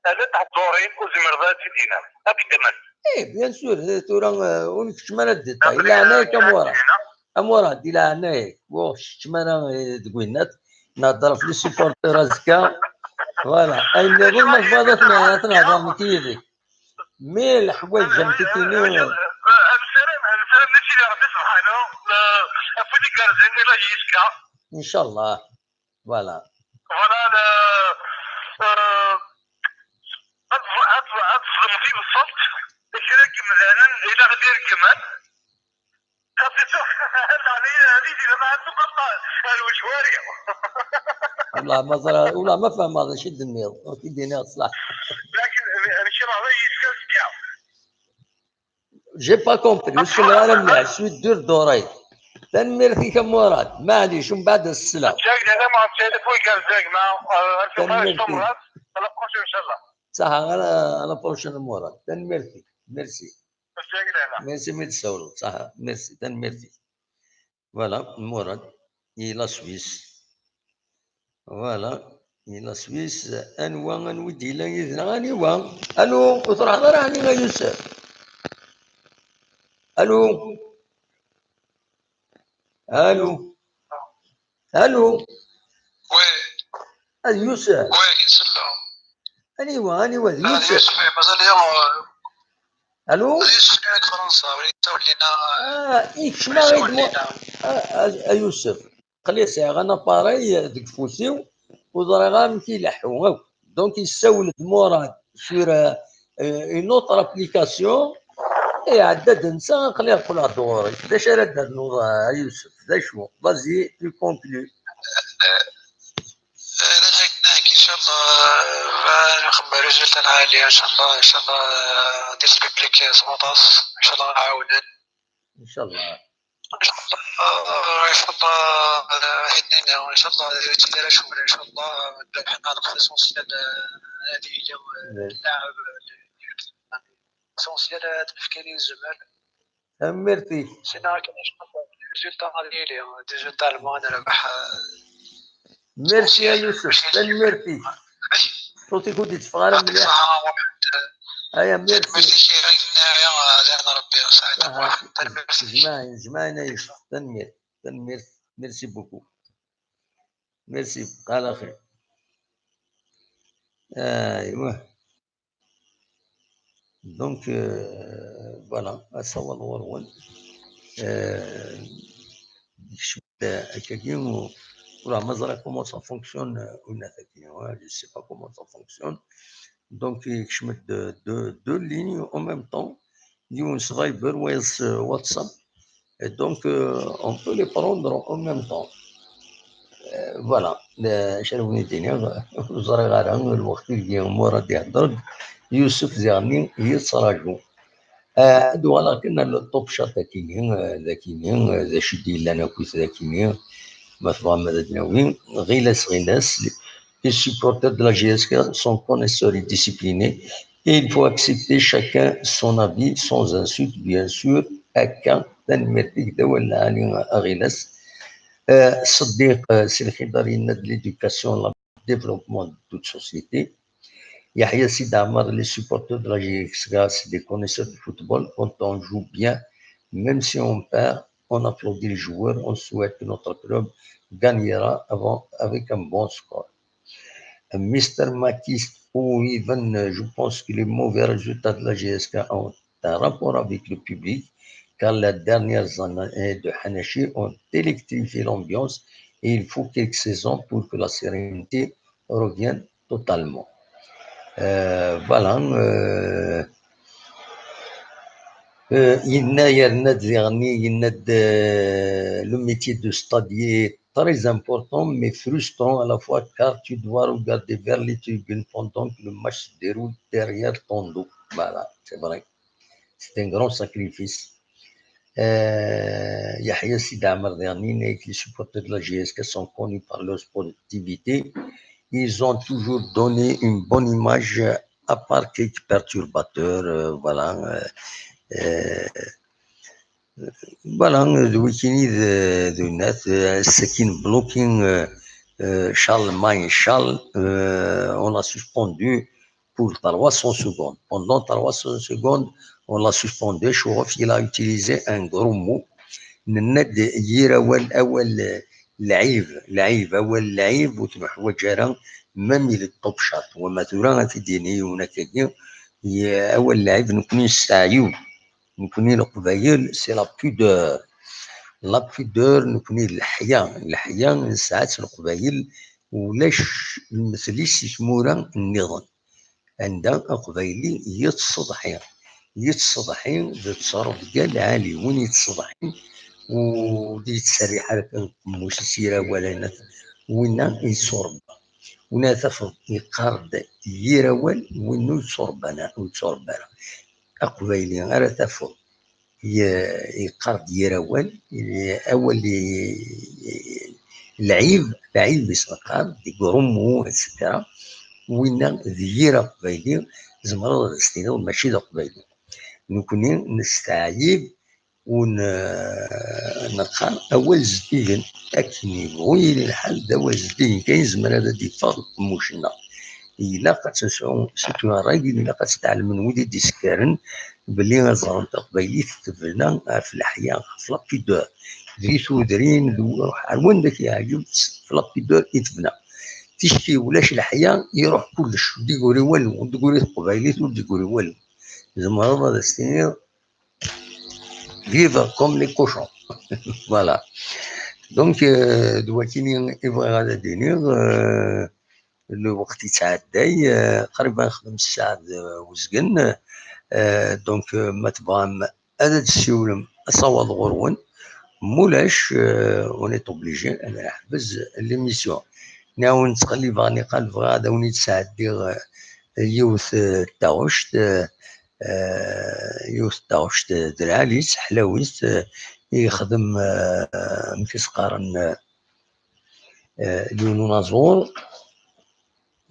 ala d tḥeddurin ur zemreḍ ad tt-id-tiniḍ. Ad k-ddmen. Eh, bien sûr, eh, tura, eh, ur nkeččem ara d détail. Di leɛnaya-k, a Murad. A Murad, di leɛnaya-k, ur keččem ara, eh, deg winnat. Nehder ɣef les supporters azekka. Voilà. Ayen nniḍen ma tebɣiḍ ad t-nehder, ad t-nehder nekk yid-k. Mi leḥwayeǧ am tikini. Nessaram, nessaram di Sidi Ṛebbi subḥanu, eh, afud igerrzen, ila yis-ka. Incallah. Voilà. Voilà, le, euh, ad, ad, ad ẓẓlen tibṣelt, kra n yimdanen, ila ɣ-d-ireggmen. Xas ittuɣ, ad, ad, ad, ad, ad, ar wejwari. Wallah ma ẓra-, wallah ma fehmeɣ d acu i d-tenniḍ, ur k-id-iniɣ ṣṣeḥ. Lakin, euh, nekk ɣer yis-ka zgiɣ. J'ai pas compris. Ur ssumer ara mliḥ. Je suis dur d'oreille. Tanemmirt-ik a Murad. Maɛlic, umbeɛd ad s-sleɣ. Tanemmirt-ik. Ṣaḥa, à la, à la prochaine a Murad. Tanemmirt-ik. Merci. Merci mi d-tsawleḍ. Ṣaḥa. Merci. Tanemmirt-ik. Voilà, Murad, i la Suisse. Voilà, i la Suisse. Anwa, anwa i d-yellan yid-neɣ? Aniwa? Alo, ur truḥeḍ ara ɛni a Yusef? Alo? Alo? Alo? Oui. A Yusef? Oui, nsell-ak. Aniwa, aniwa d Yusef? Yusef, eh, mazal-iyi, eh, Alo? Yusef, eh, deg Fransa, ur yessawel lina, ah, ikcem-aɣ-id. Ah, a, a Yusef, aql-i sɛiɣ un appareil deg ufus-iw, ur ẓriɣ ara amek ileḥḥu akk. Donc, yessawel-d Murad sur, euh, euh, une autre application, iɛedda-d netta, aql-i qqleɣ-d ɣur-k. D acu ara d-ternuḍ, a Yusef? D acu? Vas-y, tu conclus. هذا اللي قلناه إن شاء الله، آه، نخمم résultat عالي إن شاء الله، إن شاء الله، آه، دير public سموطاس، إن شاء الله نعاونن. إن شاء الله. إن شاء الله، آه، إن شاء الله، آه، هدينا، إن شاء الله، إذا جيت على شغل، إن شاء الله، نبدا حنا ناخذ l'essentiel، آه، هذه هي، آه، اللاعب، آه، l'essentiel، آه، تفكيري الزمال. Tanemmirt-ik. Sinon, akken résultat n Lille, résultat n Lille, nerbeḥ, euh, merci a Yusef, tanemmirt-ik. Ṣṣut-ik ur d-itteffeɣ ara mliḥ. Aya, merci. Jmaɛin, jmaɛin a Yusef, tanemmirt, tanemmirt, merci beaucoup. Merci, bqa ɛla xir. Aywa. Donc, euh, voilà, asawaḍ ɣur-wen. Euh, akkagi, ur, ur ma ẓriɣ comment ça fonctionne, euh, une attaque, hein, je sais pas comment ça fonctionne. Donc, il y a deux, deux, deux lignes en même temps. Yiwen s Viber, wayeḍ s WhatsApp. Et donc, euh, on peut les prendre en même temps. Euh, voilà. Euh, acu ara wen-id-iniɣ, ur ẓriɣ ara, lweqt-agi Murad ihedder-d, Yusef diɣen yettraǧu. Euh, ad uɣaleɣ kan ar le top chat akini, euh, d akini, euh, d acu i d-yellan akkit d akini, ma tebɣam ad d-nawi, ɣilas, ɣilas, les supporters de la J S K sont connaisseurs et disciplinés. Et il faut accepter chacun son avis sans insulte, bien sûr. Akka, tanemmirt-ik, d awal lɛali a Ɣilas. Euh, Ṣeddiq, euh, si lxidar yenna-d l'éducation, le développement de toute société. Yahya Sid Amar, les supporters de la J S K, c'est des connaisseurs de football. Quand on joue bien, même si on perd, on applaudit les joueurs, on souhaite que notre club gagnera avant, avec un bon score. Mister Makis, ou even, euh, je pense que les mauvais résultats de la J S K ont un rapport avec le public, car les dernières années de Hanashi ont électrifié l'ambiance et il faut quelques saisons pour que la sérénité revienne totalement. Euh, voilà, euh, euh, yenna yerna-d diɣen, yenna-d, euh, le métier de stagiaire très important, mais frustrant à la fois, car tu dois regarder vers les tribunes pendant que le match se déroule derrière ton dos. Voilà, c'est vrai. C'est un grand sacrifice. Euh, Yahya Sid Amar Dernier, les supporters de la J S K sont connus par leur sportivité. Ils ont toujours donné une bonne image, à part quelques perturbateurs, euh, voilà. Euh, euh, Voilà, d wikini d d unat, euh, c'est une bloqué, euh, euh, Charlemagne Charles, euh, on l'a suspendu pour trois cents secondes. Pendant trois cents secondes, on l'a suspendu. Chourouf, il a utilisé un gros mot. Nenna-d yir awal, awal, euh, lɛib, lɛib, awal lɛib, ur t-neḥwaǧ ara, même il est top shot. Wama tura, ad t-id-yini yiwen akkagi, y-, awal lɛib, nekni nesteɛyib. Nekni Leqbayel, c'est la pudeur. La pudeur, nekni d leḥya. Leḥya nesɛa-tt Leqbayel, ulac lmetl-is i tmura nniḍen. Anda Aqbayli yettseḍḥi. Yettseḍḥi d ttrebga lɛali. Win yettseḍḥin ur d-yettserriḥ ara kan qemmuc-is yir awal, winna yetturebba. Win ara tafeḍ yeqqar-d yir awal, win ur yetturebba ara, ur yetturebba ara. Aqbayli ara tafeḍ ye-, yeqqar-d yir awal, ye-, awal ye-, lɛib, lɛib i s-neqqar, deg urummu, et cetera. Winna d yir aqbayli, tzemreḍ ad as-tiniḍ mačči d aqbayli. Nekni nesteɛyib u n-, neqqar awal zeddigen, akken yebɣu yili lḥal, d awal zeddigen kan yezmer ad d-yeffeɣ deg uqemmuc-nneɣ. Ilaq ad tt-nesɛu, c'est une règle, ilaq ad tt-tɛelmen wid i d-isekkaren, belli ad ẓren taqbaylit tebna ɣef leḥya, ɣef la pudeur. Di tudrin, d u-, ar wanda k-yeɛǧeb, ɣef la pudeur i tebna. Ticki ulac leḥya, iruḥ kullec, ur d-iguri walu, ur d-iguri teqbaylit, ur d-iguri walu. Tzemreḍ ad as-tiniḍ, vivre comme les cochons. Voilà. Donc, euh, d wakini i bɣiɣ ad d-iniɣ, euh, lweqt yettɛedday, euh, qrib ad nexdem ssaɛa d, euh, uzgen. Euh, donc, euh, ma tebɣam ad d-tessiwlem, asawaḍ ɣur-wen. Mulac, euh, on est obligé ad nḥbes l'émission. Nniɣ-awen ttqellibeɣ niqal, bɣiɣ ad awen-id-sɛeddiɣ, euh, yiwet, euh, n taɣect, euh, euh, yiwet n taɣect, euh, d lɛali-tt, ḥlawit, euh, i yexdem, euh, amek i s-qqaren, euh, euh, yiwen unaẓur.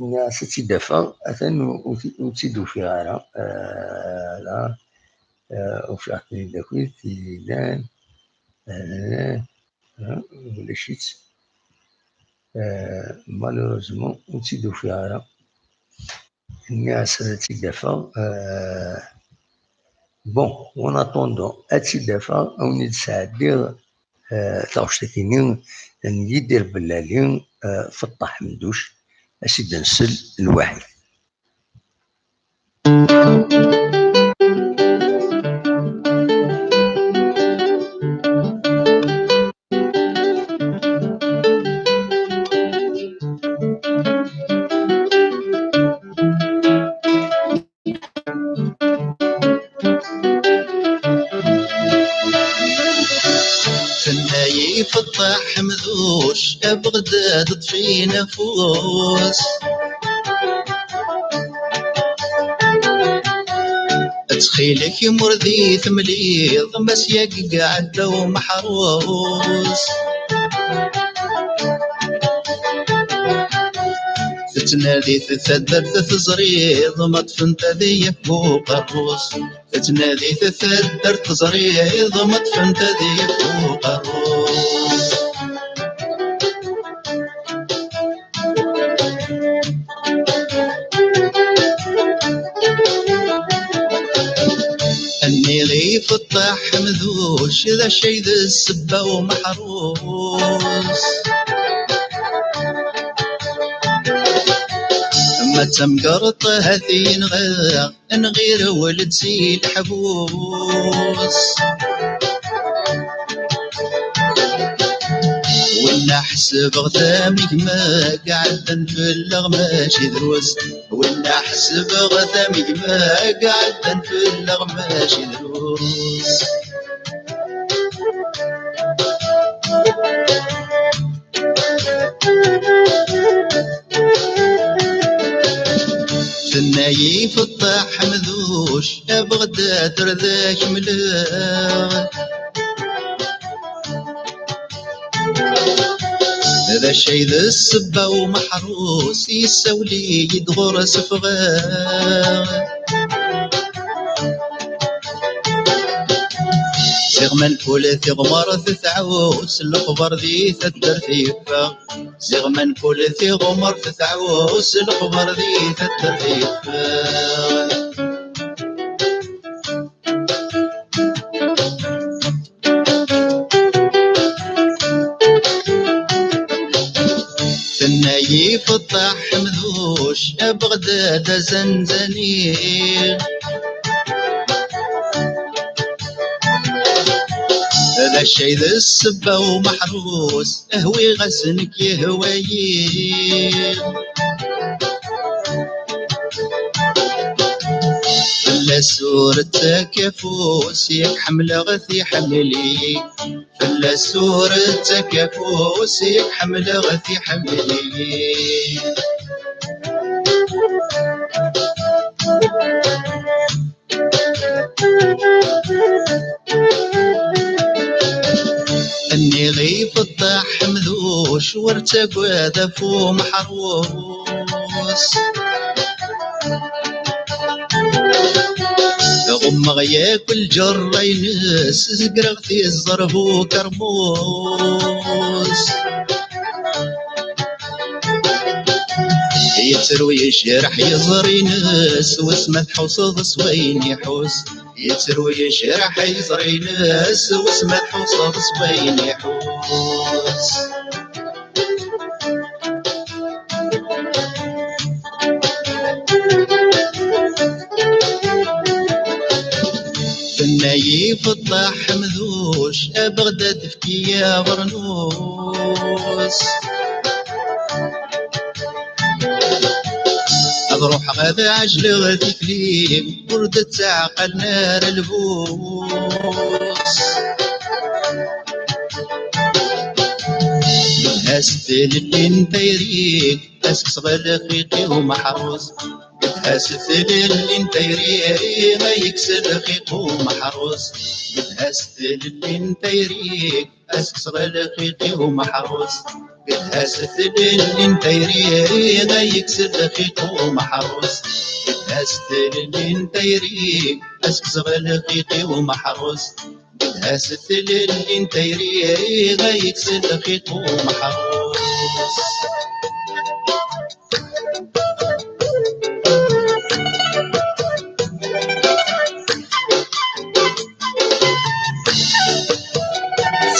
Nniɣ-as ad tt-id-afeɣ, atan ur, ur tt-id-ufiɣ ara. Euh, la, euh, ufiɣ-ten-id akkit, yellan, euh, euh, ulac-itt. Euh, malheureusement, ur tt-id-ufiɣ ara. Nniɣ-as ad tt-id-afeɣ. Euh, bon, en attendant, ad tt-id-afeɣ, ad wen-id-sɛeddiɣ, euh, taɣect-agi-nni n Yidir Bellali, euh, Feṭṭa Ḥemduc, ad s-id-nsel lwaḥid. Tenna-yi Feṭṭa Ḥemduc, a Beɣdad ṭṭef-in afus. Ttxil-k, imur di temliḍ, Mass Yag Ɛedda Umeḥrus. Tettnadi-t taddart teẓriḍ, ma ṭṭfent ad yaf uqerrus. Tettnadi-t taddart teẓriḍ, ma ṭṭfent ad yaf uqerrus. Nniɣ i Feṭṭa Ḥemduc, d acu ay d ssebba umeḥrus? Ma d tamgerḍt, ha-t-i nɣiɣ, nɣir weled si leḥbus. Winna ḥesbeɣ-t am gma, ɛeddan fell-aɣ mačči drus. Winna ḥesbeɣ-t am gma, ɛeddan fell-aɣ mačči drus. Tenna-yi Feṭṭa Ḥemduc, a Beɣdad ar d ak-mleɣ. D acu ay d ssebba umeḥrus, yessawel-iyi-d ɣur-s ffɣeɣ. Ziɣ ma nkul tiɣmert tɛus, lexbar di taddart yeffeɣ. Ziɣ ma nkul tiɣmert tɛus, lexbar di taddart yeffeɣ. Tenna-yi Feṭṭaḥ Ḥemduc, a Beɣdad azanzani. D acu ay d ssebba umeḥrus, hwiɣ-as nekk yehwa-yi. Fell-as ur ttak afus, yak ḥemmleɣ-t iḥemmel-iyi. Fell-as ur ttak afus, yak ḥemmleɣ-t iḥemmel-iyi. Nniɣ i Feṭṭaḥ Ḥemduc, ur ttagad ɣef umeḥrus. Ɣummeɣ yakk lǧerra-ines, zegreɣ tiẓer bu ukermus. Yettru yejreḥ yiẓri-ines, wis ma tḥusseḍ s wayen iḥuss. Yettru yejreḥ yiẓri-ines, wis ma tḥusseḍ s wayen iḥuss. Tenna-yi Feṭṭaḥ Ḥemduc, a Beɣdad efk-iyi abernus. Ad ruḥeɣ ad ɛejleɣ tikli, ur d-ttaɛqalen ara lbus. Gedha-s tlelli n tayri, ad s-kkseɣ lxiq i umeḥrus. Gedha-s tlelli n tayri, ma yekkes lxiq umeḥrus. Gedha-s tlelli n tayri, ad s-kkseɣ lxiq i umeḥrus. Gedha-s tlelli n tayri, ma yekkes lxiq umeḥrus. Gedha-s tlelli n tayri, ad s-kkseɣ lxiq i umeḥrus. Gedha-s tlelli n tayri, ma yekkes lxiq umeḥrus.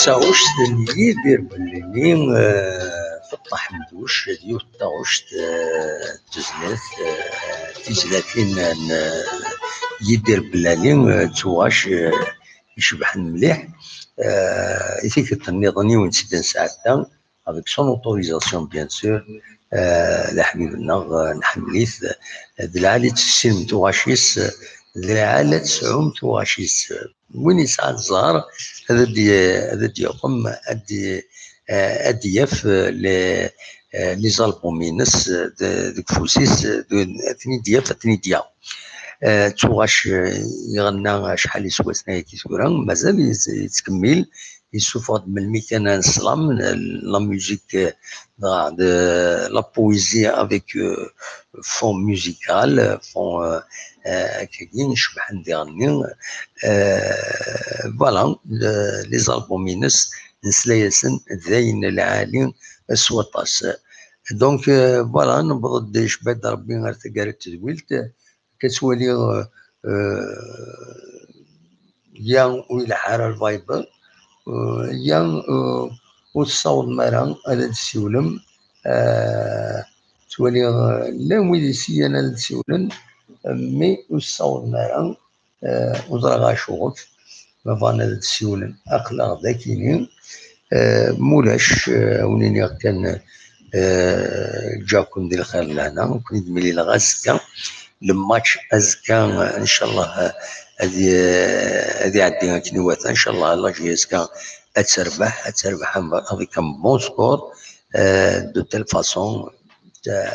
D taɣect n Yidir Bellini, eh, Feṭṭaḥ Ḥemduc, d yiwet n taɣect, eh, n tezlatin, eh, tizlatin n, eh, Yidir Bellani, eh, d tuɣac, eh, icebḥen mliḥ. Eh, i tikkelt nniḍen i wen-tt-id-nesɛedda, avec son autorisation, bien sûr. Eh, d aḥbib-nneɣ, eh, nḥemmel-it. Eh, d lɛali ad tessinem tuɣac-is, eh, d lɛali ad tesɛum tuɣac-is. Win yesɛan zzher, ad d-, ad d-yuqem, ad d-, eh, ad d-yaf, eh, les, eh, les albums-ines, eh, de-, deg ufus-is, eh, de-, ad ten-id-yaf, ad ten-id-yaɣ. Eh, d tuɣac, eh, iɣenna acḥal iseggasen ayagi tura, mazal yet-, yettkemmil, yessufeɣ-d melmi kan aneslam, eh, la musique, eh, de, de la poésie avec, euh, fond musical, euh, fond, euh, euh, akkagi icebḥen diɣenni. Euh, voilà, le-, les albums-ines nesla-yasen d ayen lɛali s waṭas. Donc, euh, voilà, newweḍ-d icebba-d Rebbi ar taggara n tedwilt. Akka ttwaliɣ, euh, ya ur ileḥḥu ara lviber, euh, ya, euh, ur tessawḍem ara ad d-tessiwlem. Euh, ttwaliɣ, euh, llan wid yessiyan ad d-ssiwlen, euh, mi ur tessawḍem ara, euh, ur ẓriɣ acuɣef, ma bɣan ad d-ssiwlen. Aql-aɣ dakini, euh, mulac, euh, wen-iniɣ kan, euh, ǧǧaken di lxir d lehna, ur ken-id-mlileɣ azekka. Le match azekka, euh, ncallah, euh, ad i-, ad iɛeddi akken iwata, ncallah, la J S K ad terbeḥ, ad terbeḥ avec un bon score, euh, de telle façon, euh,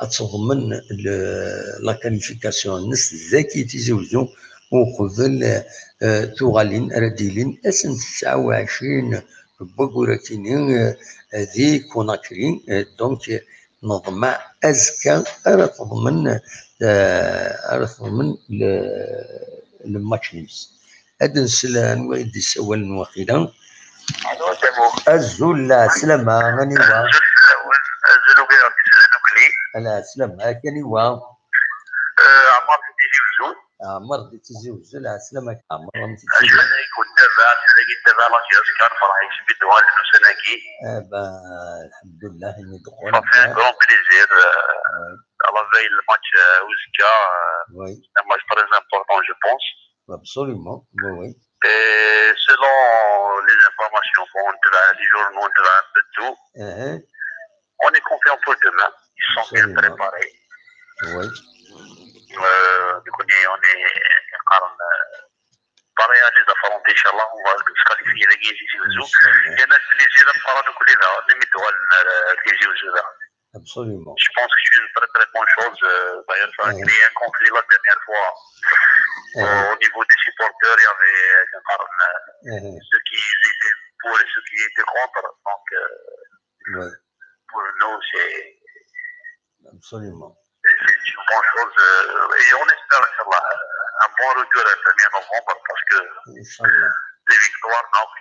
ad teḍmen le, la qualification-nnes dagi Tizi Wezzu, uqbel, euh, tuɣalin ara d-ilin ass n tesɛa u ɛecrin n wayyur-akini, euh, di Conakry. Euh, donc, neḍmeɛ azekka ara teḍmen, euh, ara teḍmen le, le match-nnes. Ad nsel anwa i d-isawalen waqila. Alo, Samu. Azul, lɛeslama, aniwa? Azul fell-awen, azul ugadeɣ di slan ukli. Lɛeslama, ak aniwa? Eh, Ɛmer di Tizi Wezzu. Ɛmer di Tizi Wezzu, lɛeslama-k Ɛmer, amek i Acu tettiliḍ? Acu-agi nettabaɛ, acu-agi nettabaɛ la J S K, nferḥ yis mi d-uɣalen ussan-agi. Eh ben, lḥemdullah, imi d-uɣalen. Ça fait un grand plaisir, euh, à la veille le match, euh, uzekka, euh, oui, un match très important, je pense. Absolument, oui, oui. Et selon les informations, bon, on te va, les journaux, on te va un peu de tout. Uh-huh. On est confiant pour demain. Ils sont bien préparés. Oui. Euh, donc on est, on est, euh, paré à les affronter, Inch'Allah, on va se qualifier la Guinée. Il y en a le plaisir de prendre le coup de la, les Absolument. Je pense que c'est une très, très bonne chose. Euh, d'ailleurs, ça a créé un conflit la dernière fois. Euh, au niveau des supporters, il y avait, euh, ceux qui étaient pour et ceux qui étaient contre. Donc, euh, pour nous, c'est, absolument, c'est une bonne chose. Euh, et on espère, Inch'Allah, un bon retour le premier novembre parce que les victoires, non, euh,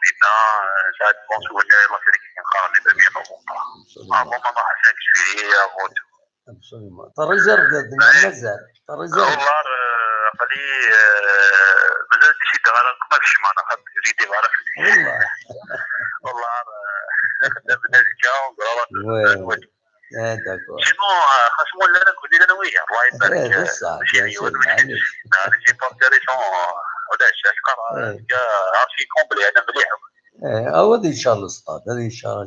ça, je pense que on est la série qui est le premier novembre. Absolument. Avant, on a cinq juillet, avant tout. Absolument. T'as réservé, de la misère. T'as réservé. والله، آه، قال لي، آه، مازال شي دار، ماكش معنا، خاطر جيتي بعرف. والله. والله، آه، خدام الناس كاع، ونقرا راسي. Ouais. Ah, d'accord. Sinon, آه، خاص ولا أنا نكون أنا وياه، الله يبارك. إيه، بصح، ماشي bien sûr، معليش. معليش، les supporters sont، آه، ولاش، أشكر، آه، كاع عرفتي كومبلي، أنا مليح. إيه، هو هذا إن شاء الله، أستاذ، هذا إن شاء الله.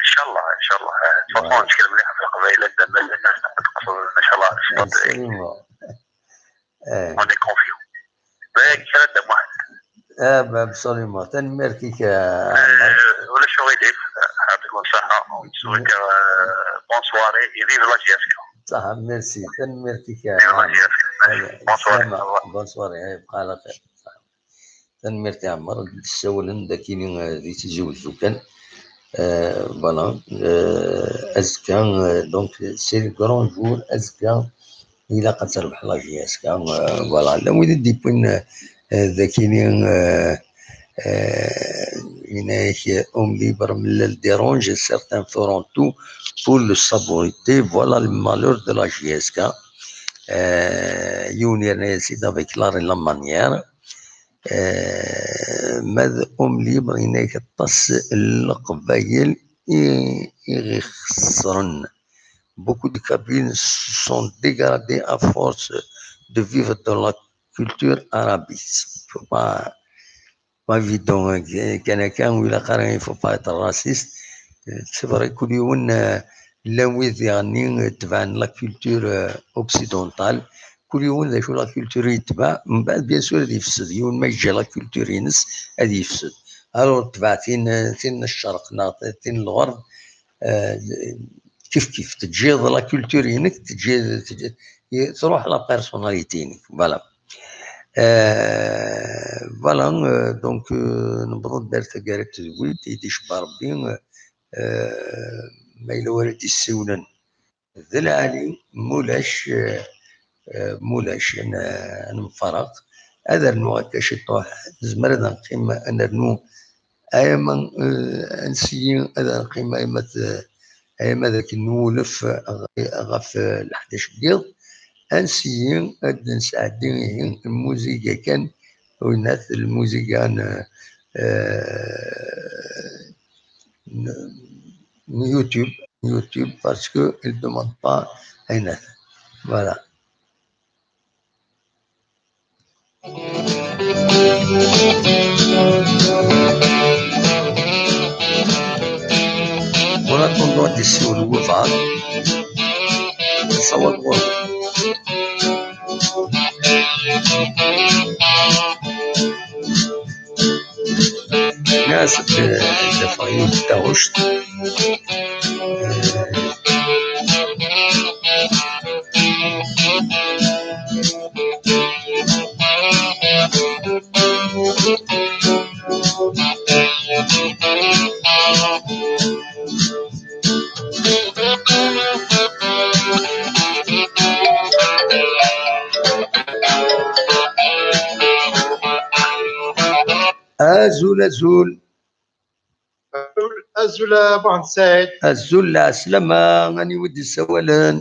إن شاء الله، إن شاء الله. آه، de toute façon، نتكلم مليح في القبائل، لا، لا، لا، لا، تقصد، ما شاء الله، الصفات. Absolument. إيه. On est confiant. باقي ثلاثة واحد. آه، absolument. تنميرتك يا عمر. آه، ولا شو غيدير؟ يعطيكم الصحة. سويك، آه، bonne soirée et vive la J S K. صح، merci. تنميرتك يا عمر. Vive la J S K. Bonne soirée. Bonne soirée. إيه، بقى على خير. Tanemmirt i Ɛmer, d-ssawlen dakini, euh, di Tizi Wezzu kan. Euh, voilà. Euh, azekka, euh, donc, c'est le grand jour, azekka, ilaq ad terbeḥ la J S K, euh, voilà. Llan wid i d-yewwin, euh, dakini, euh, euh, yenna-yak, euh, Homme Libre, Mellal Dérange, certains feront tout pour le saboter. Voilà le malheur de la J S K. Euh, yiwen yerna-yas-id avec l'art et la manière. Eh, ma d Homme Libre, yenna-yak aṭas n leqbayel i, i ɣ-ixeṣren. Beaucoup de Kabyles se sont dégradés à force de vivre dans la culture arabiste. Faut pas, pas évident, hein, kan akka, ur ilaq ara, il faut pas être raciste. C'est vrai, kul yiwen, euh, llan wid yeɣni, euh, tebɛen la culture, euh, occidentale. Kul yiwen d acu la culture yetbeɛ, mbeɛd, bien sûr, ad yefsed. Yiwen ma yeǧǧa la culture-ines, ad yefsed. Alors, tbeɛ tin, tin n ccerq neɣ tin n lɣerb, euh, kif kif. Teǧǧiḍ la culture-inek, teǧǧiḍ, teǧǧiḍ, truḥ la personnalité-inek. Voilà. Euh, voilà, euh, donc, euh, newweḍ-d ar taggara n tedwilt i d-icebba Rebbi, euh, ma yella wara d-yessiwlen d lɛali, mulac, eh, eh, mulac, ad n-, ad nemfaraq. Ad rnuɣ akka ciṭuḥ, nezmer ad neqqim ad nernu, ayama, eh, ad nsiyi ad neqqim ayama d, ayama d akken nwulef ɣ-, ɣef, eh, leḥdac n yiḍ, ad nsiyi ad d-nesɛeddi ihi lmuziga kan, winnat lmuziga n, eh, n, n YouTube, YouTube, parce que il demande pas un. Voilà. En attendant, d'ici au Louvre, ça va droit. Nniɣ-as ad d-afeɣ yiwet n taɣect. Azul, azul. Azul a Muḥend Saɛid. Azul, lɛeslama, aniwa i d-yessawalen?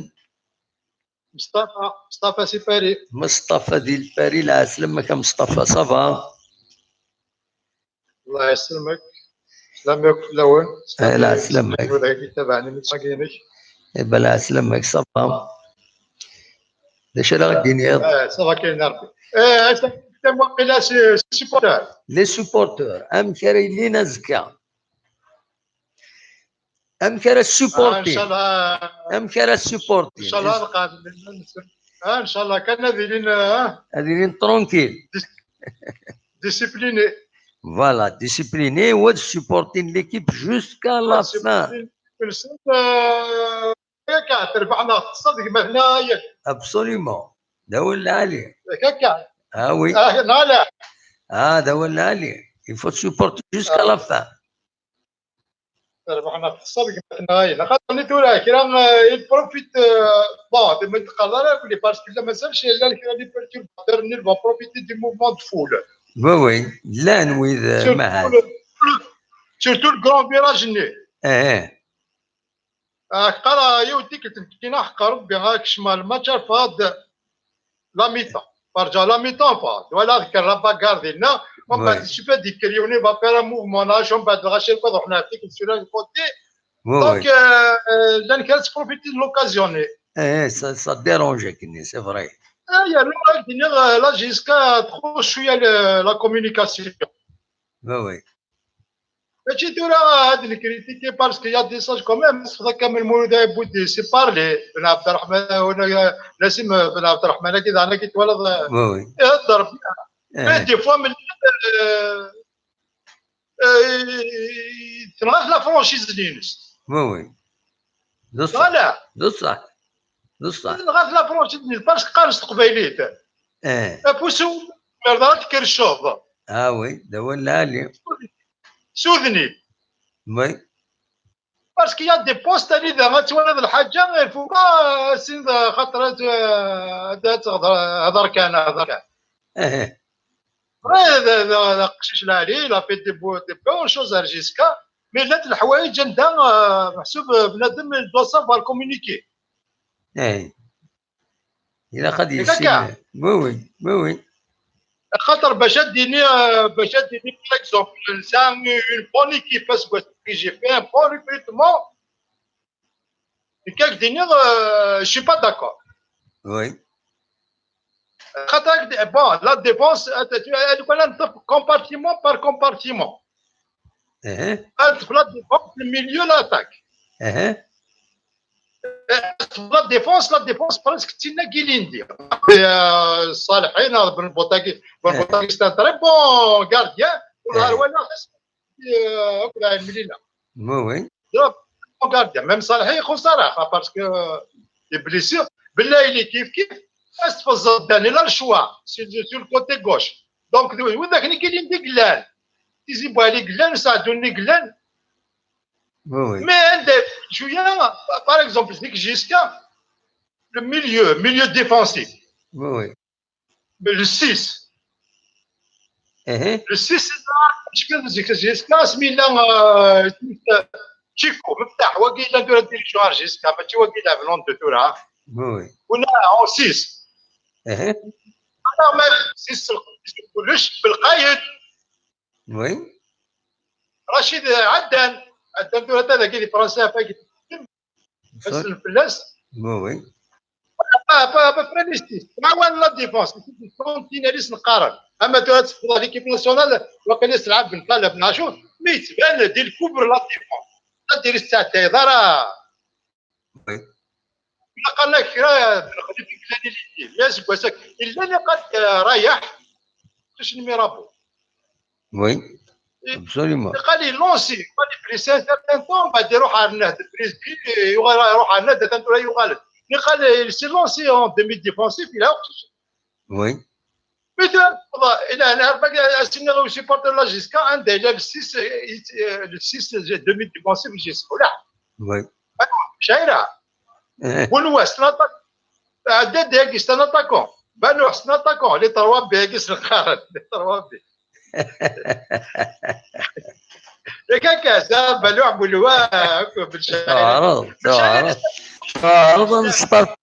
Mustafa, Mustafa si Paris. Mustafa di Paris, lɛeslama-k a Mustafa, ça va? Allah yesselmek. Slam yakk fell-awen. Eh, lɛeslama-k. Wid ay d-yettabaɛen imeslayen-inek. Eh ben, lɛeslama-k, ça va? D acu ara ɣ-d-tiniḍ? Eh, ça va, kayen Rebbi. Eh, anta, anta waqila si, si supporter. Les supporters, amek ara ilin azekka? Amek ara supporter? Inchallah. Amek ara supporter? Inchallah, lqaɛdin. Ah, inchallah, kan ad ilin, ah, Ad ilin tranquille. Discipliné. Voilà, discipliné, ou supporter l'équipe jusqu'à la fin. Yak terbeḥ neɣ texṣer deg matna, yak. Absolument. D awal lɛali. Yak akka. Ah oui. Ah, neɣ ala. Ah, d awal lɛali. Il faut supporter jusqu'à la fin. Terbeḥ neɣ texṣer deg matna, yak. Xaṭer ni tura kra, euh, il profite, euh, bon, ma teqqar ara, parce que la mazal chez llan kra les perturbateurs, ils vont profiter du mouvement de foule. Oui, oui. Llan wid, euh, Surtout mahal. Le, surtout le grand virage-nni. Eh, eh. Ah, qqareɣ yiwet tikkelt n tkina, ḥeqq Rebbi, ah, kecmeɣ lmatch, rfeɣ-d la mi-temps. Ferǧeɣ la mi-temps, rfeɣ-d. Walaɣ kker la bagarre dinna. Min Ouais. baɛd, je sais pas, d-yekker yiwen, il va faire un mouvement là, min baɛd lɣaci akk ad ruḥen ar tikkelt sur un côté. Oui, Donc, oui. euh, euh, llan kra ttprofiti de l'occasion-nni. Eh, eh, ça, ça dérange akken, c'est vrai. Ah, yernu ad d-iniɣ, euh, la J S K txuṣṣ cwiya le- la communication. Oui, oui. Mačči tura ad ncritiquer parce qu'il y a des sages quand même, c'est vrai, Kamel Mouloud Boudi, c'est parler. Ben Abderrahmane, euh, Nassim, euh, Ben Abderrahmane, agi daɣen, agi twalaḍ, euh, Oui, oui. ihedder. Eh, Mais des fois, mais, euh, euh, tenɣa-t la franchise-nni-ines. Oui, oui. D ṣṣeḥ. Voilà. D ṣṣeḥ. D ṣṣeḥ. Tenɣa-t la franchise-nni-ines, parce que qqaren s teqbaylit. Eh. Afus ur tezmireḍ ara ad tkerrceḍ. Ah oui, d awal lɛali. S udem. Oui. Parce qu'il y a des postes, anida ad twaliḍ lḥaǧa, il faut pas, euh, sin, euh, xaṭer ad, euh, ad, ad tehḍer, hḍer kan, hḍer kan. Eh, eh. Vrai, d, d, d aqcic lɛali, il a fait des beaux, des bonnes choses à J S K, mais llant leḥwayeǧ anda, euh, meḥsub, euh, bnadem, il doit savoir communiquer. Eh. Ilaq ad Et yissin. caca. Oui, oui, oui, oui. Xaṭer bac ad d-ini, euh, bac ad d-ini, par exemple, c'est un, une bonne équipe, parce que j'ai fait un bon recrutement. Et quand je dis, euh, je suis pas d'accord. Oui. Xaṭer, bon, la défense, euh, tu- euh, tu connais un peu compartiment par compartiment. Eh, Entre la défense, le milieu, l'attaque. eh. La défense, la défense, presque, c'est une guilinde. Euh, Salahine, Ben Boutagui, Ben Eh. Boutagui, c'est un très bon gardien. Eh. Voilà, c'est, euh, voilà, Melilla. Oui, oui. Très bon gardien. Même Salahine, il faut ça, parce que, euh, il est blessé. Belay, il est kiff kiff. Est-ce que vous avez donné le choix sur, sur le côté gauche? Donc, vous avez une guilinde, Glen. Tizi Bouali, Glen, Saadou, Glen. Oui, oui. Mais un des joueurs, par exemple, c'est que J S K, le milieu, milieu défensif, Oui, oui. mais le six. Eh, Le six, c'est là, je pense que J S K, c'est Milan, euh, Chico, Meftah, وكي لا دور ديريكسيون J S K, ماشي وكي لا venant de Tura. oui, oui. On a en six. Eh, Alors, mais six, c'est le, c'est le, c'est le Qaïd. Oui. Rachid Addan, Addan tura ta dagi di Fransa, fa gi-, Ça- fell-as. Oui, oui. Pas, pas, pas près ici. Lawan la défense, sentinelles n Qaran. Ama tura tfeḍ l'équipe nationale, waqila s lɛab n Talab Nachour, mais yettban-d il couvre la défense. Ad diri s tɛeddayeḍ ara. Oui. Ilaq ad nag kra d lexlif i yellan ilindi. Mais aseggas-a, yella niqal, euh, Rayaḥ, tusnem i Rabo. Oui. Absolument. Niqal il est lancé, il est blessé un certain temps, بعد يروح على النهد بريزبي، يروح على النهد، ثاني يروح على النهد، ثاني يروح على النهد. Niqal il s'est lancé en demi-défensif, il a Oui. Mais tu vois, il a un airbag, un signal au supporter là jusqu'à un délai, le six, euh, le six, demi-défensif, jusqu'à là. Oui. Jaira. Bounou, c'est un attaquant. Dede, c'est un attaquant. Bounou, c'est un attaquant. Les trois B, c'est le Qaran. Les trois B. Yak akka, sa Baluḥ Bulwa, akk Belcayel. Teɛreḍ, teɛreḍ. Teɛreḍ ad nesṭerṭer.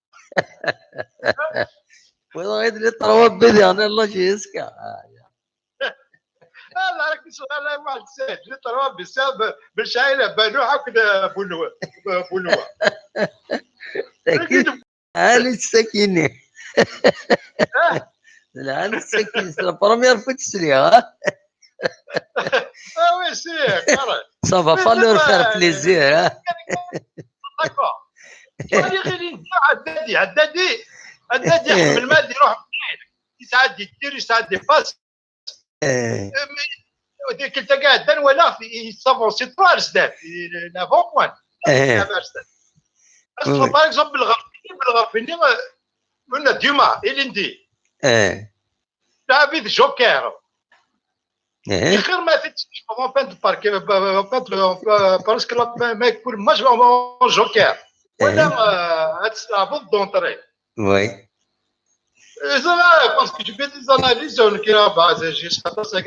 Walaɣ-it les trois B diɣen, Allah jiska. Ah, la, la, la, واحد ساهل، les trois B, ça, Belcayel, Baluḥ akked Bulwa. Bulwa. Lɛali tessakini. Lɛali tessakini. C'est la première fois que je l'ai, hein. Ah oui, si, correct. Ça va pas leur faire plaisir, hein. D'accord. Ɣilin Ɛeddadi, Ɛeddadi, Ɛeddadi, ḥemmel ma ad iruḥ. Yesɛa des tirs, yesɛa des passes. Eh. Dik ltaka ɛeddan walaɣ-t, il s'avance trop ar zdat, il avant point. Eh. Par exemple, Belɣerfini, Belɣerfini, euh, on a du mal, il est dit. Eh. David Joker. Eh. Xir ma t-id-tecfeḍ en fin de parc, euh, en fin de, euh, parce que la, ma, ma يكون match en, en Joker. Eh. Wala, euh, ad tleɛbeḍ d'entrée. Oui. Eh, ça va, parce que je fais des analyses, on est là, bah, j'ai, j'ai, ça, ça, ça,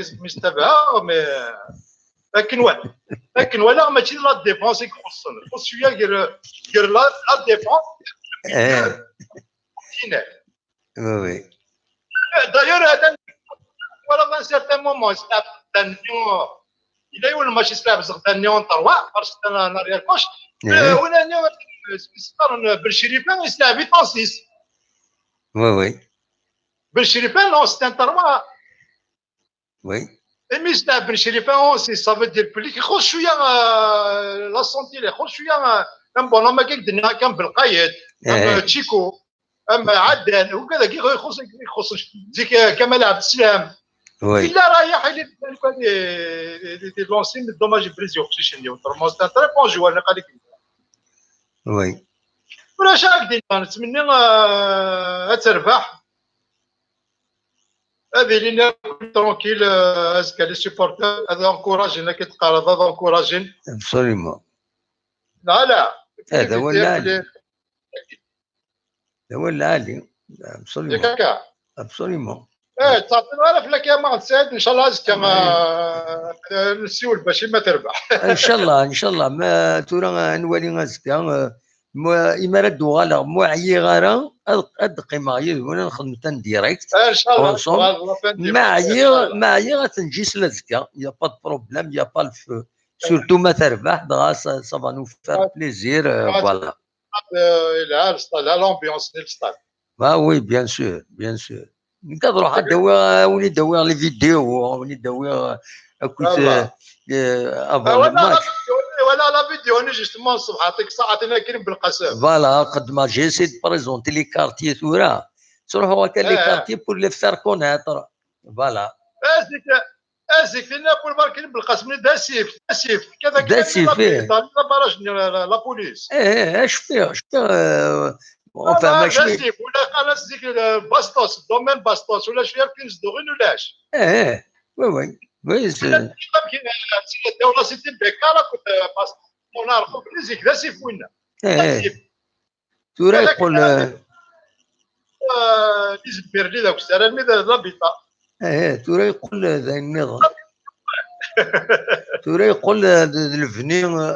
mais, euh, akken wa-, akken walaɣ, mačči d la défense i ixuṣṣen. Ixuṣṣ cwiya gar, gar la, la défense. Eh. Oui, oui. D'ailleurs, atan, walaɣ, à un certain moment, c'est un, il a eu le match, c'est un, c'est un trois, parce que c'est un arrière gauche. Eh. Euh, on a eu, euh, c'est un, euh, Belchirifa, c'est un huit en six. Oui, oui. Belchirifa, non, c'est un trois. Oui. Et mais c'est un Belchirifa en six, ça veut dire plus qu'il y a, euh, la santé, il y a, euh, un bonhomme qui est comme Belkayed, comme, eh, euh, Chico. Am Ɛaddan, ukad-agi ixuṣṣ, ixuṣṣ zik, eh, Kamal Ɛebd Slam. Oui. Yella rayeḥ, il est, di, di, di lancer, mais dommage, brisé uqcic-nni. Autrement, c'est un très bon joueur, naqal-ik. Oui. Ulac ara k-d-iniɣ, nettmenni, eh, ad terbeḥ. Ad ilin akk tranquille, eh, azekka les supporters, ad encouragen, akken teqqareḍ, ad encouragen. Absolument. Voilà. Eh, d awal lɛali. D awal lɛali. Absolument. Yak akka. Absolument. Eh, ttɛeṭṭileɣ ara fell-ak ya Maɛṭ Saɛid, ncallah azekka, eh, eh, nessiwel bac i ma terbeḥ. Ncallah, ncallah. Ma tura, eh, nwali azekka, eh, ma, imi ara d-uɣaleɣ, ma ur ɛyiɣ ara, ad, ad d-qqimeɣ yid-wen, ad nxedmet en direct. Eh, ncallah, ensemble. Ma ɛyiɣ, ma ɛyiɣ, ad ten-ǧisel azekka. Y a pas de problème, y a pas le feu. Surtout ma terbeḥ, dɣa ça, ça va nous faire plaisir, euh, voilà. Eh, yelha le stade, l'ambiance n le stade. Ah oui, bien sûr, bien sûr. Nekk ad ruḥeɣ ad d-awiɣ, ad wen-id-awiɣ les vidéos, ad wen-id-awiɣ, euh, akked, euh, euh, avant le match. Voilà, la vidéo-nni, justement, ṣṣbeḥ, aṭik saɛatin akin Belqasem. Voilà, qeddmeɣ, j'ai essayé de présenter les quartiers tura. Ttruḥuɣ akka les quartiers pour les faire connaître. Voilà. Eh, c'est que Asif, inna Bul Barkin Belqasem d asif, d asif. Kada, d asif, eh. Barrage n la, la, la police. Eh, eh, cfiɣ, cfiɣ, eh, enfin, ah, mačči d asif, wala qal-as zik, eh, Bastos, domaine Bastos, wala cfiɣ akken zedɣen ulac. Eh, eh, oui, oui, oui, c'est... Dawla Sidi Bekkar akked, eh, Bastos. Mon arxu, zik d asif winna. Eh, eh. Asif. Tura yeqqel, eh, eh, les berli d akessar, almi d, d l'habitat. Eh, tura yeqqel, eh, d ayen nniḍen. Tura yeqqel, eh, d, d lebni, eh,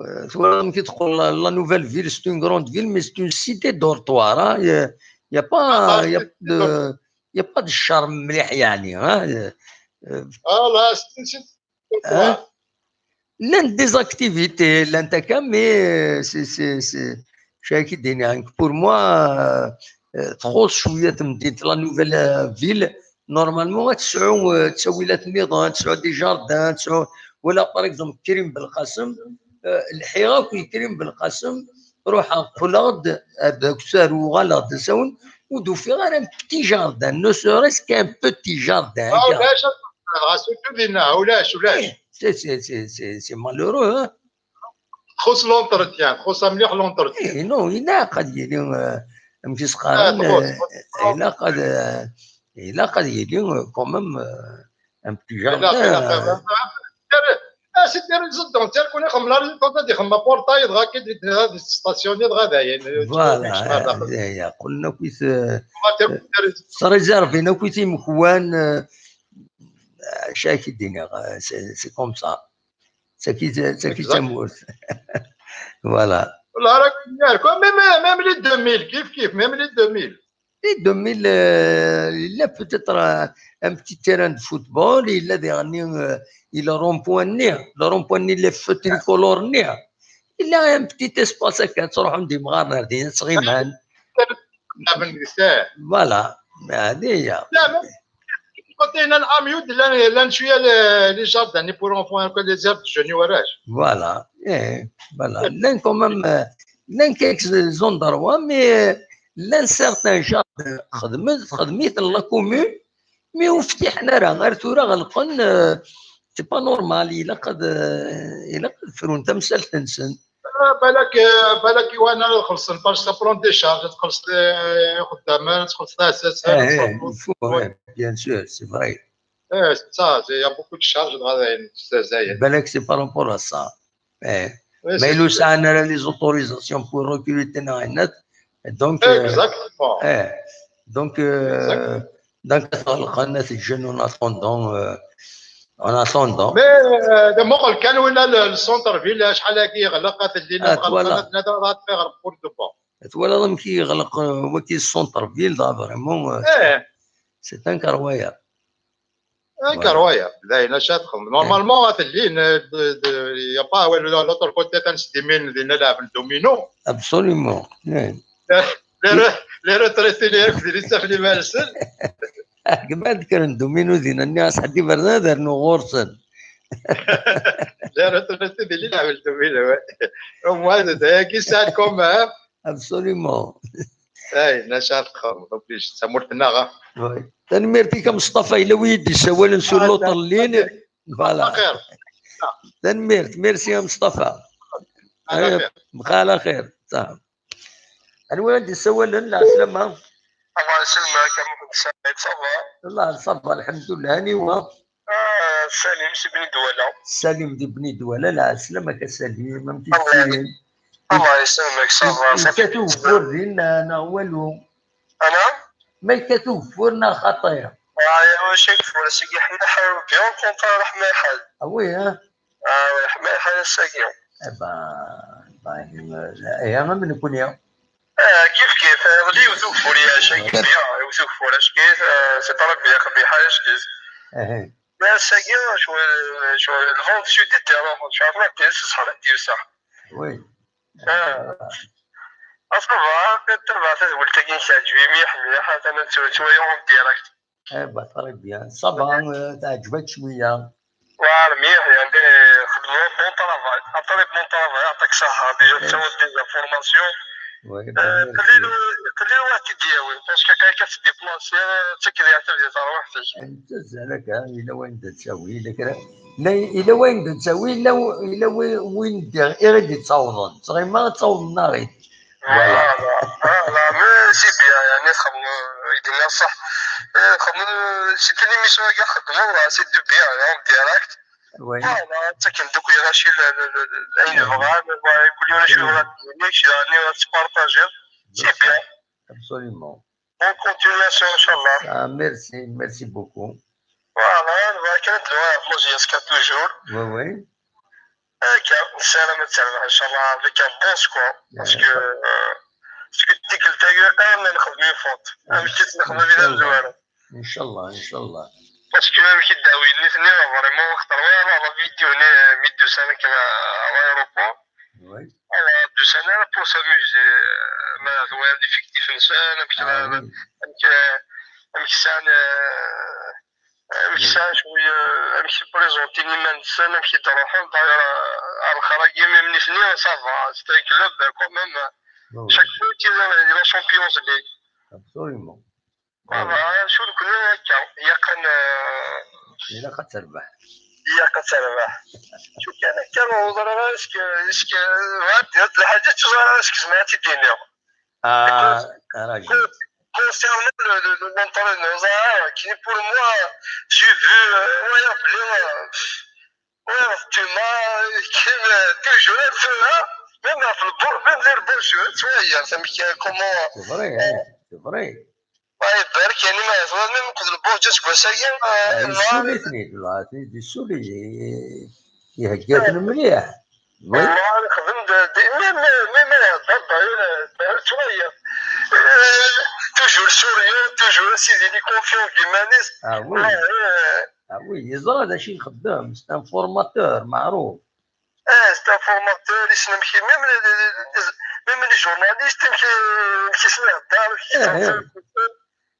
eh, tura amek i teqqel la, la nouvelle ville, c'est une grande ville, mais c'est une cité dortoir, hein. Il y a, il y a pas, ah, il y a de, il y a pas de charme mliḥ, yeɛni, hein. Eh, eh, ah, là, c'est une cité dortoir. Hein? Llant des activités, llant akka, mais, euh, c'est, c'est, c'est, je sais que pour moi, euh, euh, txuṣ cwiya temdint, la nouvelle, euh, ville. Normalement, ad tesɛu, euh, ttawilat nniḍen, ad tesɛu des jardins, ad tesɛu, wala, par exemple, Krim Belqasem, euh, lḥiɣ akk i Krim Belqasem, ruḥeɣ, qqleɣ-d, euh, deg usaru, uɣaleɣ-d asawen, ur d-ufiɣ ara un petit jardin, ne serait-ce qu'un petit jardin, ah, akka. Ulac, surtout dinna, ulac, ulac. Eh, c'est, c'est, c'est, c'est, c'est malheureux, hein. Txuṣ l'entretien, txuṣ mliḥ l'entretien. Eh, non, ilaq ad yili, euh, amek i s-qqaren, ah, txuṣ, euh, txuṣ. Ilaq ad, euh, ilaq ad yili, euh, quand même, euh, un petit jardin, ilaq, ilaq, euh, ilaq. Ah, c'est des résidents, tiens, qu'on est comme la résidence, di xemma portail, dɣa ki di, di, di stationner, dɣa dayen. Voilà, eh, eh, qqlen akk-it, eh, eh, sréservin akk-it imekwan, eh, acu ara k-id-iniɣ, c'est comme ça. Saki, saki d tamurt. Voilà. Même, même les deux mille, kif kif, même les deux mille. Les deux mille, euh, il y a peut-être un, un petit terrain de football, il y a des, euh, il y a le rond-point, le rond-point, il est feu tricolore, il y a un petit espace à quatre, on dit, voilà. Côté هنا العام يود لان لان شويه لي جاردن pour enfants, les herbes de jeune وراش. Voilà. Eh, voilà. Llan quand même, euh, llan quelques endroits, mais euh, llan certains jardins خدمت خدمت la commune, mais ur ftiḥen ara, ar tura ɣelqen, euh, c'est pas normal, ilaq ad, euh, ilaq ad frun tamsalt-nsen. Balak, balak iwana ad xellṣen parce que ça prend des charges, ad txellṣeḍ ixeddamen, ad txellṣeḍ asasar. Bien sûr, c'est vrai. Ça, il y a beaucoup de charges dans les. Balak, c'est par rapport à ça. Mais ils n'ont pas les autorisations pour recruter, donc. Exactement. Donc, donc, ɣelqen, ad t-ǧǧen en attendant, euh, en attendant. Mais d amuqel kan win le centre-ville, acḥal agi yeɣleq, ad t-id-inin ɣelqen, ad t-nadiɣ ad ɣer Cordoba. Twalaḍ amek i yeɣleq, euh, waki centre-ville, là, vraiment, euh, c'est incroyable. Incroyable. Dayen, acu ad txedmeḍ? Normalement, ad t-id-inin, il y a pas, l'autre côté, ad s-d-inin dinna leɛben domino. Absolument. Les retraités, les retraités, les retraités. Gma d kra n domino dinna, nniɣ-as ḥedd iberdan ad rnu ɣur-sen. Les retraités d lli leɛben domino. Au moins, d ayagi sɛan comme, hein. Absolument. Ay, nna acu ara txedmeḍ, obligé, d tamurt-nneɣ. Tanemmirt-ik a Meṣṭafa, yella wi yi-d-issawalen sur l'autre ligne. Voilà. Tanemmirt, merci a Meṣṭafa. Bqa ɛla xir. Anwa i d-issawalen? Lɛeslama. Allah yesselmek, amek i d-tesɛiḍ, ça va? Allah, ça va, lḥemdullah. Aniwa? Ah, Salim si Bni Dwala. Salim di Bni Dwala, lɛeslama-k a Salim, amek i d-tesɛiḍ? Allah yesselmek, ça va. Yekkat ugeffur din neɣ walu? Ana? Ma yekkat ugeffur neɣ xaṭi? Ah, ya, mačči ageffur, ass-agi ḥniḥ, bien au contraire, ḥmiḥel. Ah oui, hein? Ah, ḥmiḥel ass-agi. Eh ben, eh, am nekni. Ah, kif kif, iḍelli yewwet ugeffur, yeɛca, bien, yewwet ugeffur, acki, c'est pas bien, qbiḥ, acki. Mais ass-agi, cɣel, cɣel, le vent du sud était là, cɣel, ma d-yas, ṣṣḥa, ma d-yusa. Oui. Ah. Ah, ça va, tabaɛ tadwilt-agi teɛǧeb-iyi mliḥ, mliḥ, atan ad tt-, ttwaliɣ en direct. Eh ben, très bien. Ça va, euh, teɛǧeb-ak cwiya. Wa, mliḥ, yani, xedmeɣ bon travail. Après bon travail, yeɛṭik ṣṣeḥḥa, déjà tettawiḍ des informations. Qlil, qlil waḥed i d-yawi, parce que kay ka tdéplaciḍ, d takdiɛt ad terwiḥt-ik. Netta zalaka, yella wayen d-tawi, yella kra. La, yella wayen d-tawi, yella, yella wi-, win d-, i ɣ-d-ittawḍen. Tɣima ad tawḍen neɣ-it. Voilà. Voilà, mais c'est bien, yani, txedmeḍ, i d-nniɣ ṣṣeḥ. Eh, txedmeḍ, c'est une émission-agi txedmeḍ, c'est du bien, en direct. Oui. Voilà, ttaken-d akk lɣaci l-, l-, l-, l-, ayen bɣan, kul yiwen acu yebɣa ad d-yini, kečč daɣen ad tettpartajiḍ. C'est bien. Absolument. Bonne continuation, inchallah. Ah, merci, merci beaucoup. Voilà, nebɣa kan ad d-nuɣal ɣef Meẓyan Ska toujours. Oui, oui. Akka, nessaram ad terbeḥ, inchallah, avec un bon score. Parce que, euh, parce que tikkelt-agi qqaren ad nexdem une faute. Amek i tt-nexdem d amezwaru. Inchallah, inchallah. Parce que amek i d-awi nitni, vraiment, xaṭer walaɣ la vidéo-nni mi d-usan akken à l'aéroport. Oui. Ala, d-usan ara pour s'amuser, euh, ma twalaḍ effectif-nsen, amek, amek, amek sɛan, euh, amek sɛan cwiya, amek présenter iman-nsen, amek i d-ruḥen, d'ailleurs, euh, ar lxir-agi, même nitni, ça va, c'est un club, euh, quand même, euh, chaque fois, il est la Champions League. Absolument. Voilà, acu nekkni akka, ilaq ad n-, Ilaq ad terbeḥ. Ilaq ad terbeḥ. Acu kan akka, ur ẓriɣ ara, est-ce que, est-ce que, lḥaǧa ur ẓriɣ ara, est-ce que zemreɣ ad tt-id-iniɣ. Ah, rajul. Concernant le, le, le, l'entraîneur, ça, qui pour moi, j'ai vu, euh, ouais, appelé, euh, ouais, demain, qui, euh, toujours, même, même, même les bons jeux, tu vois, il y a, ça me, comment, C'est vrai, hein, c'est vrai. Ay, barek, yani, ma tebɣiḍ, même akked lbuṛǧ aseggas-agi, eh, ah, yessuli-ten-id, la, yessuli, ihegga-ten mliḥ. Oui. Nexdem d, d, mi, mi, mi ma ihedder, d'ailleurs, d'ailleurs, ttwaya. Eh, toujours souriant, toujours à sidi, il est confiant deg yiman-is. Ah oui. Ah, eh. Ah oui, yeẓra d acu ixeddem, c'est un formateur, meɛruf. Eh, c'est un formateur, yessen amek i, même les, les, les, même les journalistes, amek i, amek i sen-ihedder, amek i, eh, yettwaṭṭef.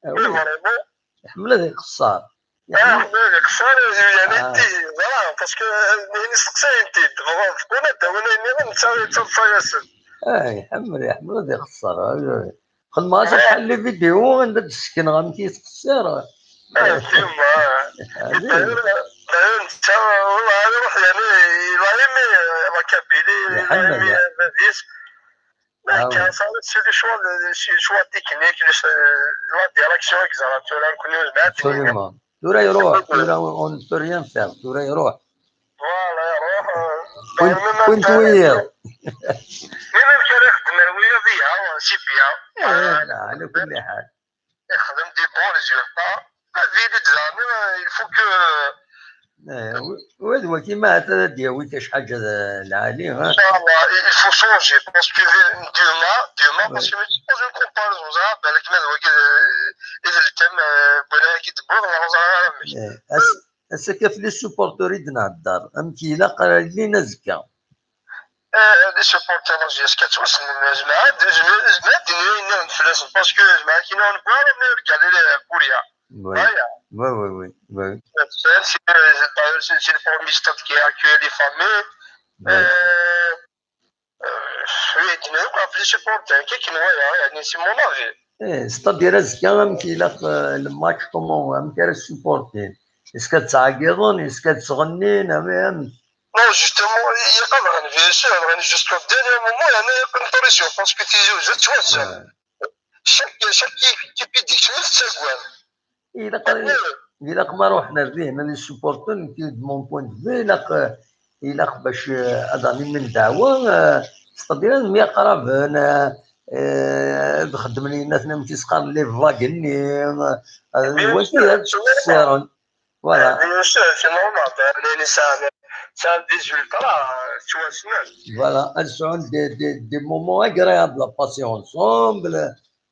Ah oui. Vraiment. Iḥemmel ad iqeṣṣer. Ah, iḥemmel ad iqeṣṣer, yani, ah, ti, voilà, parce que, eh, yani, steqsayen-t-id, voilà, tqul ad d-awin ayen nniḍen, netta yettaḍsa-yasen. Ah, iḥemmel, iḥemmel ad iqeṣṣer. Xedmeɣ-as acḥal n les vidéos anda d-ssekneɣ amek i yettqeṣṣir. Ah, dima. D'ailleurs, d'ailleurs, netta, ur iruḥ, yani, il a aimé, eh, la Kabylie, il a aimé, eh, bab-is. Mais, ah, oui, ça, c'est des choix, des choix techniques, le, la direction exacte, la reconnu, la. Absolument. Tura iruḥ, tura on ne peut rien faire, tura iruḥ. Voilà, iruḥ, euh, win, d'ailleurs, même win twiyiḍ. Même amek ara ixeddem ar wiyaḍ, iha, c'est bien. Eh, ala kulli ḥal. Ixdem des bons résultats. La vie, les amis, il faut que, eh, wa d waki ma ad d-yawi kra ḥaǧa d lɛali, ha? Inchallah, il faut changer, parce que demain, demain, oui, parce que c'est pas une comparaison, ça, balak ma d waki, eh, d lkem, eh, wala ki d-tewwiḍ, neɣ ẓriɣ ara amek. Eh, as-, ass-agi ɣef les supporters i d-nhedder, amek ilaq ara llin azekka. Eh, les supporters n J S K ttwassnen, zmeɛ ad, zmeɛ, zmeɛ ad d-iniɣ ayen nniḍen fell-asen, parce que zmeɛ akken ur newwi ara, mais regarder les, pour rien. Oui. Voilà. Oui, oui, oui, oui. C'est, c'est, c'est, c'est le premier stade qui accueille les familles. Oui. Euh, euh, oui, ddin akk ɣef les supporters, akken walaɣ, yani, c'est mon avis. Eh, c'est-à-dire azekka amek ilaq, eh, le match, comment, amek ara supporter? Est-ce que ad ttɛeggiḍen, est-ce que ad ttɣennin, am, am? Non, justement, ilaq ad ɣen, bien sûr, ad ɣen jusqu'au dernier moment, yani, yeqqen pression, parce que Tizi Uzzu tettwazzal. Ouais. Chaque, chaque équipe i d-ikecmen tettagad. Ilaq, ilaq ma ruḥen ar dihin ad supporten, nekk, de mon point de vue, ilaq, ilaq bac, eh, ad ɣen imen ddeɛwa, eh, c'est-à-dire ad myaqraben, eh, eh, ad xeddmen yennaten amek i s-qqaren les vagues-nni, eh, ad, bien sûr, wagi ad ttqeṣṣiren. Voilà. Eh, bien sûr, c'est normal. Llan sɛan, sɛan des ultras, eh, ttwassnen. Voilà, ad sɛun des, des, des moments agréables à passer ensemble,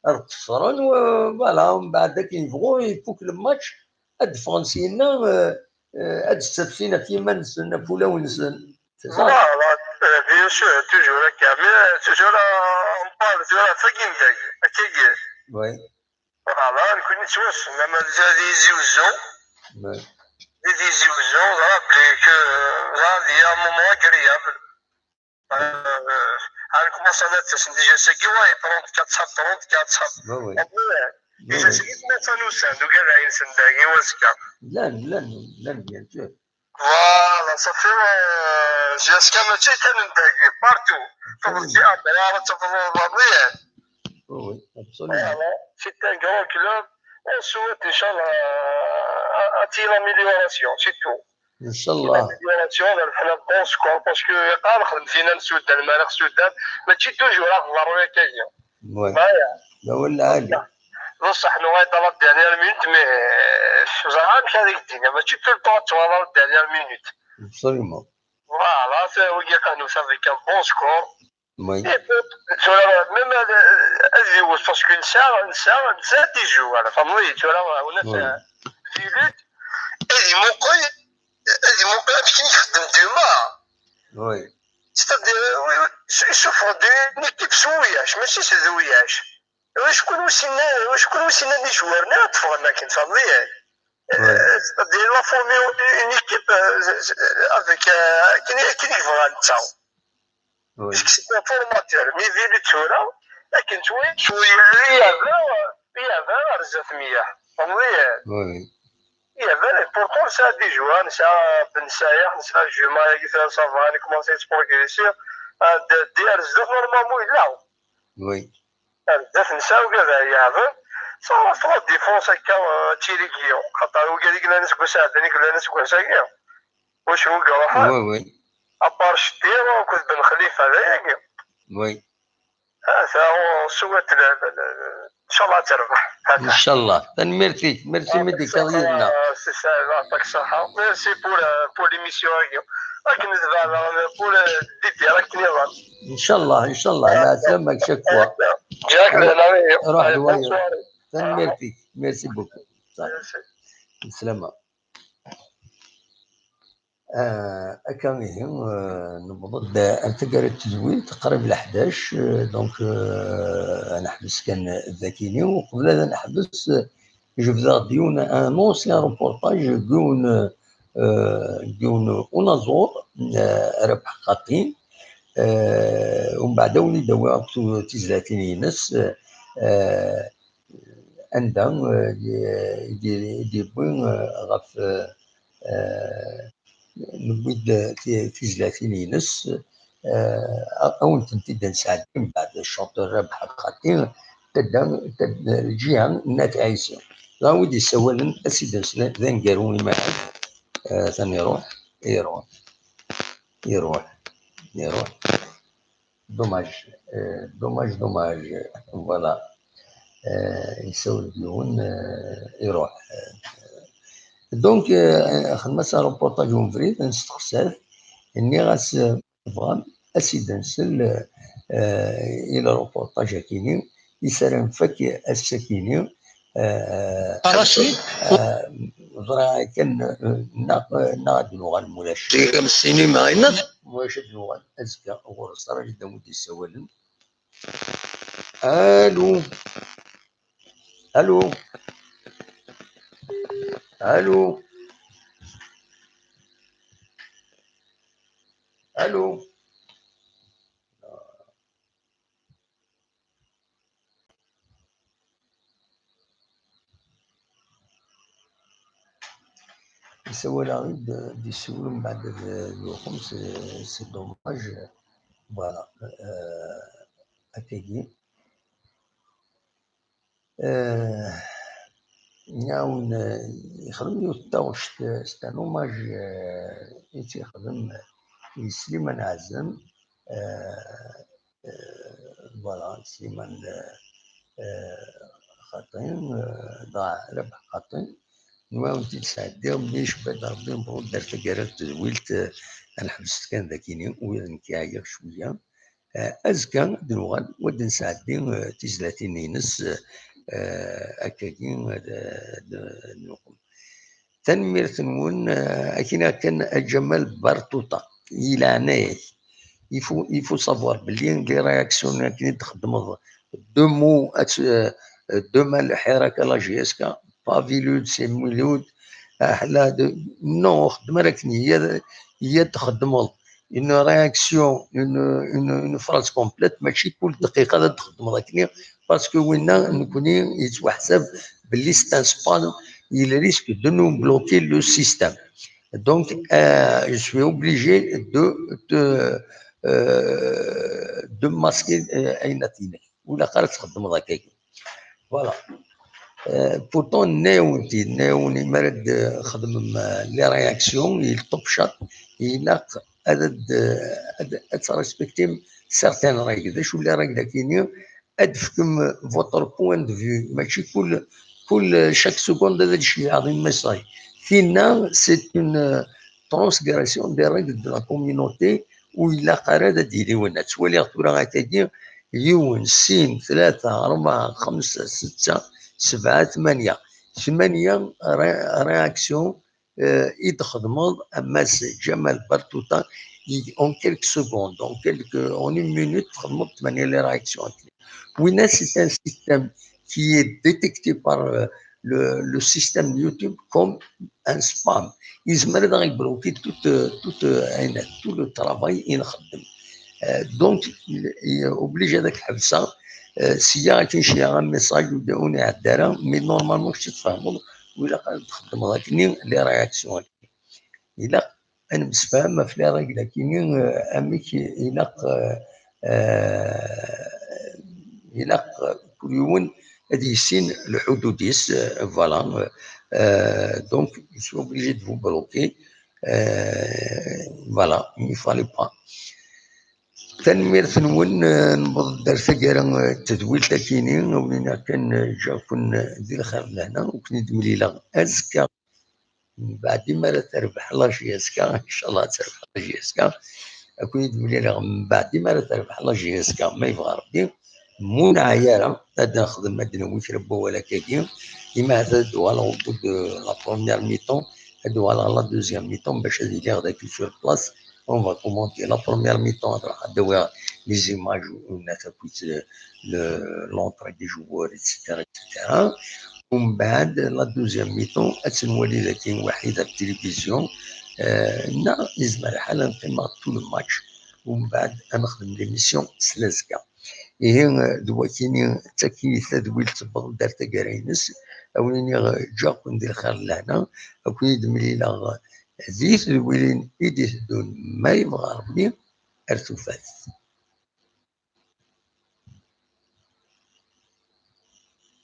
ad qeṣṣren, w-, voilà, mbeɛd akken yebɣu ifuk le match, ad d-ffɣen syenna, eh, eh, ad d-ttafsin ɣef yiman-nsen, ɣef wulawen-nsen. C'est ça. Voilà, eh, bien sûr, toujours akka. Mais, eh, tura, on parle tura ɣef wakken dagi, akkagi. Oui. Voilà, nekkni nettwassen, ama d Tizi Uzzu. Ouais. Di Tizi Uzzu, ẓriɣ belli que, ẓriɣ di un moment agréable. Euh, elle commence à être, déjà, c'est qui, ouais, trente-quatre, trente-quatre. Ouais, ouais. Après, ouais, déjà, ouais, c'est qui commence à nous, c'est, nous, gars, là, ils sont dingues, ouais, c'est ça. Llan, llan, llan, bien sûr. Voilà, ça fait, euh, jusqu'à mačči kan n dagi, partout. Tafeḍ si Adrar, tafeḍ Iḍarren. Oui, oui, absolument. Voilà, c'est un grand club. On souhaite, Inch'Allah, euh, un, un petit amélioration, c'est tout. Inch'Allah. L'amélioration, d lḥal bon score, parce que yeqqar xdem tina n Sudan, ma neɣ Sudan, mačči toujours ad ḍerru akka. Ouais. Voilà. D awal lɛali. D ṣṣeḥ, nuɣal la dernière minute, mais, euh, ẓriɣ amek ara k-d-iniɣ, mačči tout le temps ad twalaḍ la dernière minute. Absolument. Voilà, c'est, wagi qanut avec un bon score. Oui. Et puis, tura, même ad, ad iwet, parce que nesɛa, nesɛa, nesɛa des joueurs, tfehmeḍ-iyi, tura, on a fait des luttes, ad imuqel, ad imuqel amek i nxeddem dima. Oui. C'est-à-dire, oui, oui, isuffeɣ-d une équipe s wiyac, mačči s d wiyac. Acku ur ssineɣ, acku ur ssineɣ d ijuwaren ara d-ffɣen akken, tfehmeḍ-iyi? Ouais. Euh, c'est-à-dire, il a formé une équipe, euh, avec, euh, akken, akken i yebɣa netta. Oui. Parce que c'est un formateur, mais Vili tura, akken tura, il y avait, il y avait ar zdat meyya. Tfehmeḍ-iyi? Oui, oui. Il y avait, pourtant, nesɛa des joueurs, nesɛa Ben Saïh, nesɛa Juma, ça va, il commence à progresser. Ah, d, d ar zdat, normalement, yella. Oui. Ar zdat nesɛa ugad ara iɛaben. Ṣṣaraft la défense akka, euh, d tili n yiḍ. Xaṭer ugad i yellan aseggas iɛeddan, i yellan aseggas-agi, wacu i iruḥen? Oui, oui. À part Cettiṛ akked Ben Xlifa, d ayagi. Oui. Ata, on souhaite le, le, le, Ncallah ad terbeḥ. Ncallah. Tanemmirt-ik. Merci mi d-tekkaḍ yid-neɣ. Merci pour, euh, pour l'émission-agi. Akken d beɛda pour, euh, des directs niḍen. Ncallah, ncallah. Leɛslama-k chaque fois. Ruḥ d wayeḍ. Tanemmirt-ik. Merci beaucoup. Merci. Leɛslama. Ah, akka ihi, ah, newweḍ-d ar taggara n tedwilt, qrib leḥdac, ah, donc, ah, ad neḥbes kan dakini. Uqbel ad neḥbes, ah, jebdeɣ-d yiwen, un ancien reportage n yiwen, ah, n yiwen unaẓur, ah, Rabeḥ Xaṭi, ah, umbeɛd ad wen-id-awiɣ tu-, tizlatin-ines, ah, anda, eh, i d-, i d-, i d-yewwi, eh, ɣef, eh, eh, newwi-d ti-, tizlatin-ines, eh, a-, a wen-tent-id-nesɛeddi mbeɛd chanteur Rabeḥ Xaṭi, tadda, tad-, lǧiha n Nat Ɛisi. Dɣa wi d-yessawalen ad s-id-nsel d aneggaru imaɛad, eh, atan iruḥ, iruḥ, iruḥ, iruḥ. Dommage, euh, dommage, dommage. Voilà. Euh, yessawel-d yiwen, euh, iruḥ. Donc, euh, xedmeɣ-as reportage n ubrid, nesteqsa-t, nniɣ-as, euh, tebɣam ad s-id-nsel, euh, i le reportage-agi-nni, i s ara nfak ass-agi-nni, euh, Racid? Euh, ẓriɣ kan, euh, neɣ, neɣ ad nuɣal mulac. Deg am ssinima, yenna? Mulac ad nuɣal azekka ɣur-s, rajid d wid d-yessawalen. Allô? Allô? Allô? Allô? Yessawal-aɣ-id, d-yessawel mbeɛd ad d-yuɣem, c'est, c'est dommage. Voilà. Euh, akkagi. Euh, nɛawen, euh, yexdem yiwet n taɣect, euh, c'est un hommage, euh, i tt-yexdem i Sliman Ɛazem. Euh, euh, voilà, Sliman, euh, euh, Xaṭi, euh, dɣa Rabeḥ Xaṭi. Nwiɣ ad wen-t-id-sɛeddiɣ, mi icebba-d Rebbi, newweḍ-d ar taggara n tedwilt, eh, ad neḥbes kan dakini, ula d nekk ɛyiɣ cwiya. Eh, azekka ad d-nuɣal, u ad d-nesɛeddi, eh, tizlatin-ines, eh, akkagi, eh, ad, ad, ad nuɣal. Tanemmirt-nwen, eh, akin akken a Ǧamal Bartuta, i leɛnaya-k. Il faut, il faut savoir belli les réactions akken i d-txeddmeḍ, deux mots, ad t-, euh, deux mains, lḥirak, la J S K, pas Vilude, c'est Miloud, ah, la de, non, xdem ara akken, i ad, i ad txeddmeḍ une réaction, une, une, une phrase complète, mačči kul dqiqa ad txeddmeḍ akken, parce que winna, nekni, yettwaḥsab belli c'est un spam, il risque de nous bloquer le système. Donc, euh, je suis obligé de, de, euh, de masquer, euh, ayen ad t-iniɣ. Ur ilaq ara txeddmeḍ akkagi. Voilà. Euh, pourtant, nniɣ-awen-t-id, nniɣ-awen imi ara d-txedmem, euh, les réactions, il top shot, ilaq ad, ad, ad, ad trespektim certaines règles. D acu les règles-agi-nni? Ad d-tefkem votre point de vue. Mačči kul, kul, chaque seconde ad d-tceyyɛeḍ un message. Tinna, c'est une, euh, transgression des règles de la communauté, ur ilaq ara ad d-yili winna. Ttwaliɣ tura akkagi, yiwen, sin, tlata, rebɛa, xemsa, setta, sebɛa, tmanya. Tmanya ré-, réaction, euh, i d-txedmeḍ a Mass Ǧamal Bartuta, i, en quelques secondes, en quelques, en une minute, txedmeḍ tmanya les réactions. Winna, c'est un système qui est détecté par, euh, le, le système YouTube comme un spam. Yezmer ad aɣ-ibloki tout, euh, tout, euh, ayen, tout le travail i nxeddem. Euh, donc, il, il est obligé ad ak-ḥebseɣ. Euh, sya akin ceyɛeɣ un message ur d-, ur iɛedda ara, mais normalement kečč tfehmeḍ, u ilaq ad txeddmeḍ akkenni les réactions. Ilaq ad nemsefham ɣef les règles-agi-nni, euh, amek ilaq, euh, euh, ilaq kul yiwen ad yissin lḥudud-is, euh, voilà. Euh, donc, je suis obligé de vous bloquer. Euh, voilà, il ne fallait pas. Tanemmirt-nwen. Newweḍ-d ar taggara n tedwilt akini, a wen-iniɣ kan, ǧǧiɣ-ken di lxir d lehna, u ken-id-mlileɣ azekka. Mbeɛd imi ara terbeḥ la J S K, incallah ad terbeḥ la J S K, a ken-id-mlileɣ mbeɛd imi ara terbeḥ la J S K, ma yebɣa Rebbi. Ma ur neɛya ara, ad nexdem, ad d-nawi kra n wawal akkagi, imi ahat ad d-uɣaleɣ au bout de la première mi-temps, ad d-uɣaleɣ la deuxième mi-temps bac ad iliɣ dagi sur place. On va commenter la première mi-temps, ad ruḥeɣ ad d-awiɣ les images, u nat akkit l'entrée des joueurs, et cetera, et cetera. Umbeɛd, la deuxième mi-temps, ad tt-nwali dagi waḥid ɣef tilivizyu, neɣ yezmer lḥal ad neqqim tout le match, umbeɛd ad nexdem l'émission s l'azekka. Ihi, d wakini d takini tadwilt tewweḍ-d ar taggara-ines. A wen-iniɣ, ǧǧiɣ-ken di lxir d lehna, a ken-id-mlileɣ di tedwilin i d-iteddun, ma yebɣa Rebbi, ar tufat.